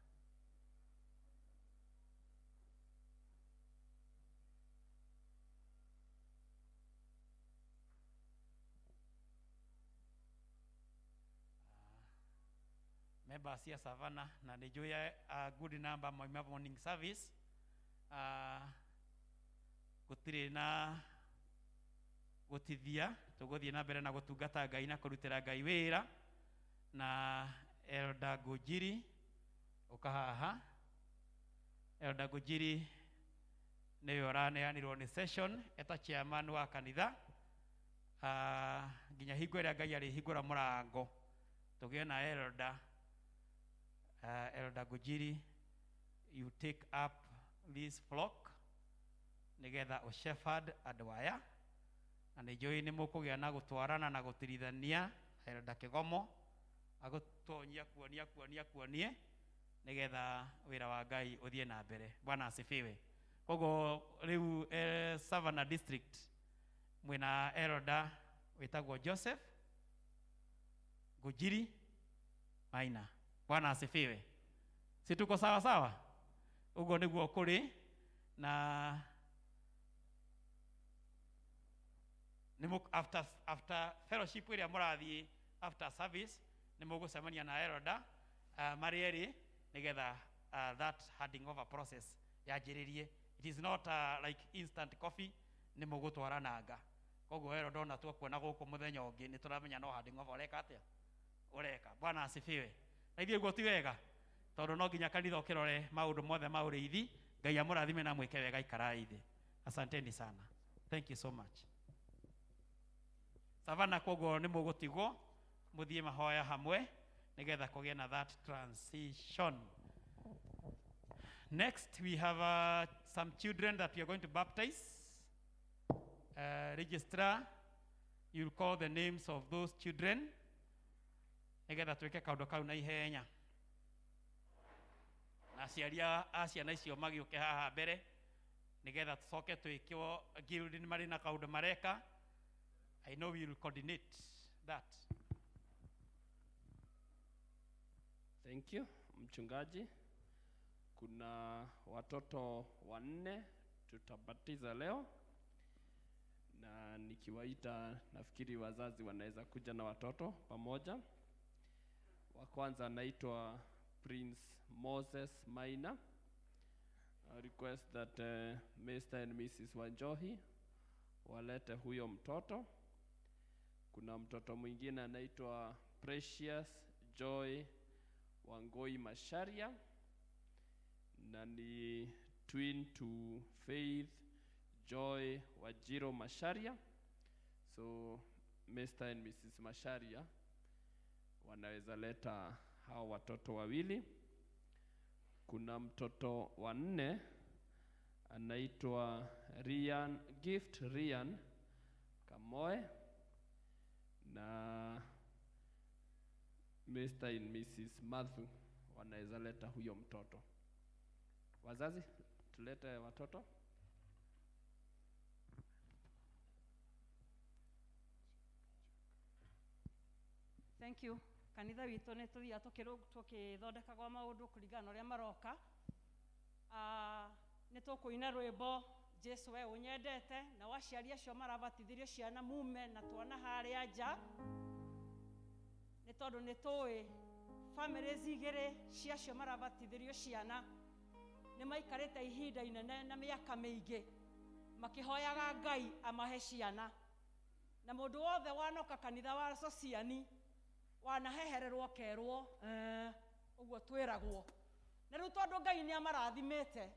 Speaker 6: Members ya Savannah na nĩ njũĩ a good number mauma morning service. Gũtirĩ na gũtithia, tũgũthiĩ na mbere na gũtungata Ngai na kũrutĩra Ngai wĩra. Na Elder Ngũnjiri ũka haha. Elder Ngũnjiri nĩwe ũraneanirwo nĩ session eta chairman wa kanitha, Nginya hingo ĩrĩa Ngai arĩhingũra mũrango tũgĩe na elder, Elder Gujiri, you take up this flock nigetha ũshepherd andũ aya, na nĩ njũĩ nĩ mũkũgĩa na gũtwarana na gũtirithania. Elder Kĩgomo agũtonyia kuonia kuonia kuonie nigetha wĩra wa Ngai ũthiĩ na mbere. Bwana asifiwe. Koguo rĩu Savannah District mwĩna elder wĩtagwo Joseph Gujiri Maina. Bwana asifiwe. Si tuko sawa sawa? Uguo nĩguo kũrĩ na nĩ after fellowship ĩrĩa mũrathiĩ after service nĩ mũgũcemania na elder marĩ erĩ nĩgetha that handing over process yanjĩrĩrie. It is not like instant coffee, nĩ mũgũtwarananga. Koguo elder ona twakuona gũkũ mũthenya ũngĩ nĩ tũramenya no handing over ũreka atĩa ũreka. Bwana asifiwe. Na ithuĩ ũguo ti wega, tondũ no nginya kanitha ũkĩrore maũndũ mothe ma ũrĩithi. Ngai amũrathime na mwĩke wega, ikarai thĩ. Asanteni sana, thank you so much. Savannah koguo nĩ mũgũtigwo mũthiĩ mahoya hamwe nĩgetha kũgĩe na that transition. Next we have some children that we are going to baptize. Registrar, you'll call the names of those children nĩgetha twĩke kaũndũ kau na ihenya, na aciari a ciana icio magĩũke haha mbere nĩgetha tũcoke twĩkwo guild nĩ marĩ na kaũndũ mareka. I know we will coordinate that.
Speaker 7: Thank you, mchungaji. Kuna watoto 4 tutabatiza leo, na nikiwaita nafikiri wazazi wanaweza kuja na watoto pamoja. Wa kwanza anaitwa Prince Moses Maina. I request that Mr. and Mrs. Wanjohi walete huyo mtoto. Kuna mtoto mwingine anaitwa Precious Joy Wangoi Masharia, na ni twin to Faith Joy Wajiro Masharia. So Mr. and Mrs. Masharia wanaweza leta hao watoto wawili. Kuna mtoto wa 4 anaitwa Rian Gift Rian Kamoe, na Mr. and Mrs. Matthew wanaweza leta huyo mtoto. Wazazi, tulete watoto.
Speaker 3: Thank you. Kanitha witũ nĩ tũthiaga tũkĩthondekagwo maũndũ kũringana na ũrĩa maroka. Nĩ tũkũina rwĩmbo Jesu we ũnyendete, na waciari acio marabatithirio ciana mume na twana harĩa nja, nĩ tondũ nĩ tũĩ families igĩrĩ cia acio marabatithirio ciana nĩ maikarĩte ihinda inene na mĩaka mĩingĩ makĩhoyaga Ngai amahe ciana, na mũndũ wothe wanoka kanitha wa Sociani wanahehererwo kerwo ũguo twĩragwo. Na rĩu tondũ Ngai nĩ amarathimĩte,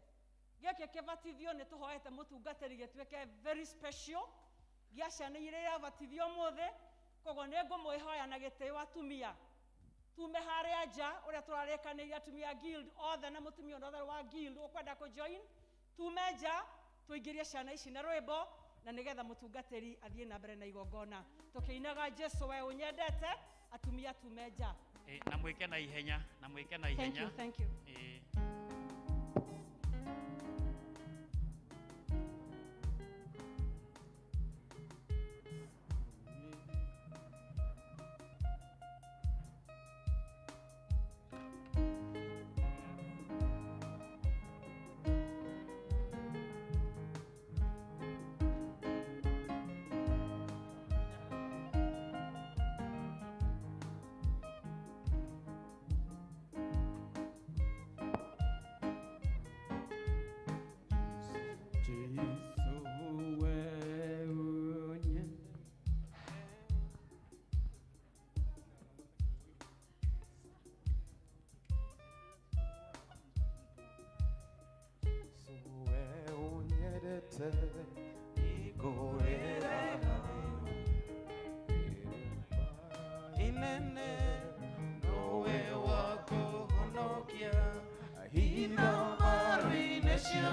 Speaker 3: gĩkĩ kĩbatithio nĩ tũhoete mũtungatĩri gĩtuĩke very special gĩa ciana iria irabatithio ũmũthĩ. Koguo nĩ ngũmwĩhoya na gĩtĩo atumia tume harĩa nja ũrĩa tũrarĩkanĩire atumia guild othe na mũtumia othe wa guild ũkwenda kũjoin, tume nja tũingĩrie ciana ici na rwĩmbo, na nĩgetha mũtungatĩri athiĩ na mbere na igongona tũkĩinaga Jesu we ũnyendete. Atumia tume nja.
Speaker 6: Na mwĩke na ihenya, na mwĩke na ihenya.
Speaker 3: Thank you, thank you.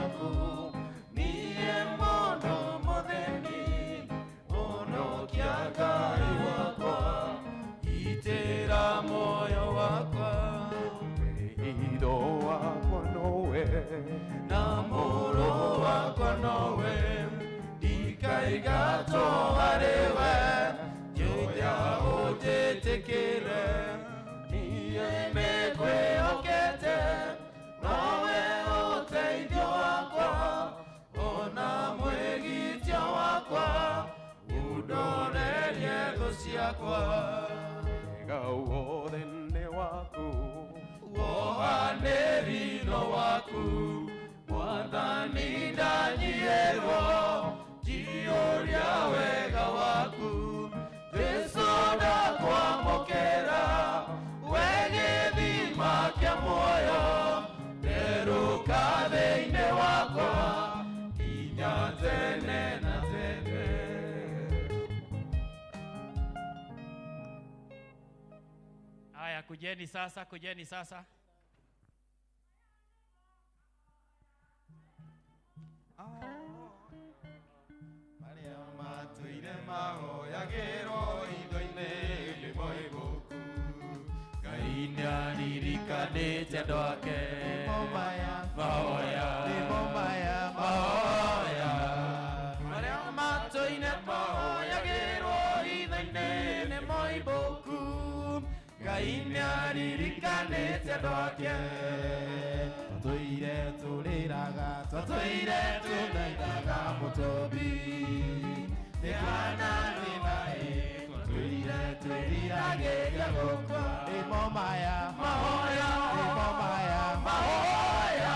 Speaker 15: waku niĩ mũndũ mũthĩni honokia Ngai wakwa gitĩra muoyo wakwa
Speaker 4: Wĩitho wakwa nowe
Speaker 15: na mũrũ wakwa nowe ndikaigatwo harĩ we njoya ũnjĩtĩkĩre niĩ nĩngwĩhokete nowe ũteithio wakwa ona mwĩgitio wakwa ũndorerie thũ ciakwa
Speaker 4: wega wothe nĩ waku
Speaker 15: wohanĩri no waku mwathani ndanyiĩrwo njiyũria wega waku Jesũ ndakwamũkĩra we gĩthima kĩa muoyo therũka thĩinĩ wakwa nginya tene na tene.
Speaker 6: Haya, kujeni sasa, kujeni sasa.
Speaker 15: Marĩa matũire mahoyagĩrwo hitho-inĩ nĩ moimbũku Ngai nĩaririkanĩte andũ ake mahoya mahoya marĩa matũire mahoyagĩrwo hitho-inĩ nĩ moimbũku Ngai nĩaririkanĩte andũ ake
Speaker 16: twatũire tũrĩraga twatũire tũthaithaga mũtũmbi nĩkana twĩnaĩ twatũire twĩriragĩria gũkua nĩmo maya
Speaker 15: mahoya
Speaker 16: nĩmo maya
Speaker 15: mahoya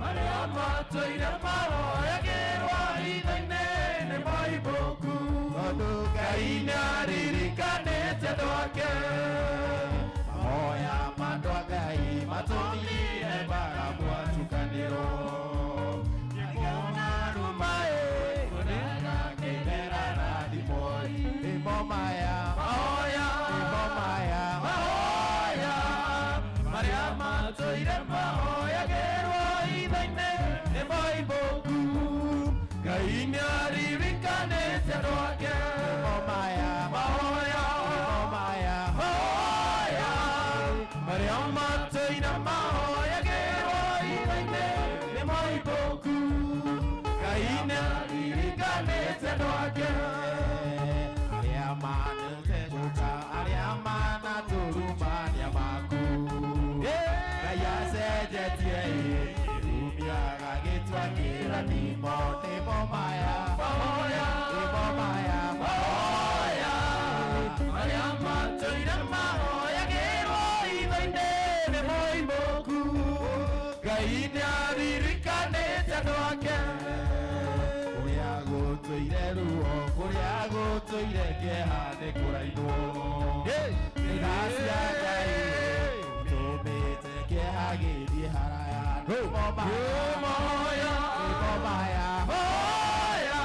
Speaker 15: marĩa matũire mahoyagĩrwo hitho-inĩ nĩ moimbũku
Speaker 16: tondũ
Speaker 15: Ngai nĩaririkanĩte andũ ake
Speaker 16: mahoya ma andũ a Ngai matũmire mbara mwatukanĩrwo
Speaker 15: Ngĩona rumaĩ kũrega kĩmera na thimũ
Speaker 16: nĩmo maya
Speaker 15: mahoya
Speaker 16: nĩmo maya
Speaker 15: mahoya marĩa matũire mahoyagĩrwo hitho-inĩ nĩ moimbũku Ngai nĩaririkanĩte andũ ake
Speaker 16: nĩmo maya
Speaker 15: mahoya
Speaker 16: nĩmo maya
Speaker 15: mahoya marĩa matũire mahoyagĩrwo hitho-inĩ nĩ moimbũku Ngai nĩaririkanĩte andũ ake
Speaker 16: arĩa manatũka arĩa manatũruma nĩ amaku Ngai acenjetie ĩ rumia agagĩtua kĩrathimo nĩmo maya
Speaker 15: mahoya
Speaker 16: nĩmo maya
Speaker 15: mahoya marĩa matũire mahoyagĩrwo hitho-inĩ nĩ moimbũku Ngai nĩaririkanĩte andũ ake
Speaker 16: kũrĩa gũtũire ruo kũrĩa gũtũire kĩeha nĩ kũrainwo tha cia Ngai tũmĩte kĩeha gĩthiĩ haraya nĩmo maya
Speaker 15: mahoya
Speaker 16: nĩmo maya
Speaker 15: mahoya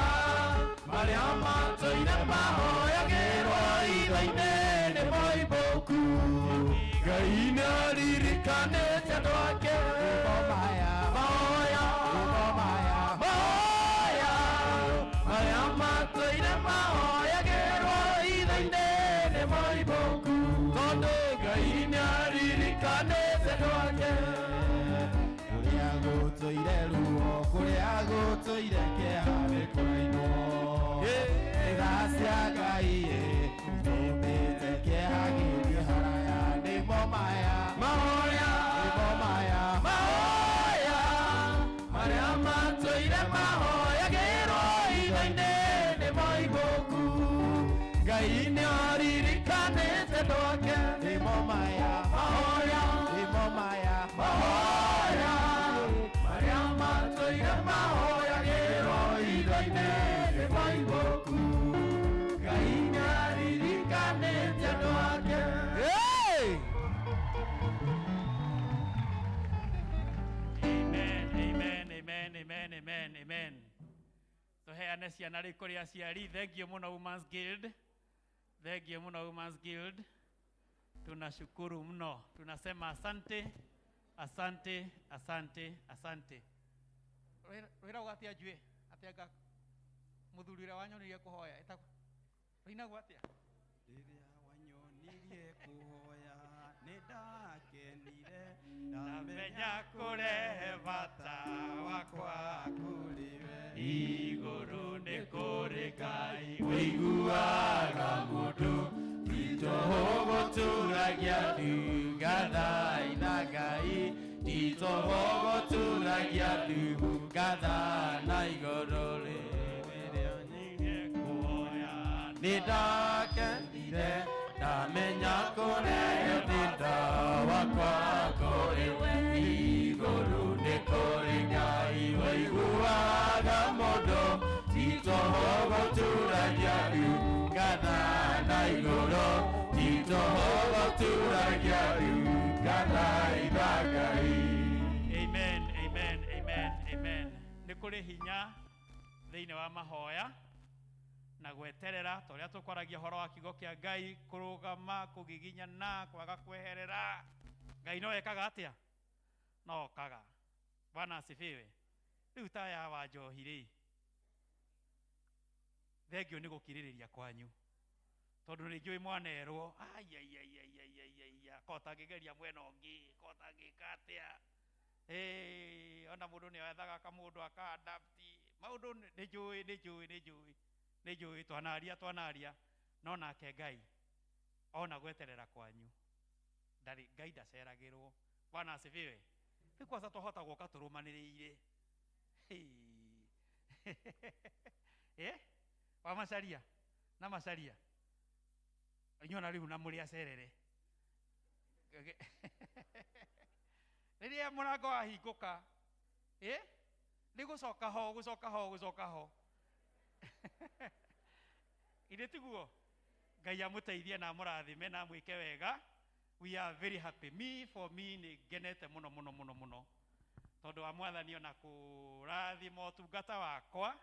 Speaker 15: marĩa matũire mahoyagĩrwo hitho-inĩ nĩ moimbũku Ngai nĩaririkanĩte andũ ake
Speaker 16: nĩmo maya
Speaker 15: mahoya
Speaker 16: nĩmo maya
Speaker 15: mahoya marĩa matũire mahoyagĩrwo hitho-inĩ nĩ moimbũku tondũ Ngai nĩaririkanĩte andũ ake
Speaker 16: kũrĩa gũtũire ruo kũrĩa gũtũire kĩeha nĩ kũrainwo tha cia Ngai tũmĩte kĩeha gĩthiĩ haraya nĩmo maya
Speaker 15: mahoya
Speaker 16: nĩmo maya
Speaker 15: mahoya marĩa matũire mahoyagĩrwo hitho-inĩ nĩ moimbũku Ngai nĩaririkanĩte andũ ake
Speaker 16: nĩmo maya
Speaker 15: mahoya
Speaker 16: nĩmo maya
Speaker 15: mahoya marĩa matũire mahoyagĩrwo hitho-inĩ nĩ moimbũku Ngai nĩaririkanĩte andũ ake.
Speaker 6: Amen, amen, amen, amen, amen, amen. Tũheane ciana rĩu kũrĩ aciari. Thank you mũno Women's Guild. Thank you mũno Women's Guild. Tunashukuru mno. Tunasema asante, asante, asante, asante. Rwĩragwo atĩa njuĩ atĩa nga mũthuri ũrĩa wanyonirie kũhoya ĩtagwo rũinagwo atĩa?
Speaker 4: Rĩrĩa wanyonirie kũhoya nĩ ndakenire, ndamenya kũrehe bata wakwa kũrĩ we.
Speaker 15: Igũrũ nĩ kũrĩ Ngai ũiguaga mũndũ, ti tũhũ gũtũragia ndu ngatha na Ngai, ti tũhũ gũtũragia ndu ngatha na igũrũ rĩrĩa nĩ ndakenire, ndamenya kũrehe thĩna wakwa kũrĩ we. Igũrũ nĩ kũrĩ Ngai ũiguaga mũndũ, ti tũhũ gũtũragia ndu ngatha na igũrũ, ti tũhũ gũtũragia ndu ngatha na Ngai.
Speaker 6: Amen, amen, amen, amen. Nĩ kũrĩ hinya thĩinĩ wa mahoya na gweterera ta ũrĩa tũkwaragia ũhoro wa kiugo kĩa Ngai, kũrũgama, kũgiginyana, kwaga kweherera. Ngai no ekaga atĩa? No okaga. Bwana asifiwe. Rĩu ta ya wa njohi rĩ, thengio nĩ gũkirĩrĩria kwanyu, tondũ nĩ njũĩ mwanerwo aiaiaiaiaiaia ko tangĩgeria mwena ũngĩ, ko tangĩka atĩa. Ona mũndũ nĩ ethaga kamũndũ aka-adapt maũndũ, nĩ njũĩ, nĩ njũĩ, nĩ njũĩ, nĩ njũĩ, twanaria, twanaria, no nake Ngai ona gweterera kwanyu ndarĩ, Ngai ndaceragĩrwo. Bwana asifiwe. Rĩu kwanza twahota gũka tũrũmanĩrĩire. Wa macaria na macaria inyuĩ ona rĩu na mũrĩ acerere. Rĩrĩa mũrango wahingũka, nĩ gũcoka ho, gũcoka ho, gũcoka ho. Githĩ tiguo? Ngai amũteithie na amũrathime na amwĩke wega. We are very happy. Me, for me, nĩ ngenete mũno mũno mũno mũno tondũ wa mwathani ona kũrathima ũtungata wakwa,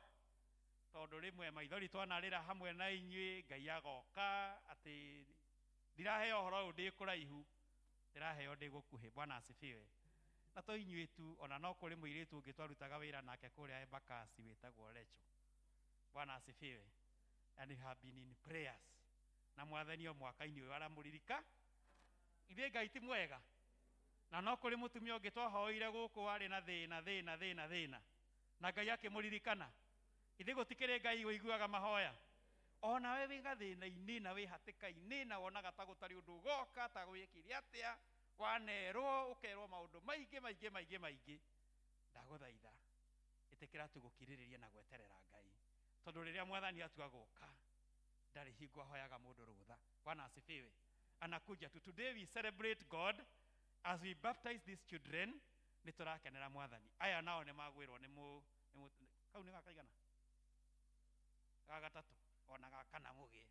Speaker 6: tondũ rĩmwe maithori twanarĩra hamwe na inyuĩ, Ngai agoka atĩ ndiraheo ũhoro ũyũ ndĩ kũraihu, ndĩraheo ndĩ gũkuhĩ. Bwana asifiwe. Na to inyuĩ tu, ona no kũrĩ mũirĩtu ũngĩ twarutaga wĩra nake kũrĩa Embakasi wĩtagwo Rachel. Bwana asifiwe. And we have been in prayers. Na mwathani o mwaka-inĩ ũyũ aramũririka. Ithuĩ Ngai ti mwega. Na no kũrĩ mũtumia ũngĩ twahoire gũkũ warĩ na thĩna, thĩna, thĩna, thĩna. Na Ngai akĩmũririkana. Ithuĩ gũtikĩrĩ Ngai ũiguaga mahoya. Ona we wĩ gathĩna-inĩ na wĩ hatĩka-inĩ na wonaga ta gũtarĩ ũndũ ũgoka, ta gwĩkire atĩa, wanerwo, ũkerwo maũndũ maingĩ, maingĩ, maingĩ, maingĩ. Ndagũthaitha, ĩtĩkĩra tu gũkirĩrĩria na gweterera Ngai. Tondũ rĩrĩa mwathani atua gũka, ndarĩ hingo ahoyaga mũndũ rũtha. Bwana asifiwe. Anakuja tu. Today we celebrate God as we baptize these children. Nĩ tũrakenera mwathani. Aya nao nĩ magwĩrwo nĩ mũ, nĩ mũ, kau nĩ gaka igana? Ga gatatũ, ona ga kana mũgĩe.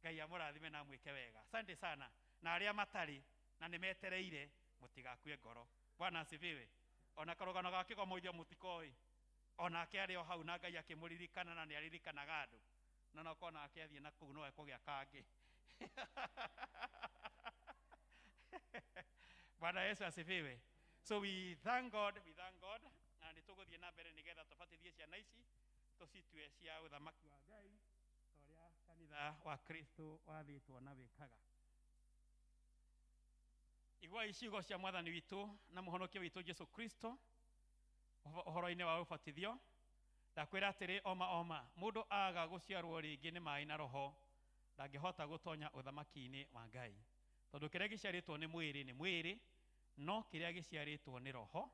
Speaker 6: Ngai amũrathime na amwĩke wega. Asante sana. Na arĩa matarĩ na nĩ metereire, mũtigakue ngoro. Bwana asifiwe. Ona karũgano ga kĩgomo ithuĩ mũtikoĩ. Onake arĩ o hau na Ngai akĩmũririkana na nĩ aririkanaga andũ. Na no korwo nake athiĩ na kũu no ekũgĩa kangĩ. Bwana Yesu asifiwe. So we thank God, we thank God. Na nĩ tũgũthiĩ na mbere nĩgetha tũbatithie ciana ici, tũcitue cia ũthamaki wa Ngai, ta ũrĩa kanitha wa Kristo wathĩtwo na wĩkaga. Iguai ciugo cia mwathani witũ na mũhonokia witũ Jesu Kristo ũhoro-inĩ wa ũbatithio. Ndakwĩra atĩrĩ, oma oma, mũndũ aga gũciarwo rĩngĩ nĩ maĩ na roho ndangĩhota gũtonya ũthamaki-inĩ wa Ngai. Tondũ kĩrĩa gĩciarĩtwo nĩ mwĩrĩ nĩ mwĩrĩ, no kĩrĩa gĩciarĩtwo nĩ roho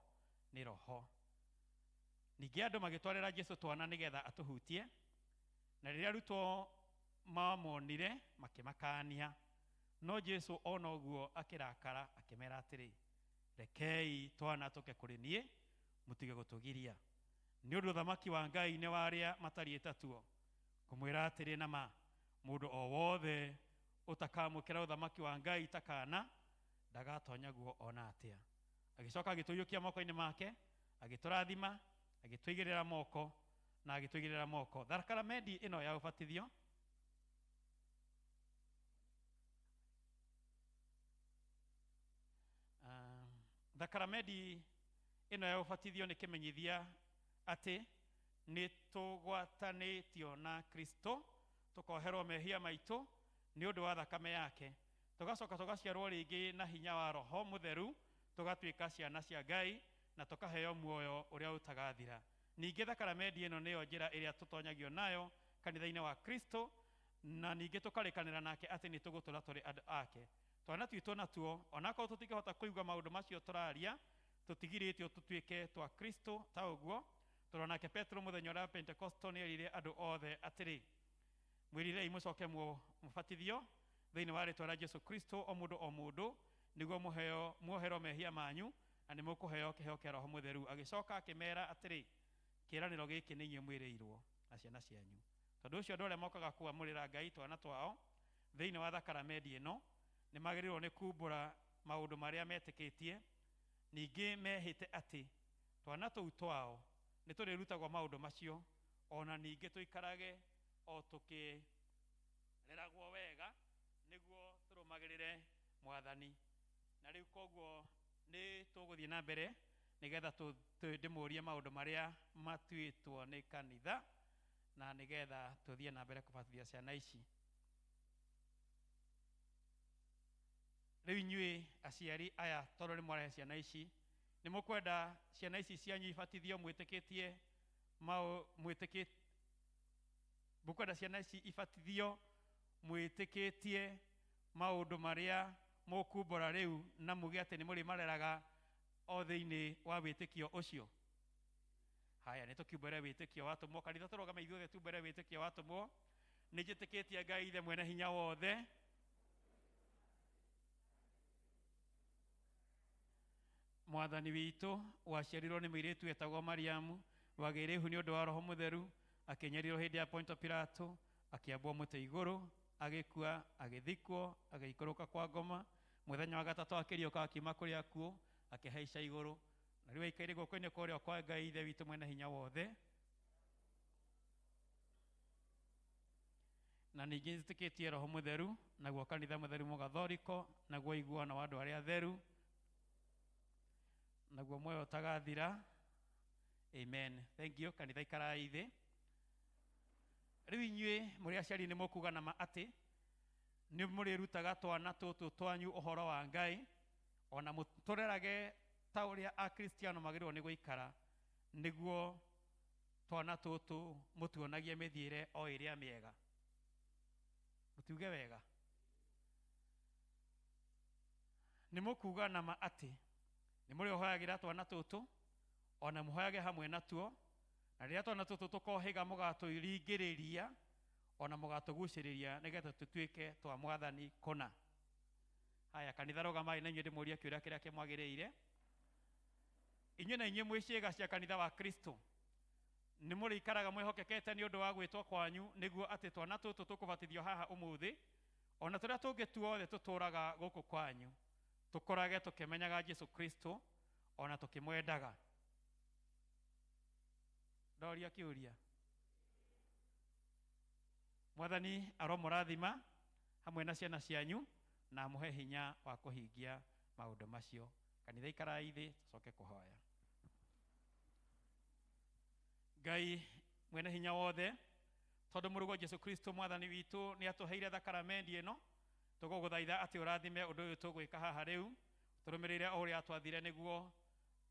Speaker 6: nĩ roho. Ningĩ andũ magĩtwarĩra Jesu twana nĩgetha atũhutie, na rĩrĩa arutwo mamonire makĩmakania. No Jesu ona ũguo akĩrakara akĩmera atĩrĩ, rekei twana tũke kũrĩ niĩ, mũtige gũtũgiria. Nĩ ũndũ ũthamaki wa Ngai nĩ wa arĩa matariĩ ta tuo. Ngũmwĩra atĩrĩ na ma, mũndũ o wothe ũtakamũkĩra ũthamaki wa Ngai ta kaana, ndagatonya guo ona atĩa. Agĩcoka agĩtũiyũkia moko-inĩ make, agĩtũrathima, agĩtũigĩrĩra moko, na agĩtũigĩrĩra moko. Thakaramendi ĩno ya ũbatithio Thakaramedi ĩno ya ũbatithio nĩ kĩmenyithia atĩ nĩ tũgwatanĩtio na Kristo, tũkoherwo mehia maitũ nĩ ũndũ wa thakame yake, tũgacoka tũgaciarwo rĩngĩ na hinya wa Roho Mũtheru, tũgatuĩka ciana cia Ngai na tũkaheo muoyo ũrĩa ũtagathira. Ningĩ thakaramedi ĩno nĩyo njĩra ĩrĩa tũtonyagio nayo kanitha-inĩ wa Kristo, na ningĩ tũkarĩkanĩra nake atĩ nĩ tũgũtũra tũrĩ andũ ake. Twana twitũ natuo onakorwo tũtingĩhota kũigua maũndũ macio tũraria, tũtigirĩtio tũtuĩke twa Kristo ta ũguo. Tondũ nake Petro mũthenya ũrĩa wa Pentekosto nĩ erire andũ othe atĩrĩ, mwĩrirei mũcoke mũbatithio thĩinĩ wa rĩtwa rĩa Jesu Kristo, o mũndũ o mũndũ, nĩguo mũheo muoherwo mehia manyu na nĩ mũkũheo kĩheo kĩa Roho Mũtheru. Agĩcoka akĩmera atĩrĩ, kĩĩranĩro gĩkĩ nĩ inyuĩ mwĩrĩirwo na ciana cianyu. Tondũ ũcio andũ arĩa mokaga kwamũrĩra Ngai twana twao thĩinĩ wa thakaramedi ĩno nĩ magĩrĩirwo nĩ kumbũra maũndũ marĩa metĩkĩtie, ningĩ mehĩte atĩ twana tũu twao nĩ tũrĩrutagwo maũndũ macio, ona ningĩ tũikarage o tũkĩreragwo wega nĩguo tũrũmagĩrĩre Mwathani. Na rĩu koguo nĩ tũgũthiĩ na mbere nĩgetha ndĩmũrie maũndũ marĩa matuĩtwo nĩ kanitha, na nĩgetha tũthiĩ na mbere kũbatithia ciana ici. Rĩu inyuĩ aciari aya, tondũ nĩ mwarehe ciana ici, nĩ mũkwenda ciana ici cianyu ibatithio mwĩtĩkĩtie mũkwenda ciana ici ibatithio mwĩtĩkĩtie maũndũ marĩa mũkumbũra rĩu, na muge atĩ nĩ mũrĩmareraga o thĩinĩ wa wĩtĩkio ũcio. Haya, nĩ tũkiumbũre wĩtĩkio wa atũmwo. Kanitha tũrũgame ithuothe tumbũre wĩtĩkio wa atũmwo. Nĩ njĩtĩkĩtie Ngai Ithe mwene hinya wothe, Mwathani witũ, waciarirwo nĩ mũirĩtu wetagwo Mariamu, wagĩire ihu nĩ ũndũ wa Roho Mũtheru, akĩnyarirwo hĩndĩ ya Ponto Pilato, akĩambwo mũtĩ igũrũ, agĩkua, agĩthikwo, agĩikũrũka kwa ngoma, mũthenya wa gatatũ akĩriũka akiuma kũrĩa akuũ, akĩhaica igũrũ, na rĩu aikaire guoko-inĩ kwa ũrĩo kwa Ngai Ithe witũ mwene hinya wothe. Na ningĩ njĩtĩkĩtie Roho Mũtheru, naguo kanitha mũtheru mũgathoriko, naguo iguano wa andũ arĩa atheru, naguo muoyo ũtagathira. Amen. Thank you. Kanitha ikarai thĩ. Rĩu inyuĩ mũrĩ aciari nĩ mũkuga na ma atĩ nĩ mũrĩrutaga twana tũtũ twanyu ũhoro wa Ngai, ona mũtũrerage ta ũrĩa Akristiano magĩrĩirwo nĩ gũikara, nĩguo twana tũtũ mũtuonagie mĩthiĩre o ĩrĩa mĩega. Mũtiuge wega. Nĩ mũkuga na ma atĩ nĩ mũrĩhoyagĩra twana tũtũ, ona mũhoyage hamwe natuo, na rĩrĩa twana tũtũ tũkohĩga mũgatũringĩrĩria, ona mũgatũgucĩrĩria nĩgetha tũtuĩke twa Mwathani kũna. Haya, kanitha rũgamai na inyuĩ ndĩmũrie kĩũria kĩrĩa kĩmwagĩrĩire. Inyuĩ na inyuĩ mwĩ ciĩga cia kanitha wa Kristo, nĩ mũrĩikaraga mwĩhokekete nĩ ũndũ wa gwĩtwo kwanyu, nĩguo atĩ twana tũtũ tũkũbatithio haha ũmũthĩ, ona tũrĩa tũngĩ tuothe tũtũraga gũkũ kwanyu, tũkorage tũkĩmenyaga Jesu Kristo ona tũkĩmwendaga. Ndoria kĩũria. Mwathani aromũrathima hamwe na ciana cianyu, na amũhe hinya wa kũhingia maũndũ macio. Kanitha ikarai thĩ, tũcoke kũhoya. Ngai mwene hinya wothe, tondũ mũrũgo Jesu Kristo Mwathani witũ nĩ atũheire thakaramendi ĩno, tũgũgũthaitha atĩ ũrathime ũndũ ũyũ tũgwĩka haha rĩu, tũrũmĩrĩre o ũrĩa twathire nĩguo,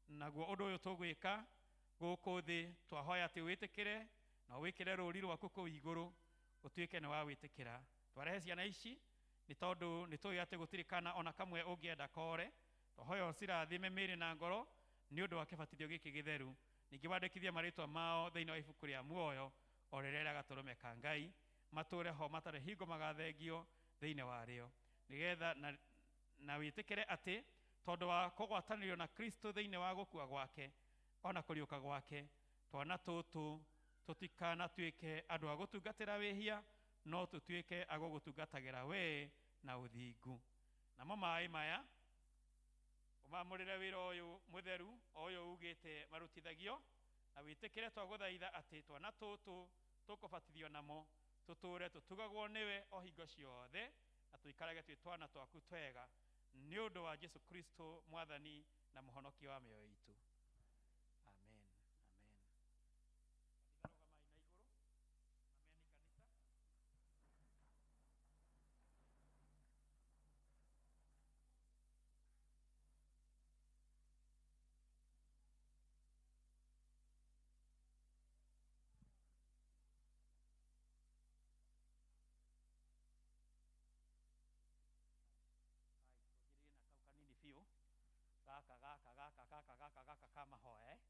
Speaker 6: naguo ũndũ ũyũ tũgwĩka gũkũ thĩ, twahoya atĩ wĩtĩkĩre na wĩkĩre rũri rwaku kũu igũrũ, ũtuĩke nĩ wa wĩtĩkĩra. Twarehe ciana ici nĩ tondũ nĩ tũĩ atĩ gũtirĩ kana ona kamwe ũngĩenda kore, twahoya ũcirathime mĩĩrĩ na ngoro nĩ ũndũ wa kĩbatithio gĩkĩ gĩtheru. Ningĩ wandĩkithie marĩtwa mao thĩinĩ wa ibuku rĩa muoyo o rĩrĩa rĩa gatũrũme ka Ngai, matũre ho matarĩ hingo magathengio thĩinĩ warĩo, nĩgetha na wĩtĩkĩre atĩ tondũ wa kũgwatanĩrio na Kristo thĩinĩ wa gũkua gwake ona kũriũka gwake, twana tũtũ tũtikanatuĩke andũ a gũtungatĩra wĩhia, no tũtuĩke a gũgũtungatagĩra we na ũthingu. Namo maĩ maya ũmamũrĩre wĩra ũyũ mũtheru o ũyũ ugĩte marutithagio, na wĩtĩkĩre twagũthaitha atĩ twana tũtũ tũkũbatithio namo tũtũre tũtugagwo nĩwe o hingo ciothe, na tũikarage twĩ twana twaku twega. Nĩ ũndũ wa Jesu Kristo mwathani na mũhonokia wa mĩoyo itũ. Amen. Amen. Kanini biũ gaka gaka gaka gaka gaka gaka ka mahoya eh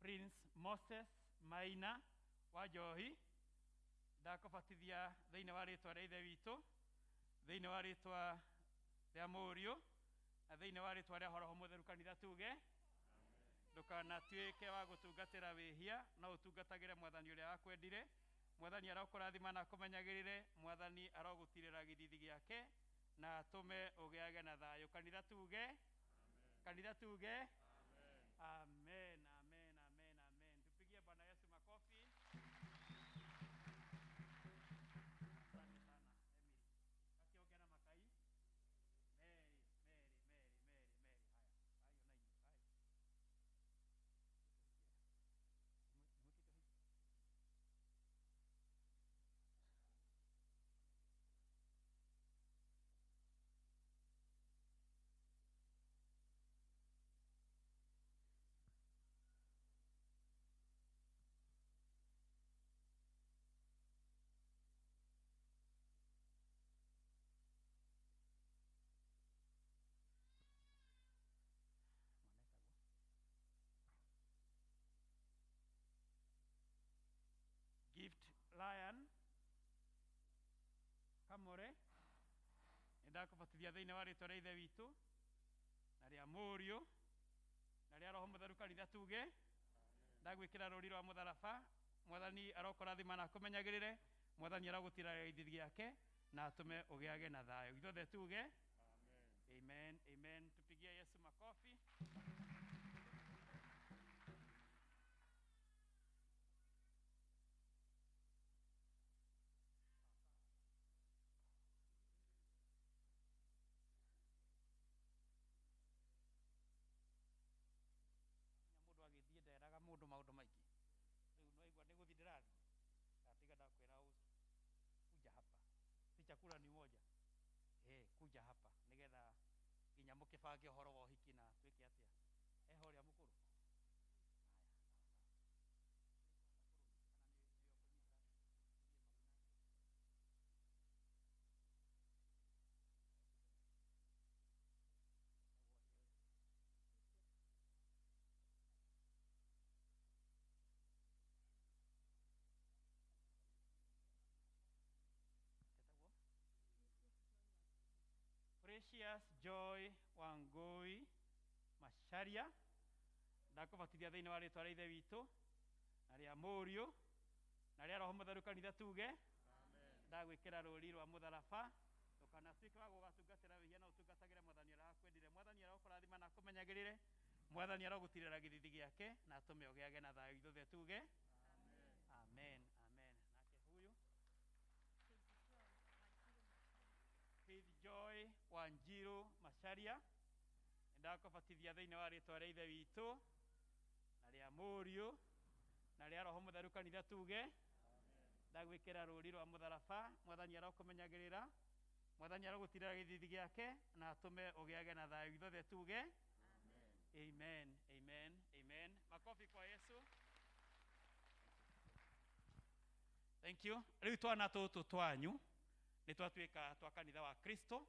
Speaker 6: Prince Moses Maina wa Njohi ndakũbatithia thĩinĩ wa rĩtwa rĩa Ithe witũ, thĩinĩ wa rĩtwa rĩa Mũriũ, na thĩinĩ wa rĩtwa rĩa Roho Mũtheru. Kanitha tuge ndũkanatuĩke wa gũtungatĩra wĩhia, no ũtungatagĩre Mwathani ũrĩa wakwendire. Mwathani arokũrathima na akũmenyagĩrĩre, Mwathani arogũtirĩra gĩthithi gĩake na atũme ũgĩage na thayũ. Kanitha tuge, kanitha tuge amen, amen, amen, amen. Tupigie Bwana Yesu makofi. Asante sana Emily. Akiongea na makai. Mary, Mary, Mary, Mary, Mary. Haya, hayo na inyu. Haya. Gift Lion Kamore nĩndakũbatithia thĩinĩ wa rĩtwa rĩa Ithe witũ na rĩa Mũriũ na rĩa Roho Mũtheru. Kanitha tuge ndagwĩkĩra rũri rwa mũtharaba. Mwathani arokũrathima na akũmenyagĩrĩre, Mwathani arogũtira gĩthithi gĩake na atũme ũgĩage na thayũ. Ithuothe tuge amen, amen. Tupigie Yesu makofi. Mũndũ agĩthiĩ nderaga mũndũ maũndũ maingĩ. Rĩu nĩwaigua nĩ gũthiĩ ndĩrathiĩ, ndatiga ndakwĩra kuja hapa, si chakula ni moja, kuja hapa nĩgetha nginya mũkĩbange ũhoro wa ũhiki na twĩke atĩa. Eho ũrĩa mũkũrũ. Precious Joy Wangui Macharia ndakũbatithia thĩinĩ wa rĩtwa rĩa Ithe witũ na rĩa Mũriũ na rĩa Roho Mũtheru. Kanitha tuge ndagwĩkĩra rũri rwa mũtharaba. Ndũkanatuĩke wa gũgatungatĩra wĩhia, no ũtungatagĩre Mwathani ũrĩa wakwendire. Mwathani arokũrathima na akũmenyagĩrĩre, Mwathani arogũtirĩra gĩthithi gĩake na atũme ũgĩage na thayũ. Ithuothe tuge amen, amen. Nake huyu Faith Joy Wanjiru Macharia ndakũbatithia thĩinĩ wa rĩtwa rĩa Ithe witũ na rĩa Mũriũ na rĩa Roho Mũtheru. Kanitha tuge ndagwĩkĩra rũri rwa mũtharaba. Mwathani arokũmenyagĩrĩra, Mwathani arogũtirĩra gĩthithi gĩake na atũme ũgĩage na thayũ. Ithuothe tuge amen, amen, amen. Makofi kwa Yesu. Thank you. Rĩu twana tũtũ twanyu nĩ twatuĩka twa kanitha wa Kristo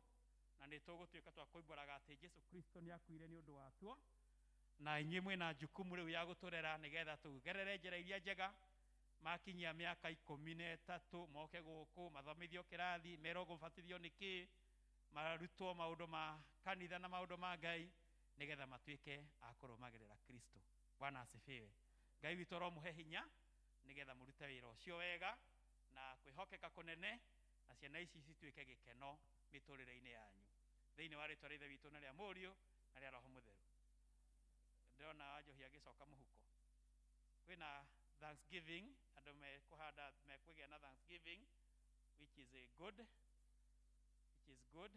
Speaker 6: na nĩ tũgũtuĩka twa kũimbũraga atĩ Jesu Kristo nĩ akuire nĩ ũndũ watuo, na inyuĩ mwĩna jukumu rĩu ya gũtũrera nĩgetha tũgerere njĩra iria njega. Makinyia mĩaka 13 moke gũkũ mathomithio kĩrathi, merwo gũbatithio nĩ kĩĩ, marutwo maũndũ ma kanitha na maũndũ ma Ngai, Nĩgetha matuĩke a kũrũmagĩrĩra Kristo. Bwana asifiwe. Ngai witũ aromũhe hinya nĩgetha mũrute wĩra ũcio wega na kwĩhokeka kũnene, na ciana ici cituĩke gĩkeno mĩtũrĩre-inĩ yanyu. Thĩinĩ wa rĩtwa rĩa Ithe witũ na rĩa Mũriũ na rĩa Roho Mũtheru. Ndĩrona Wanjohi agĩcoka mũhuko. Kwĩna Thanksgiving, andũ mekũhanda, mekũgĩa na Thanksgiving, which is a good, which is good.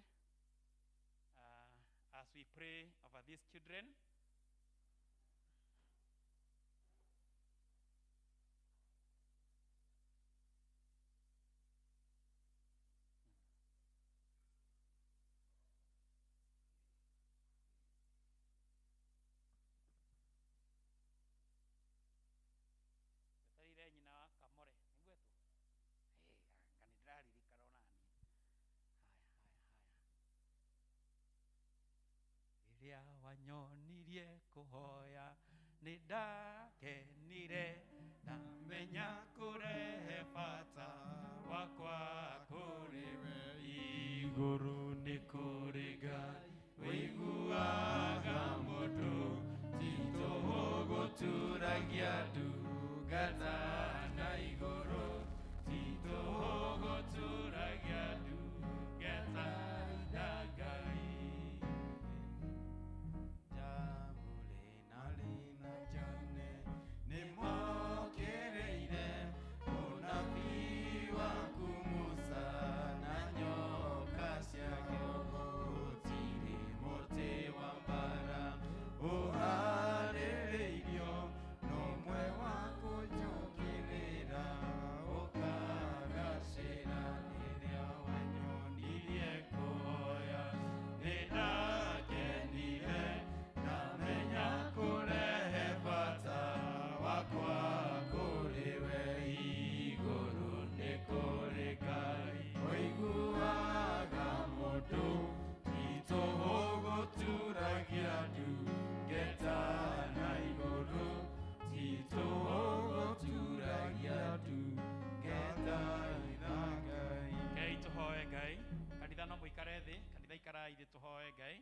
Speaker 6: As we pray over these children. Wetereire nyina wa Kamore, nĩguo etwo? Anga nĩ ndĩraririkana ona niĩ. Haya, haya, haya. Rĩrĩa wanyonirie kũhoya nĩ ndakenire, ndamenya kũrehe bata wakwa kũrĩ we. Igũrũ nĩ kũrĩ Ngai ũiguaga mũndũ, ti tũhũ gũturagia ndungata na igũrũ, ti tũhũ gũturagia ndungata na Ngai.
Speaker 15: Nĩmokĩrĩire mũnabii waku Musa na nyoka ciakĩo, gũtirĩ mũtĩ wa mbara ũharĩrĩirio, no ũmwe wa kũnjũkĩrĩra ũkagacĩra. Rĩrĩa wanyonirie kũhoya nĩndakenire, ndamenya kũrehe bata wakwa kũrĩ we. Igũrũ nĩ kũrĩ Ngai ũiguaga mũndũ, ti tũhũ gũturagia ndungata na igũrũ, ti tũhũ gũturagia ndungata na Ngai.
Speaker 6: Ngai tũhoe Ngai. Kanitha no mũikare thĩ, kanitha ikarai thĩ tũhoe Ngai.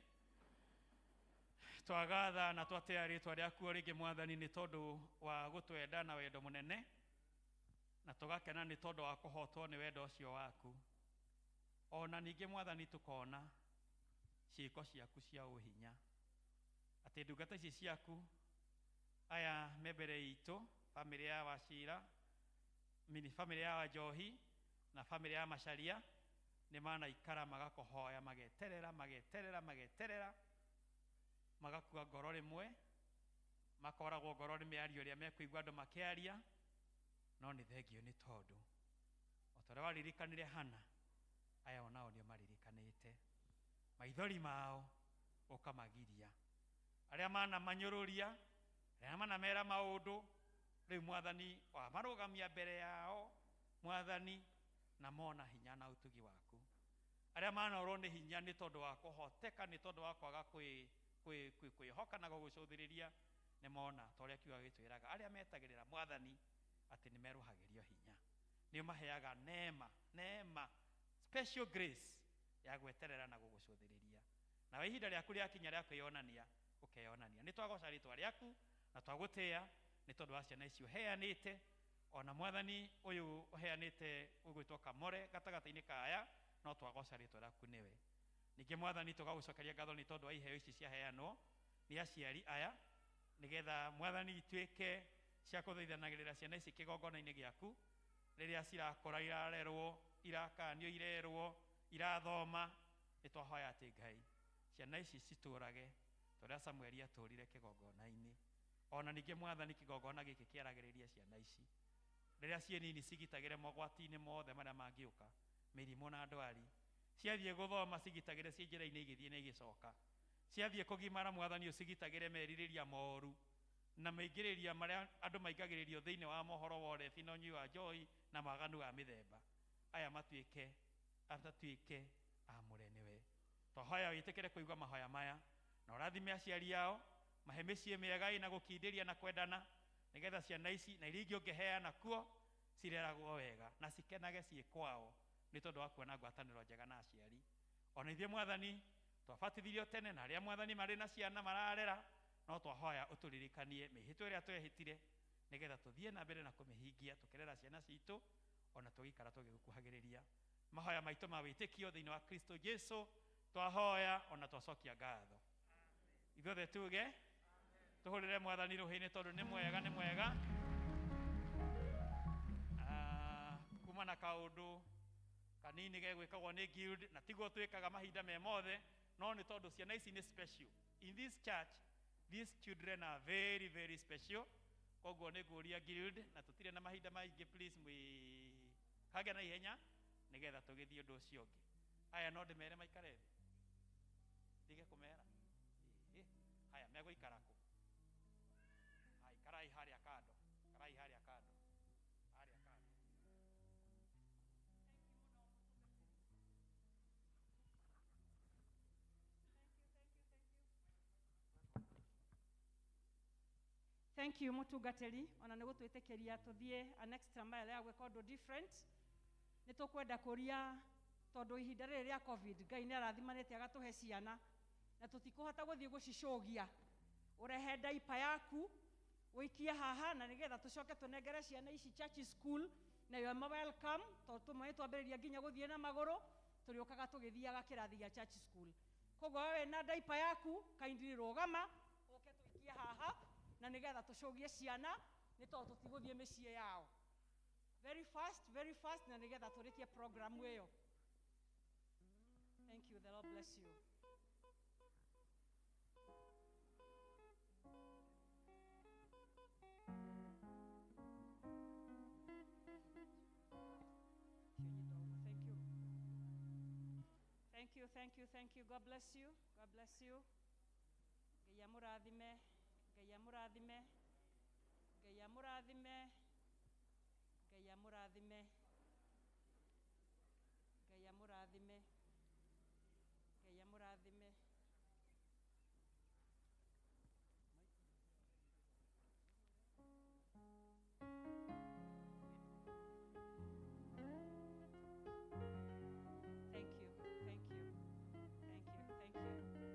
Speaker 6: Twagatha na twatea rĩtwa rĩaku o rĩngĩ Mwathani nĩ tondũ wa gũtwenda na wendo mũnene, na tũgakena nĩ tondũ wa kũhotwo nĩ wendo ũcio waku. Ona ningĩ Mwathani tũkona ciĩko ciaku cia ũhinya, atĩ ndungata ici ciaku aya me mbere itũ, bamĩrĩ ya Wachira, bamĩrĩ ya Wanjohi na bamĩrĩ ya Macharia, nĩ manaikara magakũhoya, mageterera, mageterera, mageterera, magakua ngoro rĩmwe, makoragwo ngoro nĩ mĩario ĩrĩa mekũigua andũ makĩaria, no nĩ thengio nĩ tondũ o ta ũrĩa waririkanire Hana, aya onao nĩo maririkanĩte. Maithori mao ũkamagiria, arĩa manamanyũrũria, arĩa manamera maũndũ, rĩu Mwathani wamarũgamia mbere yao Mwathani, na mona hinya na ũtugi waku. Arĩa manorwo nĩ hinya nĩ tondũ wa kũhoteka, nĩ tondũ wa kwaga kwĩhoka na gũgũcũthĩrĩria, nĩ mona ta ũrĩa kiugo gĩtwĩraga, arĩa metagĩrĩra Mwathani atĩ nĩ merũhagĩrio hinya, nĩ ũmaheaga neema, neema, special grace ya gweterera na gũgũcũthĩrĩria. Nawe ihinda rĩaku rĩakinya rĩa kwĩyonania, ũkeyonania. Nĩ twagoca rĩtwa rĩaku na twagũtĩĩa nĩ tondũ wa ciana ici ũheanĩte, ona Mwathani ũyũ ũheanĩte ũgwĩtwo Kamore gatagatĩ-inĩ ka aya, no twagoca rĩtwa rĩaku nĩwe. Ningĩ Mwathani tũgagũcokeria ngatho nĩ tondũ wa iheo ici ciaheanwo nĩ aciari aya, nĩgetha Mwathani ituĩke cia kũthaithanagĩrĩra ciana ici kĩgongona-inĩ gĩaku rĩrĩa cirakũra, irarerwo, irakanio, irerwo, irathoma. Nĩ twahoya atĩ Ngai ciana ici citũrage ta ũrĩa Samueli atũrire kĩgongona-inĩ. Ona ningĩ Mwathani kĩgongona gĩkĩ kĩaragĩrĩria ciana ici rĩrĩa ciĩ nini, cigitagĩre mogwati-inĩ mothe marĩa mangĩũka, mĩrimũ na ndwari. Ciathiĩ gũthoma cigitagĩre ciĩ njĩra-inĩ igĩthiĩ na igĩcoka. Ciathiĩ kũgimara Mwathani ũcigitagĩre merirĩria moru na maingĩrĩria marĩa andũ maingagĩrĩrio thĩinĩ wa mohoro wa ũrebi na ũnyui wa njohi na maganu wa mĩthemba. Aya matuĩke amũre nĩwe. Twahoya wĩtĩkĩre kũigua mahoya maya na ũrathime aciari ao, mahe mĩciĩ mĩega ĩna gũkindĩria na kwendana, nĩgetha ciana ici na iria ingĩ ũngĩheana kuo cireragwo wega na cikenage ciĩ kwao nĩ tondũ wa kuona ngwatanĩro njega na aciari. Ona ithuĩ Mwathani Twabatithirio tene na arĩa Mwathani marĩ na ciana mararera, no twahoya ũtũririkanie mĩhĩtwa ĩrĩa twehĩtire nĩgetha tũthiĩ na mbere na kũmĩhingia tũkĩrera ciana citũ ona tũgĩikara tũgĩgũkuhagĩrĩria. Mahoya maitũ ma wĩtĩkio thĩinĩ wa Kristo Jesu twahoya ona twacokia ngatho. Ithuothe tuge tũhũrĩre Mwathani rũhĩ-inĩ tondũ nĩ mwega, nĩ mwega. Kuma na kaũndũ kanini gegwĩkagwo nĩ guild na tiguo twĩkaga mahinda me mothe, no nĩ tondũ ciana ici nĩ special. In this church, these children are very, very special. Koguo nĩ ngũria guild na tũtirĩ na mahinda maingĩ, please mwĩkange na ihenya nĩgetha tũgĩthiĩ ũndũ ũcio ũngĩ. Aya no ndĩmere maikare thĩ, ndige kũmera. Haya, megũikara kũ? Haya, ikarai harĩa kando, ikarai harĩa kando, harĩa kando.
Speaker 3: Thank you mutungatĩri ona nĩ gũtwĩtĩkĩria tũthiĩ an extra mile ya gwĩka ũndũ different. Nĩ tũkwenda kũria tondũ ihinda rĩrĩ rĩa COVID Ngai nĩ arathimanĩte agatũhe ciana na tũtikũhota gũthiĩ gũcicũgia. Ũrehe diaper yaku ũikie haha na nĩgetha tũcoke tũnengere ciana ici church school na you are welcome, tondũ tũmwe twambĩrĩria nginya gũthiĩ na magũrũ tũrĩũkaga tũgĩthiaga kĩrathi gĩa church school. Koguo we na diaper yaku kindly rũgama ũke tũikie haha na nĩgetha tũcũgie ciana nĩ tondũ tũtigũthiĩ mĩciĩ yao. Very fast, very fast, na nĩgetha tũrĩkie program ĩyo. Thank you, the Lord bless you. Thank you. Thank you, thank you, thank you. God bless you. God bless you. Ngai amũrathime. Ngai amũrathime. Ngai amũrathime. Ngai amũrathime. Ngai amũrathime. Ngai amũrathime. Thank you, thank you, thank you, thank you, thank you,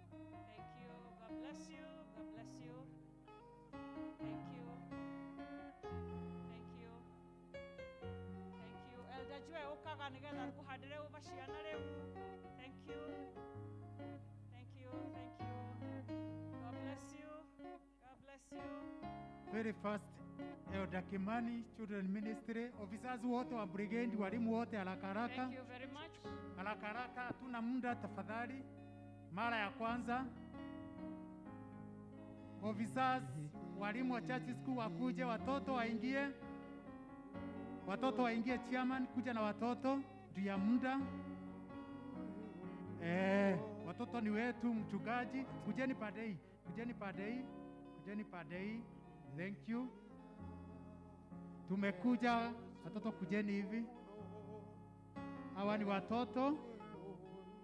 Speaker 3: thank you, thank you. God bless you, God bless you. Thank you, thank you, thank you. Elder Joy ũkaga nĩgetha ngũhandĩre ũva ciana rĩu. Thank you, thank you, thank you. God bless you, God bless you.
Speaker 17: Very fast, Elder Kimani, Children Ministry, officers wote wa brigade, walimu wote haraka haraka.
Speaker 3: Thank you very much.
Speaker 17: Haraka haraka, hatuna muda tafadhali. Mara ya kwanza officers, walimu wa church school wakuje, watoto waingie. Watoto waingie, chairman kuja na watoto juu ya muda. Watoto ni wetu, mchungaji, kujeni padei, kujeni padei, kujeni padei. Thank you. Tumekuja, watoto kujeni hivi. Hawa ni watoto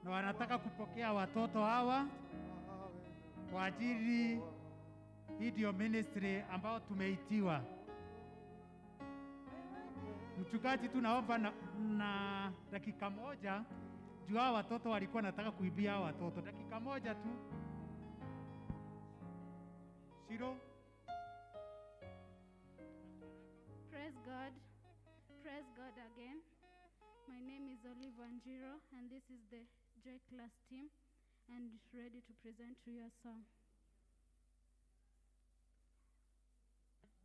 Speaker 17: na wanataka kupokea watoto hawa kwa ajili hii ndio ministry ambao tumeitiwa. Mchungaji, tunaomba na dakika moja juu hawa watoto walikuwa nataka kuibia hawa watoto. Dakika moja tu. Shiro.
Speaker 18: Praise God. Praise God again. My name is Olive Wanjiru, and this is the Joy Class team, and ready to present to you a song.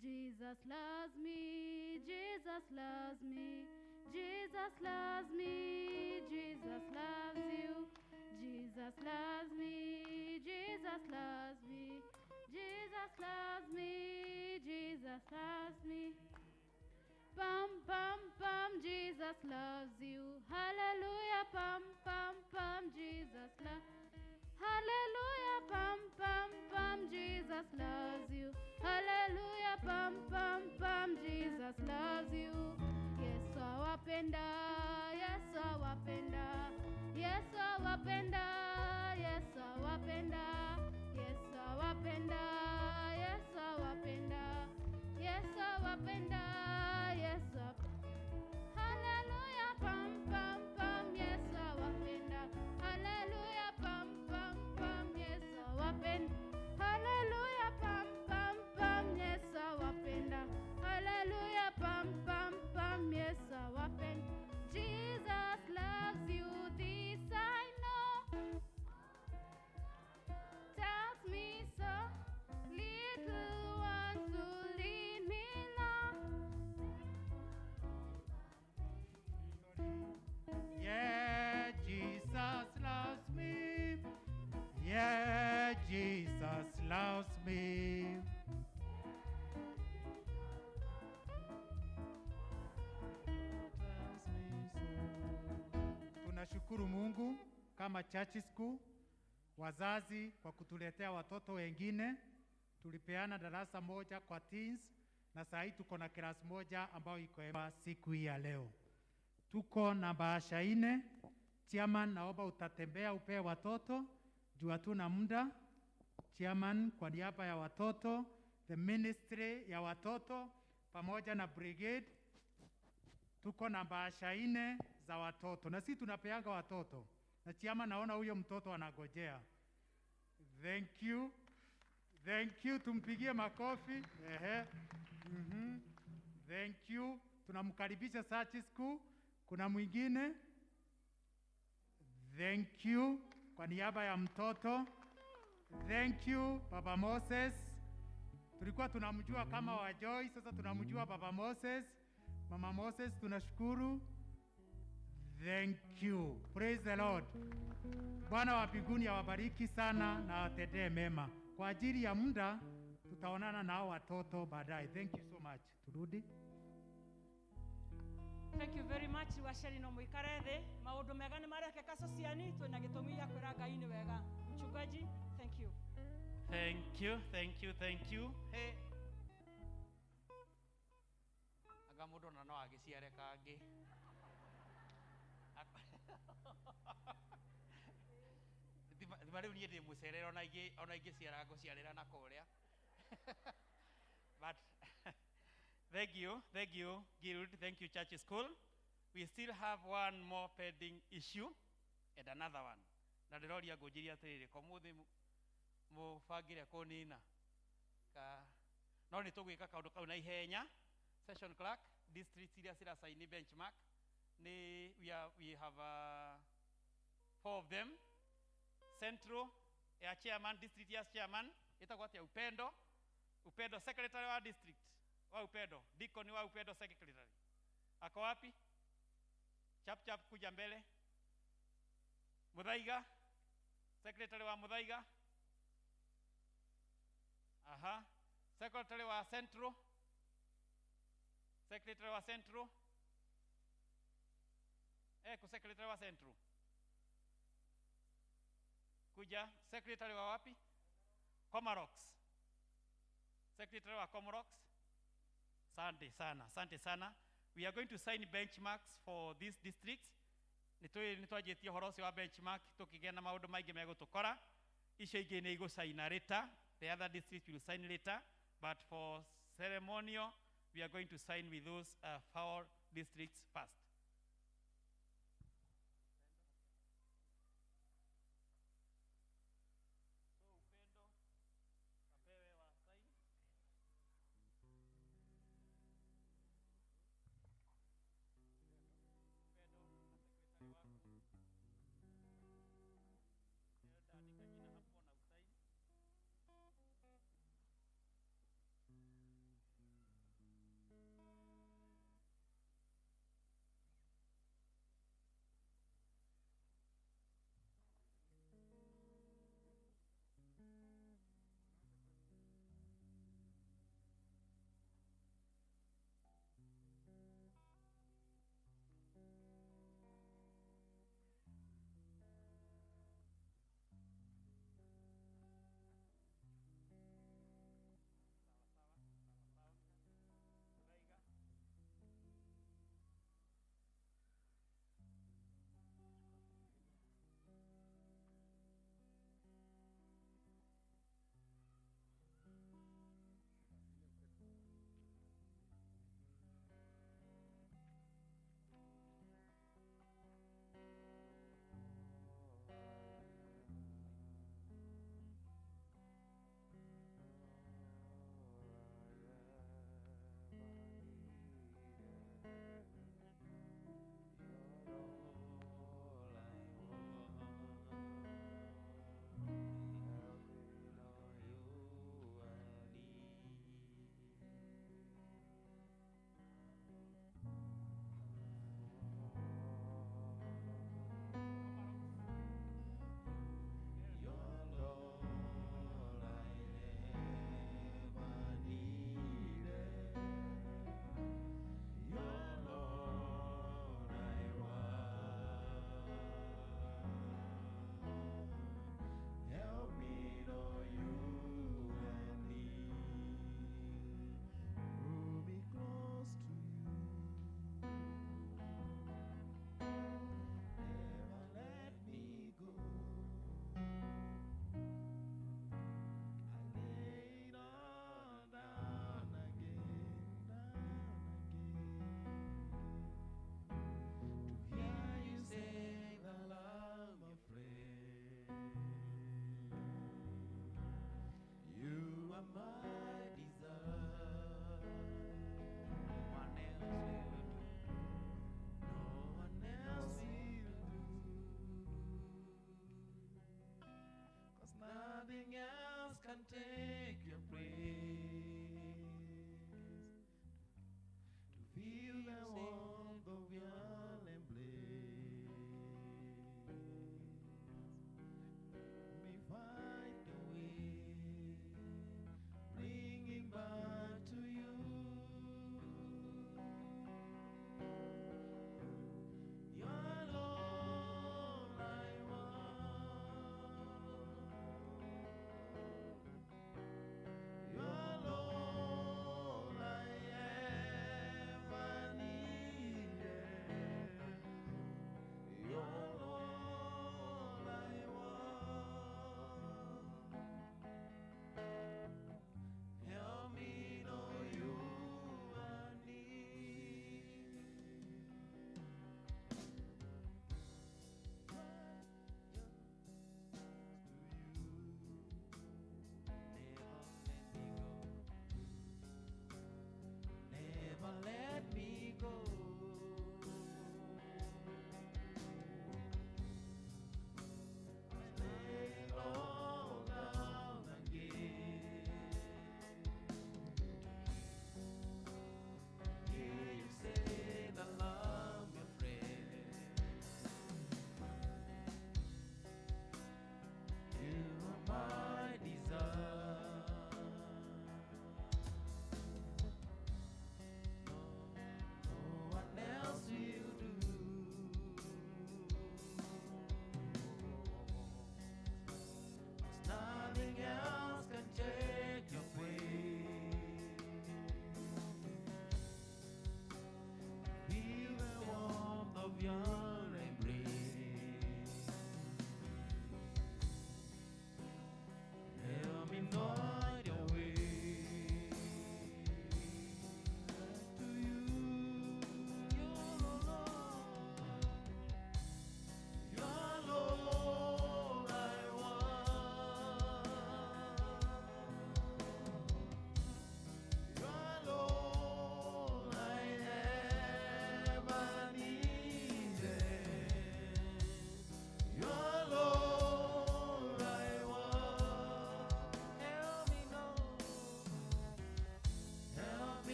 Speaker 18: Jesus loves me, Jesus loves me, Jesus loves me, Jesus loves you. Jesus loves me, Jesus loves me, Jesus loves me, Jesus loves me. Pam, pam, pam, Jesus loves you. Hallelujah, pam, pam, pam, Jesus loves. Hallelujah, pam, pam, pam, Jesus loves you. Hallelujah, pam, pam, pam, Jesus loves you. Yesu awapenda, Yesu awapenda.
Speaker 17: Tunashukuru Mungu kama church school, wazazi kwa kutuletea watoto wengine. Tulipeana darasa moja kwa teens na saa hii tuko na class moja ambayo iko siku hii ya leo. Tuko na bahasha 4. Chairman, naomba utatembea upee watoto juu hatuna muda. Chairman, kwa niaba ya watoto, the ministry ya watoto pamoja na brigade, tuko na bahasha 4 za watoto na sisi tunapeanga watoto. Na chairman, naona huyo mtoto anagojea. Thank you. Thank you, tumpigie makofi. Ehe. Thank you. Tunamkaribisha Search School. Kuna mwingine? Thank you kwa niaba ya mtoto. Thank you Baba Moses. Tulikuwa tunamjua kama wa Joy, sasa tunamjua Baba Moses. Mama Moses, tunashukuru. Thank you. Praise the Lord. Bwana wa mbinguni awabariki sana na awatendee mema. Kwa ajili ya muda tutaonana na hao watoto baadaye. Thank you so much. Turudi.
Speaker 3: Thank you very much waceri no muikare thi maundu mega ni marekeka sociani twina gitumi ya kwira Ngai ni wega. Mchungaji, thank you.
Speaker 6: Thank you, thank you, thank you. Hey. Anga mundu ona no agiciare kangi. Thima riu nie ndi mucerere ona ingi ona ingiciara nguciarira na kuria. But thank you, Guild, thank you, Church School. We still have one more pending issue and another one. Na ndiroria ngũnjĩrie atĩrĩrĩ, ko mũthĩ mũbangire kũnina ka no nĩ tũgwĩka kaũndũ kau na ihenya. Session clerk, district iria ciracaini benchmark nĩ we have 4 of them. Central ya chairman, district ya chairman ĩtagwo atĩa? Upendo. Upendo secretary wa district wa Upendo, deacon wa Upendo secretary ako wapi? Chap chap kuja mbele. Muthaiga, secretary wa Muthaiga. Aha, secretary wa Central, secretary wa Central. Ku secretary wa Central kuja. Secretary wa wapi? Comarox, secretary wa Comarox. Asante sana, asante sana. We are going to sign benchmarks for these districts. Nitwanjĩtie ũhoro ũcio wa benchmark tũkĩgĩa na maũndũ maingĩ megũtũkora. Icio ingĩ nĩ igũcaina later. The other districts will sign later, but for ceremonial we are going to sign with those 4 districts first.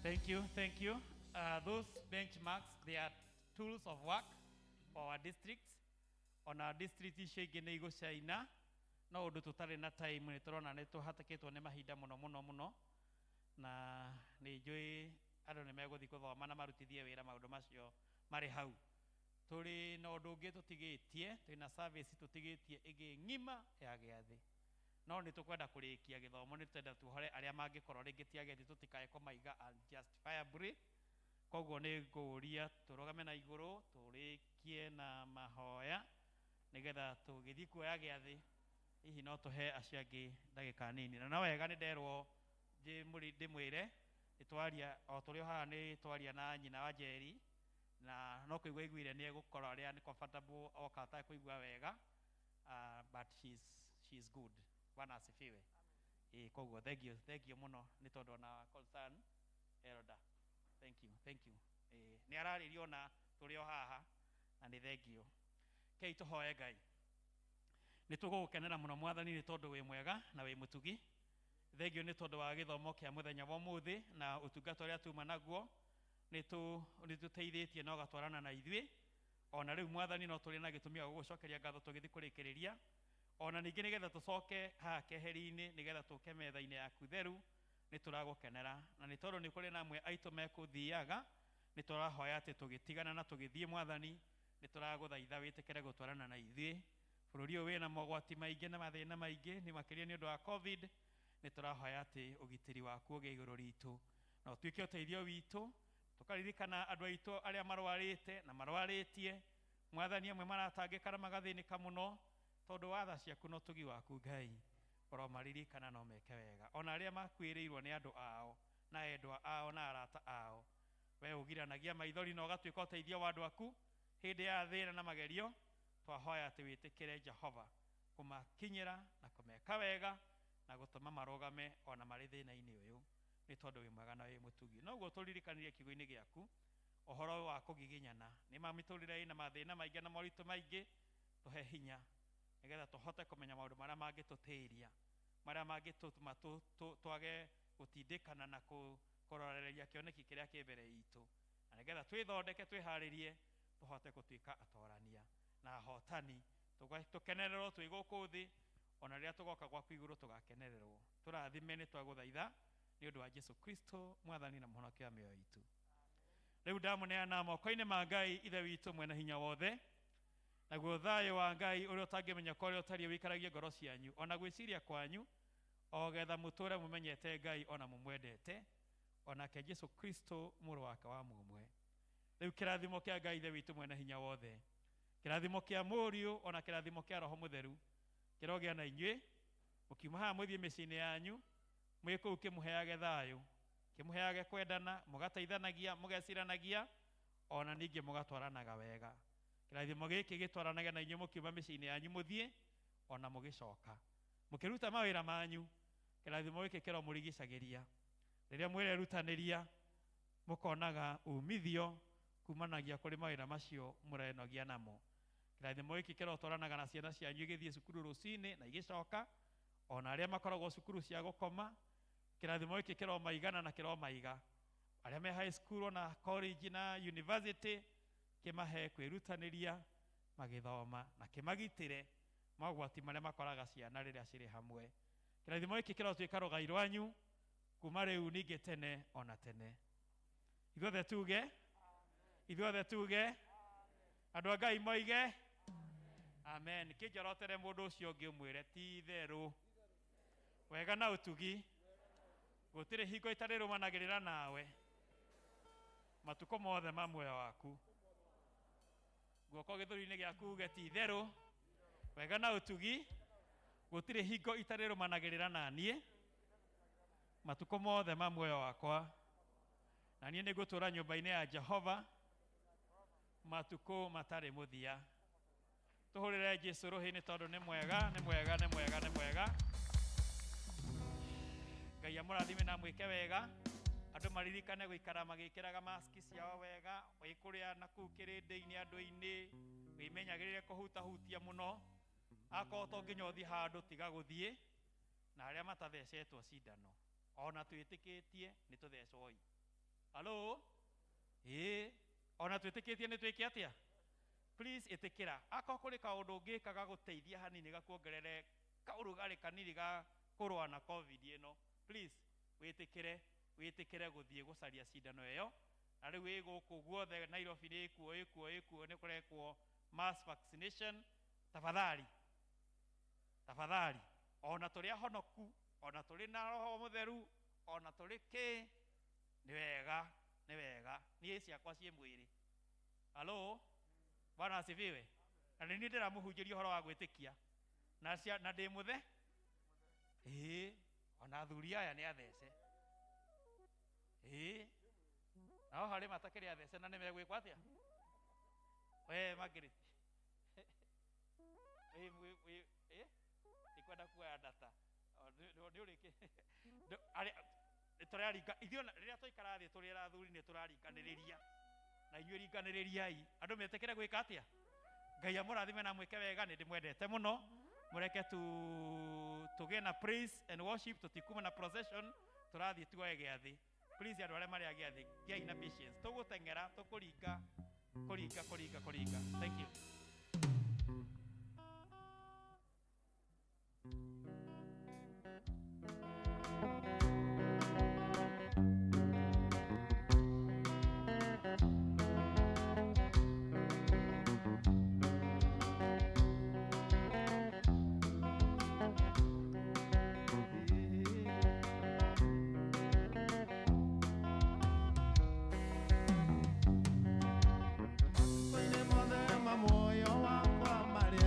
Speaker 6: Thank you, thank you. Those benchmarks, they are tools of work for our districts. Ona district icio ingĩ nĩ igũcaina, no ũndũ tũtarĩ na time nĩ tũrona nĩ tũhatĩkĩtwo nĩ mahinda mũno mũno mũno, na nĩ njũĩ andũ nĩ megũthiĩ gũthoma na marutithie wĩra maũndũ macio marĩ hau. Tũrĩ na ũndũ ũngĩ tũtigĩtie, twĩna service tũtigĩtie ĩngĩ ng'ima ya gĩathĩ, no nĩ tũkwenda kũrĩkia gĩthomo, nĩ twenda tuohore arĩa mangĩkorwo rĩngĩ ti agethi tũtikae kũmaiga unjustifiably. Koguo nĩ ngũria tũrũgame na igũrũ tũrĩkie na mahoya nĩgetha tũgĩthiĩ kuoya gĩathĩ, hihi no tũhe acio angĩ ndagĩka nini. Na no wega nĩ nderwo ndĩmwĩre nĩ twaria o tũrĩ o haha, nĩ twaria na nyina wa Njeri, na no kũigua aiguire nĩ egũkorwo arĩa nĩ comfortable oka atekũigua wega, but she's good. Bwana asifiwe. Koguo thank you, thank you mũno nĩ tondũ ona concern elder. Thank you, thank you. Nĩ ararĩrio na tũrĩ o haha na nĩ thank you. Kei tũhoe Ngai. Nĩ tũgũgũkenera mũno Mwathani nĩ tondũ wĩ mwega na wĩ mũtugi. Thank you nĩ tondũ wa gĩthomo kĩa mũthenya wa ũmũthĩ na ũtungata ũrĩa tuma naguo, nĩ tũteithĩtie na ũgatwarana na ithuĩ. Ona rĩu Mwathani no tũrĩ na gĩtũmi gĩa gũgũcokeria ngatho tũgĩthiĩ kũrĩkĩrĩria. Ona ningĩ nĩgetha tũcoke haha keheri-inĩ, nĩgetha tũke metha-inĩ yaku theru, nĩ tũragũkenera. Na nĩ tondũ nĩ kũrĩ na amwe aitũ mekũthiaga, nĩ tũrahoya atĩ tũgĩtigana na tũgĩthiĩ Mwathani, nĩ tũragũthaitha wĩtĩkĩre gũtwarana na ithuĩ. Bũrũri ũyũ wĩna mogwati maingĩ na mathĩna maingĩ, nĩ makĩria nĩ ũndũ wa COVID, nĩ tũrahoya atĩ ũgitĩri waku ũgĩe igũrũ ritũ na ũtuĩke ũteithio witũ. Tũkaririkana andũ aitũ arĩa marwarĩte na marwarĩtie Mwathani, amwe maratangĩka na magathĩnĩka mũno tondũ wa tha ciaku na ũtugi waku Ngai, ũromaririkana no meke wega. Ona arĩa makuĩrĩirwo nĩ andũ ao na endwa ao na arata ao, we ũgiranagia maithori na ũgatuĩka ũteithio wa andũ aku hĩndĩ ya thĩna na magerio. Twahoya atĩ wĩtĩkĩre Jehova kũmakinyĩra na kũmeka wega na gũtũma marũgame ona marĩ thĩna-inĩ ũyũ, nĩ tondũ wĩ mwega na wĩ mũtugi. Noguo tũririkanirie kiugo-inĩ gĩaku ũhoro wa kũgiginyana, nĩ ma mĩtũrĩre ĩna mathĩna maingĩ na moritũ maingĩ, tũhe hinya nĩgetha tũhote kũmenya maũndũ marĩa mangĩtũtĩria, marĩa mangĩtũtũma twage gũtindĩkana na kũrorereria kĩoneki kĩrĩa kĩ mbere itũ, na nĩgetha twĩthondeke twĩharĩrie tũhote gũtuĩka atorania na ahotani, tũkenererwo twĩ gũkũ thĩ, ona rĩrĩa tũgoka gwaku igũrũ tũgakenererwo. Tũrathime nĩ twagũthaitha nĩ ũndũ wa Jesu Kristo Mwathani na Mũhonokia wa mĩoyo itũ. Rĩu ndamũneana moko-inĩ ma Ngai Ithe witũ mwene hinya wothe, naguo thayũ wa Ngai ũrĩa ũtangĩmenya ũrĩa ũtariĩ wĩikaragie ngoro cianyu ona gwĩciria kwanyu, o getha mũtũre mũmenyete Ngai ona mũmwendete, onake Jesu Kristo mũrũ wake wa mũmwe. Rĩu kĩrathimo kĩa Ngai Ithe witũ mwene hinya wothe, kĩrathimo kĩa Mũriũ ona kĩrathimo kĩa Roho Mũtheru kĩrogĩa na inyuĩ mũkiuma haha mũthiĩ mĩciĩ-inĩ yanyu, mwĩ kũu kĩmũheage thayũ, kĩmũheage kwendana, mũgateithanagia, mũgeciranagia, ona ningĩ mũgatwaranaga wega. Kĩrathimo gĩkĩ gĩtwaranage na inyuĩ mũkiuma mĩciĩ-inĩ yanyu mũthiĩ ona mũgĩcoka, mũkĩruta mawĩra manyu. Kĩrathimo gĩkĩ kĩromũrigicagĩria rĩrĩa mwĩrerutanĩria, mũkonaga umithio kumanagia kũrĩ mawĩra macio mũrenogia namo. Kĩrathimo gĩkĩ kĩrotwaranaga na ciana cianyu igĩthiĩ cukuru rũcinĩ na igĩcoka, ona arĩa makoragwo cukuru cia gũkoma. Kĩrathimo gĩkĩ kĩromaigana na kĩromaiga arĩa me high school na college na university, kĩmahe kwĩrutanĩria magĩthoma na kĩmagitĩre mogwati marĩa makoraga ciana rĩrĩa cirĩ hamwe. Kĩrathimo gĩkĩ kĩrotuĩka rũgai rwanyu kuma rĩu ningĩ tene ona tene. Ithuothe tuge, ithuothe tuge, andũ a Ngai moige amen. Kĩnjorotere mũndũ ũcio ũngĩ ũmwĩre ti itherũ wega na ũtugi gũtirĩ hingo itarĩrũmanagĩrĩra nawe matukũ mothe ma muoyo waku. Guoko gĩthũri-inĩ gĩaku uge ti itherũ wega na ũtugi gũtirĩ hingo itarĩrũmanagĩrĩra na niĩ matukũ mothe ma muoyo wakwa, na niĩ nĩngũtũũra nyũmba-inĩ ya Jehova matukũ matarĩ mũthia. Tũhũrĩre Jesũ rũhĩ nĩ tondũ nĩ mwega, nĩ mwega, nĩ mwega, nĩ mwega. Ngai amũrathime na amwĩke wega. Andũ maririkane gũikara magĩkĩraga maski ciao wega, wĩ kũrĩa na kũu kĩrĩndĩ-inĩ andũ-inĩ, wĩmenyagĩrĩre kũhutahutia mũno. Akorwo to nginya ũthiĩ handũ tiga gũthiĩ, na arĩa matathecetwo cindano ona twĩtĩkĩtie nĩ tũthecwoi. Halo, ĩĩ, ona twĩtĩkĩtie nĩ twĩke atĩa? Please ĩtĩkĩra akorwo kũrĩ kaũndũ ũngĩka gagũteithia hanini gakuongerere kaũrugarĩ kanini ga kũrũa na COVID ĩno, please wĩtĩkĩre, wĩtĩkĩre gũthiĩ gũcaria cindano ĩyo. Na rĩu ĩ gũkũ guothe Nairobi nĩ ĩkuo, ĩkuo, ĩkuo, nĩ kũrekwo mass vaccination. Tafadhali, tafadhali, ona tũrĩ ahonoku, ona tũrĩ na roho mũtheru, ona tũrĩ kĩ, nĩ wega, nĩ wega. Niĩ ciakwa ciĩ mwĩrĩ. Halo, Bwana asifiwe. Na nĩ niĩ ndĩramũhunjĩria ũhoro wa gwĩtĩkia na cia, na ndĩ mũthe, ĩĩ, ona athuri aya nĩ athece, ĩĩ, nao harĩ matakĩrĩ athece na nĩ megwĩkwo atĩa? We Margaret, ĩ, mwĩ, wĩ, ĩ, ndikwenda kuoya data. O, nĩ ũrĩkĩ arĩa tũraringa ithuĩ ona rĩrĩa twaikara thĩ tũrĩ athuri nĩ tũraringanĩrĩria na inyuĩ ringanĩrĩriai andũ metĩkĩre gwĩka atĩa. Ngai amũrathime na mwĩke wega, nĩ ndĩmwendete mũno. Mũreke tũgĩe na praise and worship, tũtikuma na procession, tũrathiĩ tuoe gĩathĩ. Please andũ arĩa marĩ a gĩathĩ, gĩai na patience, tũgũteng'era, tũkũringa, kũringa, kũringa, kũringa. Thank you.
Speaker 16: Matukũ-inĩ mothe ma muoyo wakwa marĩa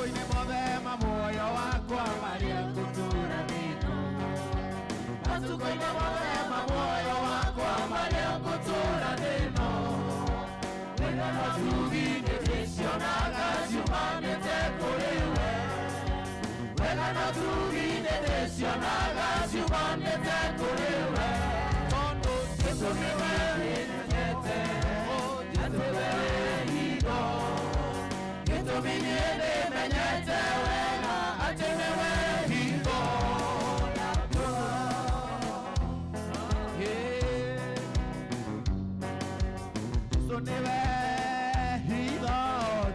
Speaker 16: Matukũ-inĩ mothe ma muoyo wakwa marĩa ngũtũũra thĩ-ĩno. Matukũ-inĩ mothe ma muoyo wakwa marĩa ngũtũũra thĩ-ĩno. Wega na ũtugi nĩndĩcionaga ciumanĩte kũrĩ we. Wega na ũtugi nĩndĩcionaga ciumanĩte kũrĩ we. Tondũ Jesũ nĩwe wĩnyendete, atĩ we wĩ hitho. Gĩtũmi niĩ nĩmenyete wega atĩ nĩwe hitho yakwa. Jesũ nĩwe hitho,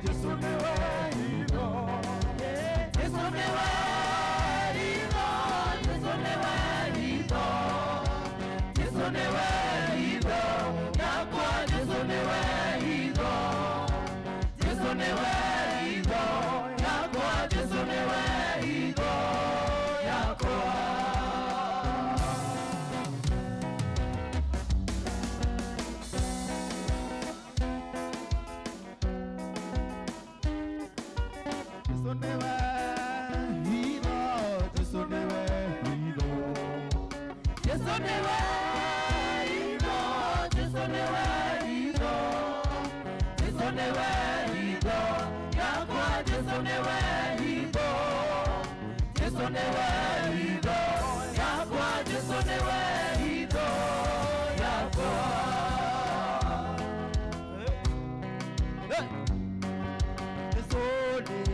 Speaker 16: Jesũ nĩwe hitho. Jesũ nĩwe hitho, Jesũ nĩwe hitho. Jesũ nĩwe hitho yakwa, Jesũ nĩwe hitho. Jesũ nĩwe hitho yakwa, Jesũ nĩwe hitho yakwa. Jesũ nĩwe hitho, Jesũ nĩwe hitho. Jesũ nĩwe hitho, Jesũ nĩwe hitho. Jesũ nĩwe hitho yakwa, Jesũ nĩwe hitho. Jesũ nĩwe hitho yakwa, Jesũ nĩwe hitho yakwa. Jesũ nĩwe